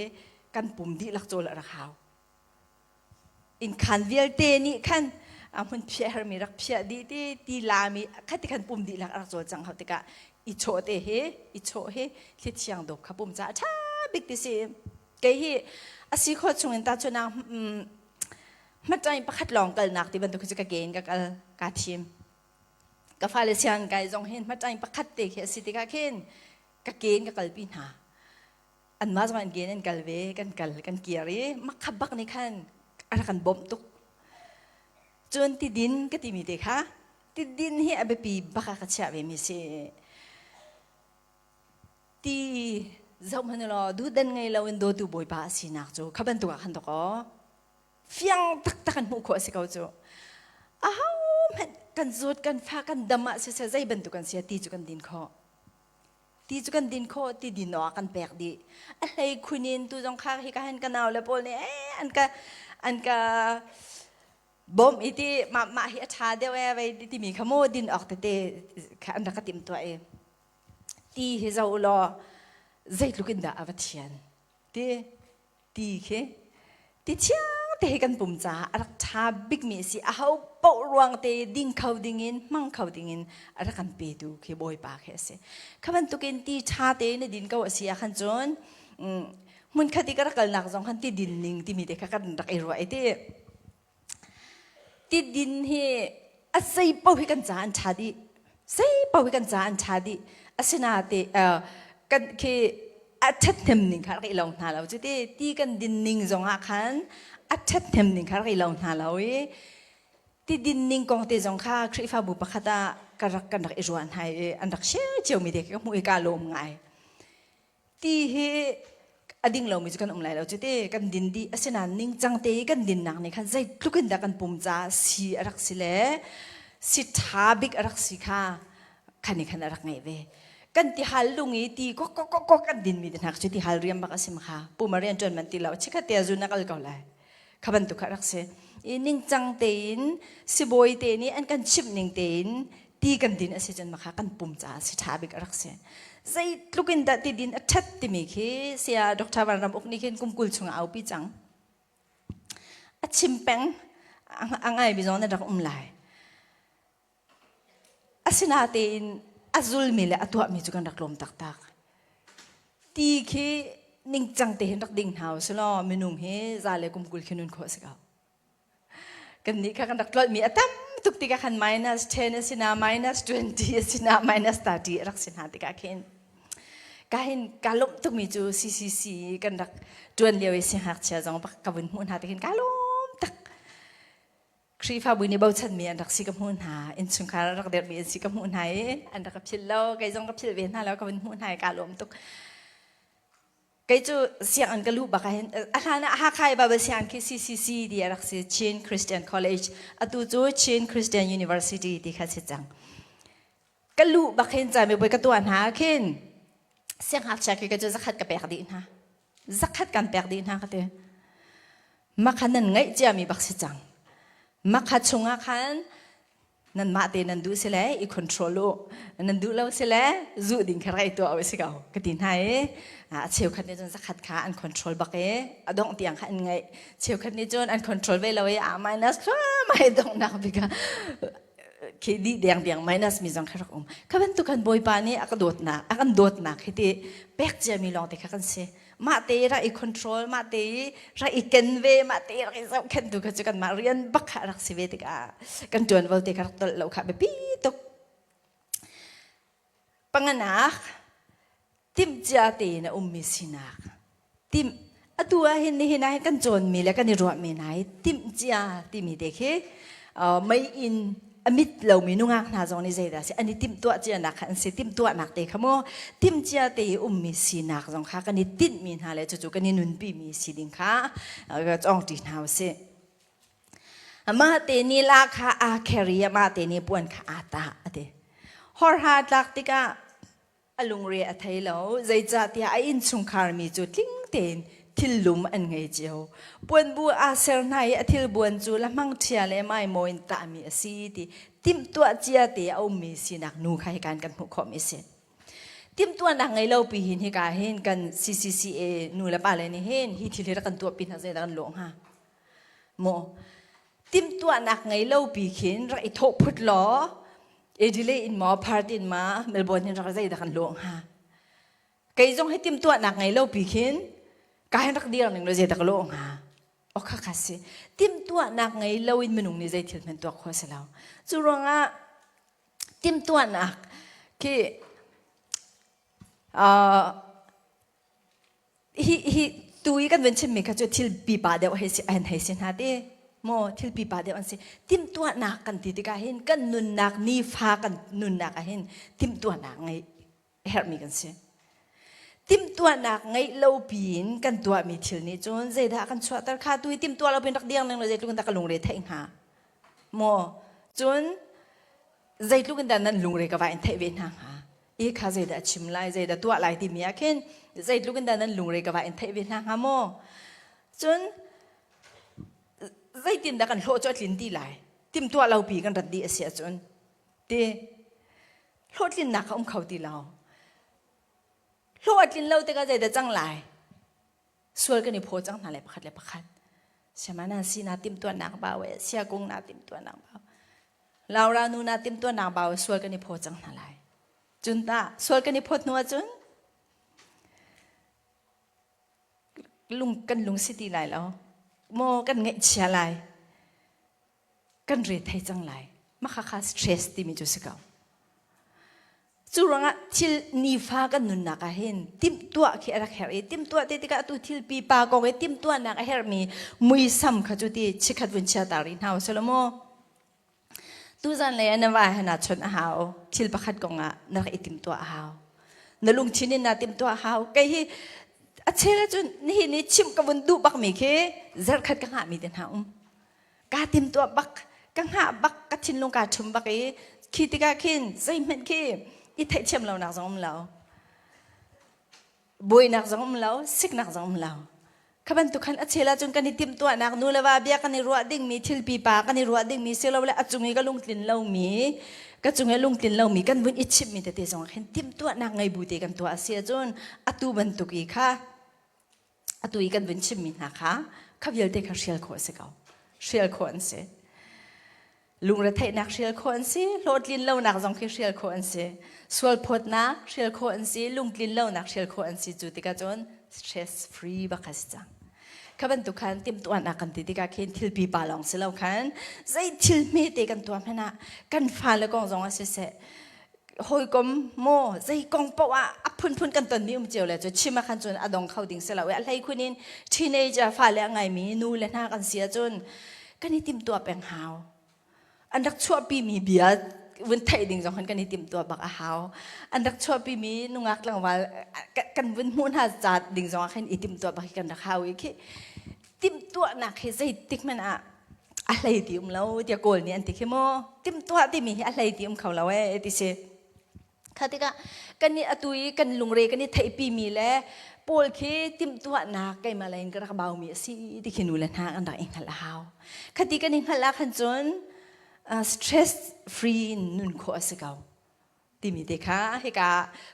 [SPEAKER 1] kan pum dihlak cawl a rak hau. Innkhan vialte nih khan a hmun phiah hermi rak phiah dih ti ti lami khati khan pum dihlak a rak cawlcang hau tikah i chawh te hi i chawh hi thli thiang dawp kha pum caah a ṭha bik ti si. Kei hi a si khawh chungin tahchunhnak hmaṭain pakhat lawng kalnak ti bantuk khi cu ka ke in ka kal kaa thim. Ka fale sianginn kai zong hin hmaṭain pakhat te khi a si tikah khin ka ke in ka kalpi hna. Anmah zong an ke in an kal ve, kan kal kan kir i makha bak nih khan a rak kan bawmh tuk. Cun tidin ka timi te kha tidin hi a biapi bak ah ka chiah ve mi si. Ti zohhmanh law duhdan ngei loin dawtu Bawipa a sinak cu kha bantuk ah khan dawkaw fiang taktak an hmuh khawh a si ko cu. Aho hmanh kan zawt kan fa kan dam ah siseh zei bantuk kan si ti cu kan din khawh. Ti cu kan din khawh, ti din awk kan pek dih. A hlei khun in tu zong kha hi ka han ka nau le pawl nih eh an ka an ka bawmh i ti mah mah hi a ṭha deuh ee vei timi kha maw din awk tete kha an rak ka timhtuah i ti hi zoh u law zeitluk in dah a va thian ti ti khi ti thiang te hi kan pum caah a rak ṭha bikmi a si. Aho paoh ruang te ding kho dingin hmang kho dingin a rak kan petu khi Bawipa khi a si. Kha bantukin ti ṭha te na din ko a si ah khan cun hmunkhat i ka rak kalnak zong khan ti din ning timi te kha kan rak i ruah i ti. Ti din hi a zei paoh hi kan caah an ṭha dih. Zei paoh hi kan caah an ṭha dih. Asinain kan khi a ṭhathnem ning kha rak i lo hna lo. Cuti ti kan din ning zongah khan a ṭhathnem ning kha rak i lo hna lo i ti din ning kong te zong kha Khrihfabu pakhat ah ka rak kan rak i ruah hna i an rak share ciomi te ka hmuh i kaa lawm ngai. Ti hi a ding lomi cu kan um lai lo cu ti kan din dih. Asinain ningcang te i kan dinnak nih khan zeitluk in dah kan pum caah si a rak si le si ṭha bik a rak si kha khan i khan a rak ngeih ve. Kan tihal lung i ti kok kok kok kok kan dinmi te hna cu tihal riam bak a si kha. Pum a rian ṭuan man ti lo chikhat te a zun a kal ko lai. Kha bantuk kha rak si. I ningcang tein sibawi te nih an kan chimh ning tein ti kan din a si cun makha kan pum caah si ṭha bik a rak si. Zeitluk in dah ti din a ṭhat timi khi saya Dr. Van Ram Uk nih khin kum 20 chung a aupi cang. A chim peng a ngaimi zong na rak um lai. Asinain a zulmi le a tuahmi cu kan rak lawm taktak. Ti khi ningcang te hin rak ding hna u selaw minung hi za le kum 20 khi nun khawh a si ko. Kannih kha kan rak tlolhmi a tam tuk tikah khan minus 10 a si na, minus 20 a si na, minus 30 a rak si hna tikah khin. Ka hin ka lawmh tukmi cu CCC kan rak ṭuan lio i siangngakchia zong bak ka vun hmuh hna tihin ka lawm tak. Khrihfabu nih bochanmi an rak si ka hmuh hna, innchungkhar an rak dirhmi an si ka hmuh hna i an rak ka philh lo, kei zong ka philh ve hna lo, ka vun hmuh hna i ka lawm tuk. Kei cu sianginn ka luh bak ahhin a hlan ah Hakha i Bible sianginn khi CCC ti a rak si Chin Christian College atu cu Chin Christian University ti kha si cang. Ka luh bak hin camipuai ka tuah hna khin siangngakchia khi ka cu zakhat ka pek dih hna. Zakhat kan pek dih hna ka ti. Makha nan ngaih ciami bak si cang. Makha chungah khan nanmah te nan duh si le i control u nan duh lo si le zuh ding kha rak i tuah u si ko ka ti hna i a cheukhat nih cun zakhat kha an control bak i a dongh tiang kha an ngaih cheukhat nih cun an control ve lo i a minus thluahmah i donghnak bik ah khi dih deng deng minus mi zong kha rak um kha bantuk kan bawipa nih a ka dawtnak a kan dawtnak hi ti pek ciami lawng te kha kan si mah te rak i control mah te rak i ken ve mah te rak i zohkhenh tu kha cu kanmah rian bak kha rak si ve tikah kan ṭuanvo te kha rak tolh lo kha biapi tuk panganak timhcia tein a ummi sinak timh atu ah hin nihin ah hin kan cawnmi le kan i ruahmi hna hi timhcia timi te khi mei inn a mit lomi nungak hna zong nih zeidah si an i timhtuah cianak kha an si timhtuahnak te kha maw timhcia te i ummi sinak zong kha kan i tinhmi hna le cucu kan i nunpimi si ding kha cawngṭi hna usih amah te nih la kha aa carry amah te nih puan kha aa tah ati horha tlak tikah A lungre a thei lo, zeicahtiah a innchungkhar mi cu tling tein thillum an ngei cio. Puanbu aa ser hna i a thilbuan cu lahmang ṭhia le maimaw in tahmi a si ti timhtuah cia te a ummi sinak nu kha hikan kan hmuh khawhmi a si. Timhtuahnak ngei lo pi hin hika hin kan CCCA nu le pa le nih hin hi thil hi rak kan tuahpi hna zeidah kan lawh hnga? Maw timhtuahnak ngei lo pi khin rak i thawh phut law Adelaide in maw Perth in ma Melbourne in rak zeidah kan lawh hnga kei zong hi timhtuahnak ngei lo pi khin ka hin rak dir ning lo zeidah ka lawh hnga okha kha si timhtuahnak ngei lo in minung nih zei thil hmanh tuah khawh si lo cu ruangah timhtuahnak khi uh, hi hi tu i kan vun chimmi kha cu thil pipa deuh hei si an hei si hna ti maw thil pipa deuh an si timhtuahnak kan ti tikah hin kan nunnak nifa kan nunnak ah hin timhtuahnak ngeih herhmi kan si timhtuahnak ngeih lo piin kan tuahmi thil nih cun zeidah kan chuahter kha tu hi timhtuah lo piin rak diang ning lo zeitluk in dah ka lungre theih hnga maw cun zeitluk in dah nan lungre ka va in theih ve hna hnga i kha zeidah chim lai zeidah tuah lai timi ah khin zeitluk in dah nan lungre ka va in theih ve hna hnga maw cun zeitin dah kan hlawh cu a tlin ti lai timtuah lo pi kan rat dih a si ahcun ti hlawhtlinnak kha um kho ti lo hlawh a tlin lo tikah zeidah cang lai sual kan i phaw cang hna le pakhat le pakhat siamana si na timtuahnak bau e siakung na timtuahnak bau Laura nu na timtuahnak bau sual kan i phaw cang hna lai cun ta sual kan i phawt hnu ahcun lung kan lung si ti lai lo maw kan ngaihchia lai kan re thei cang lai mah kha stress timi cu si ko Cu ruangah thil nifa kan nunnak ah hin timhtuah khi a rak herh i timhtuah te tikah atu thil pipa kong i timhtuahnak a herhmi muisam kha cu ti chikhat vun chia ta rih hna u sih maw. Tuzan lei ah na va he naa chawnh a hau. Thil pakhat kong ah na rak i timhtuah a hau. Na lungthin in naa timhtuah a hau. Kei hi a chel ahcun nihin i chimh ka vun duh bakmi khi zarhkhat ka hngahmi te hna um. Kaa timtuah bak, ka hngah bak, ka thinlung kaa ṭhum bak i khi tikah khin zeihmanh khi i theihthiam lonak zong um lo. Buainak zong um lo, siknak zong um lo. Kha bantuk khan a chel ahcun kan i timhtuahnak nu le va bia kan i ruah dingmi thil pipa kan i ruah dingmi silole a cung i ka lungtlin lomi ka cung i lungtlin lomi kan vun i chimhmi tete zong ah khin timhtuahnak ngei bu te kan tuah a si ahcun atu bantuk i kha atu i kan vun chimmi hna kha kha vialte kha hrial khawh a si ko hrial khawh an si lungretheihnak hrial khawh an si hlawhtlin lonak zong khi hrial khawh an si sualphawtnak hrial khawh an si lungtlin lonak hrial khawh an si cu tikah cun stress free bak a si cang kha bantuk khan timhtuahnak kan ti tikah khin thil pipa lawng si lo khan zei thil hmete kan tuah hmanh ah kan fale kong zong ah siseh. Hawikom maw zei kong paoh ah a phunphun kan tonmi um cio le cu chim ah khan cun a dong kho ding si lo i a hlei khun in teenager fale a ngaimi nu le hna kan si ahcun kan i timhtuah peng hau. An rak chuahpimi bia vun theih ding zong khan kan i timhtuah bak a hau. An rak chuahpimi nungak tlangval kan vun hmuh hna ca ding zong ah khin i timhtuah bak hi kan rak hau i khi timhtuahnak hi zeitik hmanh ah a hlei ti um lo tiah Kawl nih an ti khi mu. Timhtuah timi hi a hlei ti um kho lo ee ti si. Kha tikah kan nih atu i kan lungre kan i theihpimi le pawl khi timhtuahnak keimah lei in ka rak baumi a si ti khi nu le hna kan rak i hngalh a hau. Khati kan i hngalh ah khan cun stress free in nun khawh a si ko timi te kha hika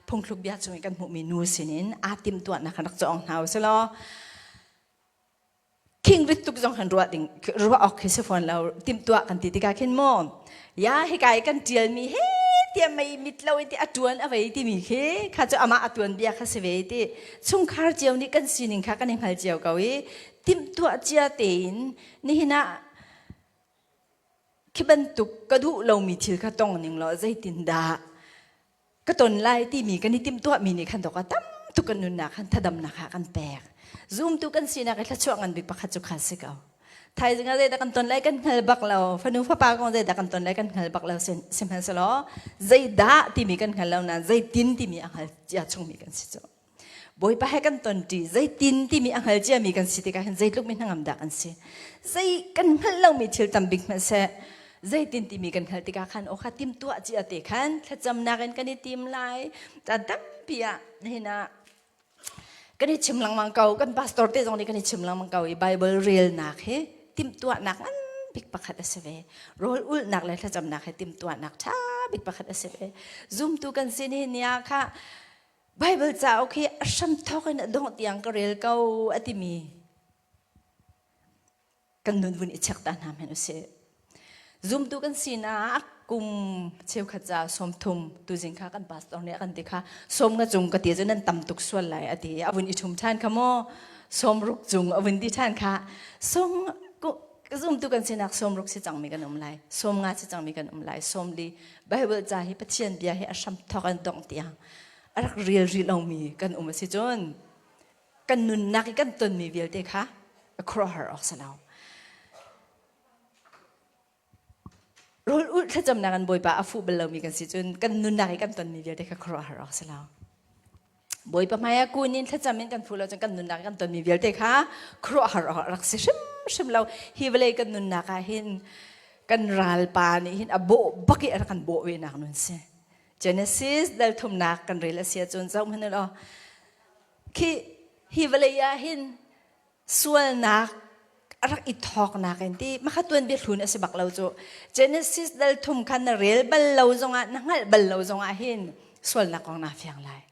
[SPEAKER 1] phungthluk bia chung i kan hmuhmi nu sinin aa timhtuahnak kan rak cawng hna u sih law Khingrit tuk zong kan ruah ding ruah awk khi si fawn lo timhtuah kan ti tikah khin maw ya hika i kan ṭialmi he tiah mei mit lo in ti a ṭuan a vei timi khi kha cu amah a tuan bia kha si ve ti chungkhar cio nih kan sining kha kan i hngal cio ko i timhtuah cia tein nihin ah khi bantuk ka duh lomi thil kha tong ning law zeitindah ka ton lai timi kan i timhtuahmi nih khan dawk tam tuk kan nunnak khan thadamnak ah kan pek. Zumtu kan sinak i thluachuah ngan bik pakhat cu kha si ko. Thaizing ah zeidah kan ton lai kan hngal bak lo. Fanu fapa kong zeidah kan ton lai kan hngal bak lo sihmanhsehlaw zeidah timi kan hngal lo nain zeitin timi a hngal cia chungmi kan si cu. Bawipa he kan tonṭi zeitin timi a hngal ciami kan si tikah hin zeitluk mi hnangam dah kan si. Zei kan hngalh lomi thil tam bik hmanh seh zeitin timi kan hngalh tikah khan aw kha timtuah cia te khan thlacamnak in kan i tim lai. Caan tampi ah nihin ah kan i chim lengmang ko kan pastor te zong nih kan i chim lengmang ko i Bible relnak hi timhtuahnak ngan bik pakhat a si ve. Rawl ulhnak le thlacamnak hi timhtuahnak ṭha bik pakhat a si ve. Zumtu kan si nihin ni ah kha Baibal cauk hi a hramthawk in a dongh tiang ka rel ko a timi kan nun vun i check ta hna hmanh usih. Zumtu kan sinak kum cheukhat ca 30 tuzing kha kan pastor nih a kan ti kha sawm nga cung ka ti cu nan tam tuk sual lai a ti a vun i ṭhum ṭhan kha maw 60 cung a vun ti ṭhan kha sawm zumtu kan sinak 60 si cangmi kan um lai 50 si cangmi kan um lai 40 Bible ca hi Pathian bia hi a hram thawk an dongh tiang a rak rel rih lomi kan um a si cun kan nunnak i kan tonmi vialte kha a khuaruahhar awk si lo. Rawl ulh thlacamnak in Bawipa a fuh bal lomi kan si cun kan nunnak i kan tonmi vialte kha khuaruahhar awk si lo. Bawipa hmai ah kun in thlacam in kan fuh lo cun kan nunnak i kan tonmi vialte kha khuaruahhar awk rak si hrimhrim lo. Hi vawlei kan nunnak ah hin kan ralpa nih hin a bawh bak i a rak kan bawh ve nak nun si. Genesis dal thumnak kan rel a si ahcun zoh hmanh law khi hi vawlei ah hin sualnak a rak i thawknak in ti makha tuanbia hlun a si bak lo cu Genesis dal thum khan na rel bal lo zongah na hngalh bal lo zongah hin sualnak kong naa fiang lai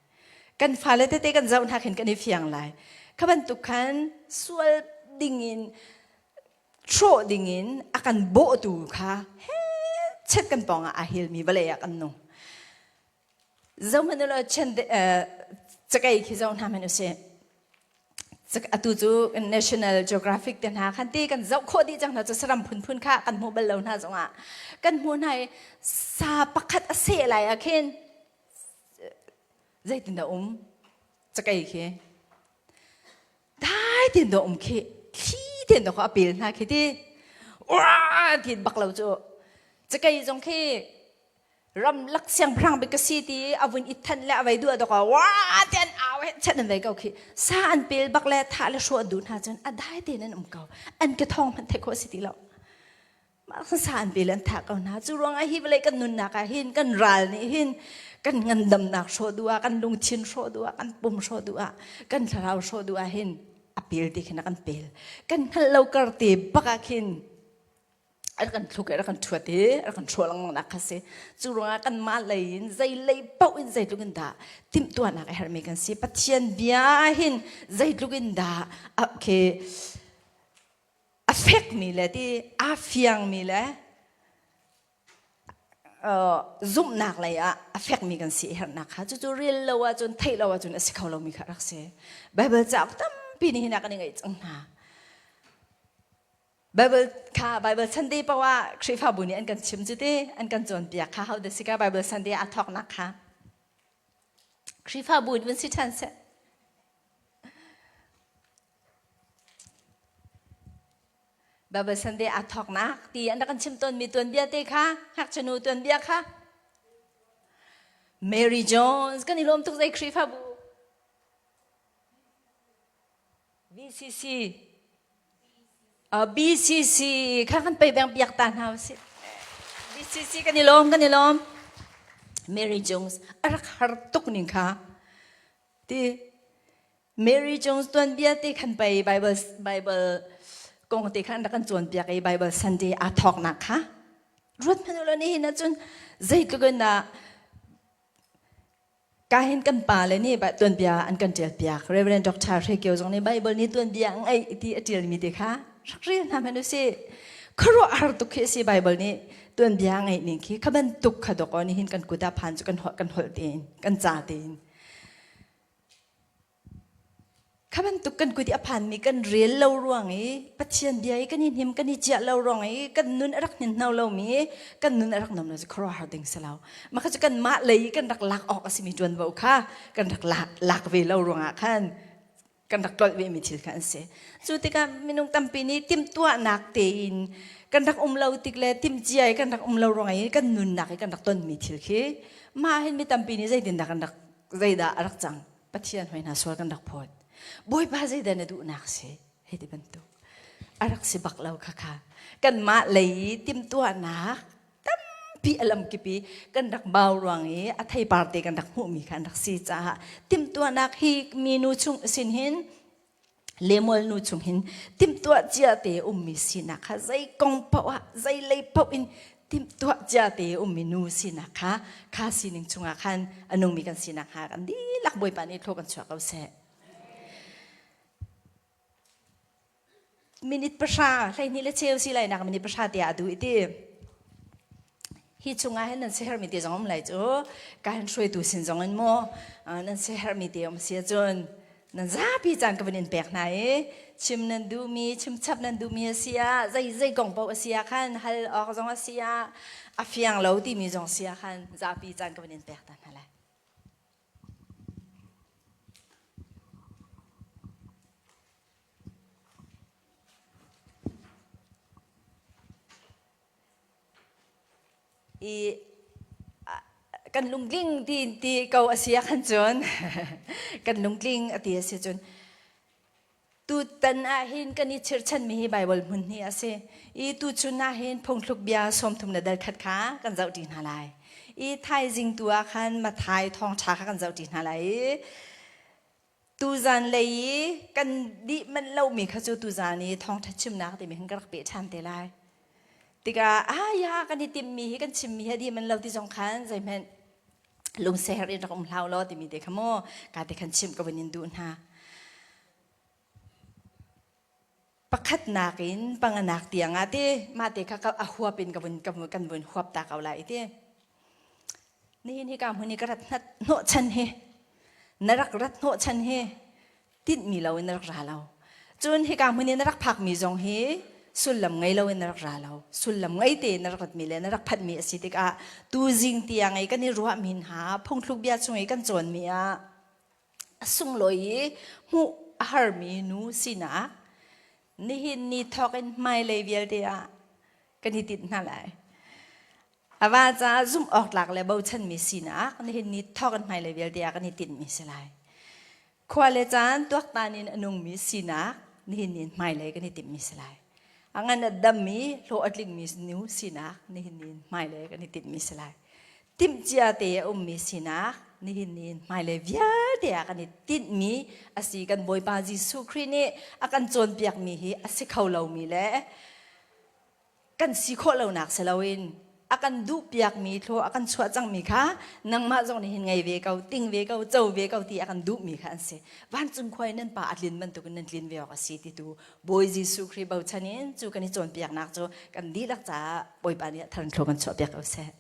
[SPEAKER 1] kan fale tete kan zoh hna khin kan i fiang lai kha bantuk khan sual dingin hrawh dingin a kan bawhtu kha he chet kan pawng ah aa hilmi vawlei ah kan nung zohhmanh ulaw chen cakei khi zoh hna hmanh usih atu cu National Geographic te hna khan ti kan zoh khawh dih cang hna cu saram phunphun kha kan hmuh bal lo hna zongah kan hmuh hna i sa pakhat a seh lai ah khin zeitindah um cakei khi dai tein dah um khi thli tein dah a pel hna khi ti ua ti bak lo cu cakei zong khi ramlak siangpahrang bik ka si ti a vun i thanh le a vei duh dok wa te an au he chan an vei ko khi sa an pel bak le thah le hrawh duh hna cun a dai tein an um ko an ke thong hmanh theih khawh si ti lo mah sa an pel an thah ko hna cu ruangah hi vawlei kan nunnak ah hin kan ral nih hin kan ngandamnak hrawh duh ah kan lungthin hrawh duh ah kan pum hrawh duh ah kan thlarau hrawh duh ah hin a pel ti khin a kan pel kan hngalh lo kar te bak ah khin a kan thluk i a kan ṭhuat i a kan hrawh lengmang nak kha si cu ruangah kanmah lei in zei lei paoh in zeitluk in dah timhtuahnak a herhmi kan si Pathian bia hin zeitluk in dah okay a fekmi le ti aa fiangmi le zumhnak lei ah a fekmi kan si herhnak kha cucu rel lo ahcun theih lo ahcun a si kho lomi kha rak si Bible cauk tampi nih hin a kan i ngeih cang hna. Bible kha Bible Sunday paoh ah Khrihfabu nih an kan chim cu te, an kan cawnpiak kha ho dah si ka Bible Sunday aa thawknak kha. Khrihfabu in vun si ṭhan seh. Bible Sunday aa thawknak ti an rak kan chim tawnmi tuanbia te kha, ngakchia tuanbia kha. Mary Jones kan i lawm tuk zei Khrihfabu. VCC BCC kha kan pei beng biak ta hna usih. BCC kan i lawm kan i lawm. Mary Jones a rak har tuk ning kha. Ti Mary Jones tuanbia te khan pei Bible Bible kong te khan rak kan cawnpiak i Bible Sunday aa thawknak kha. Ruat hmanh ulaw nihin ahcun zeitluk in dah Ka hin kan pale nih tuanbia an kan ṭialpiak. Reverend Dr. Hre Kio zong nih Bible nih tuanbia a ngeih ti a ṭialmi te kha rak rel hna hmanh usih. Khuaruahhar tuk khi a si Bible nih tuanbia a ngeih ning khi kha bantuk kha dawk aw nihin kan kut ah phan cu kan holh kan holh tein kan ca tein. Kha bantuk kan kut i a phanmi kan rel lo ruang i Pathian bia i kan i hnim kan i ciah lo ruang i kan nun a rak hninhno lomi kan nun a rak nom lo cu khuaruahhar ding si lo. Mah kha cu kanmah lei i kan rak lak awk a simi ṭuanvo kha kan rak lak, lak ve lo ruangah khan kan rak tlolh vemi thil kha an si. Cu tikah minung tampi nih timhtuahnak tein kan rak um lo tik le timhcia i kan rak um lo ruang i kan nunnak i kan rak tonmi thil khi mah hin mi tampi nih zeitindah kan rak zeidah a rak cang Pathian hoi hna sual kan rak phawt. Bawipa zeidah na duhnak si? Hei ti bantuk. A rak si bak lo kha kha. Kanmah lei timhtuahnak tampi a lamkip i kan rak bau ruang i a theipar te kan rak hmuhmi kha an rak si caah timhtuahnak hi minu chung sin hin Lemuel nu chung hin timhtuah cia te ummi sinak kha zei kong paoh ah zei lei paoh in timhtuah cia te ummi nu sinak kha kha sining chungah khan a nungmi kan sinak kha kan dihlak Bawipa nih thlaw kan chuah ko seh. Minute pahra 12 le cheu si lai nak minute pahra tiah a duh i ti. Hi chungah hin nan sihermi te zong um lai cu ka hin hruaitu sin zong in maw nan sihermi te um si ahcun nan zapi caan ka van in pek hna i chim nan duhmi chimchap nan duhmi a si ah zei zei kong paoh a si ah khan hal awk zong a si ah a fiang lo timi zong si ah khan zapi caan ka van in pek ta hna lai. I kan lungtling ti ti ko a si ah khan cun kan lungtling a ti a si cun tutan ah hin kan i chirchanmi hi Bible hmun hi a si i tuchun ah hin phungthluk bia 30 le dal khat kha kan zoh ṭi hna lai i thaizing tu ah khan Mathai thawngṭha kha kan zoh ṭi hna lai i Tuzan lei i kan dih manh lomi kha cu tuzan i thawngṭha chimnak timi hin ka rak peh ṭhan te lai. Tikah ah ya kan i timhmi hi kan chimmi hi a dih manh lo ti zong khan zeihmanh lungseher in rak um hlah law timi te kha mu ka te khan chimh ka vun in duh hna. Pakhatnak in panganak tiang ah ti mah te kha a huap in ka vun kan vun huap ta ko lai ti. Nihin hi ka hmun i ka rat hnawh chan hi na rak rat hnawh chan hi tinhmi lo in na rak ra lo. Cun hika hmun i na rak phakmi zong hi sullam ngei lo in na rak ra lo. Sullam ngei tein na rak ratmi le na rak phanhmi a si tikah tuzing tiang i kan i ruahmi hna phungthluk bia chung i kan cawnmi ah a sunglawi i hmuh a harmi nu sinak nihin ni thawk in hmailei vialte ah kan i tinh hna lai. A va caah zumh awk tlak le bochanmi sinak nihin ni thawk in hmailei vialte ah kan i tinhmi si lai. Khua le caan tuaktan in a nungmi sinak nihin ni hmailei kan i timhmi si lai. A ngan a dammi hlawh a tlingmi nu sinak nihin ni hmailei kan i tinhmi si lai. Timhcia te a ummi sinak nihin ni hmailei vialte ah kan i tinhmi a si kan Bawipa Jesuh Khrih nih a kan cawnpiakmi hi a si kho lomi le kan si khawh lonak si loin a kan duhpiakmi thlaw a kan chuah cangmi kha nangmah zong nih hin ngei ve ko ting ve ko co ve ko ti a kan duhmi kha an si vancung khua in nan pa a tlin bantukin nan tlin ve awk a si ti tu Bawi Jesuh Khrih bochan in cu kan i cawnpiaknak cu kan dihlak caah Bawipa nih a thar in thlaw kan chuahpiak ko seh.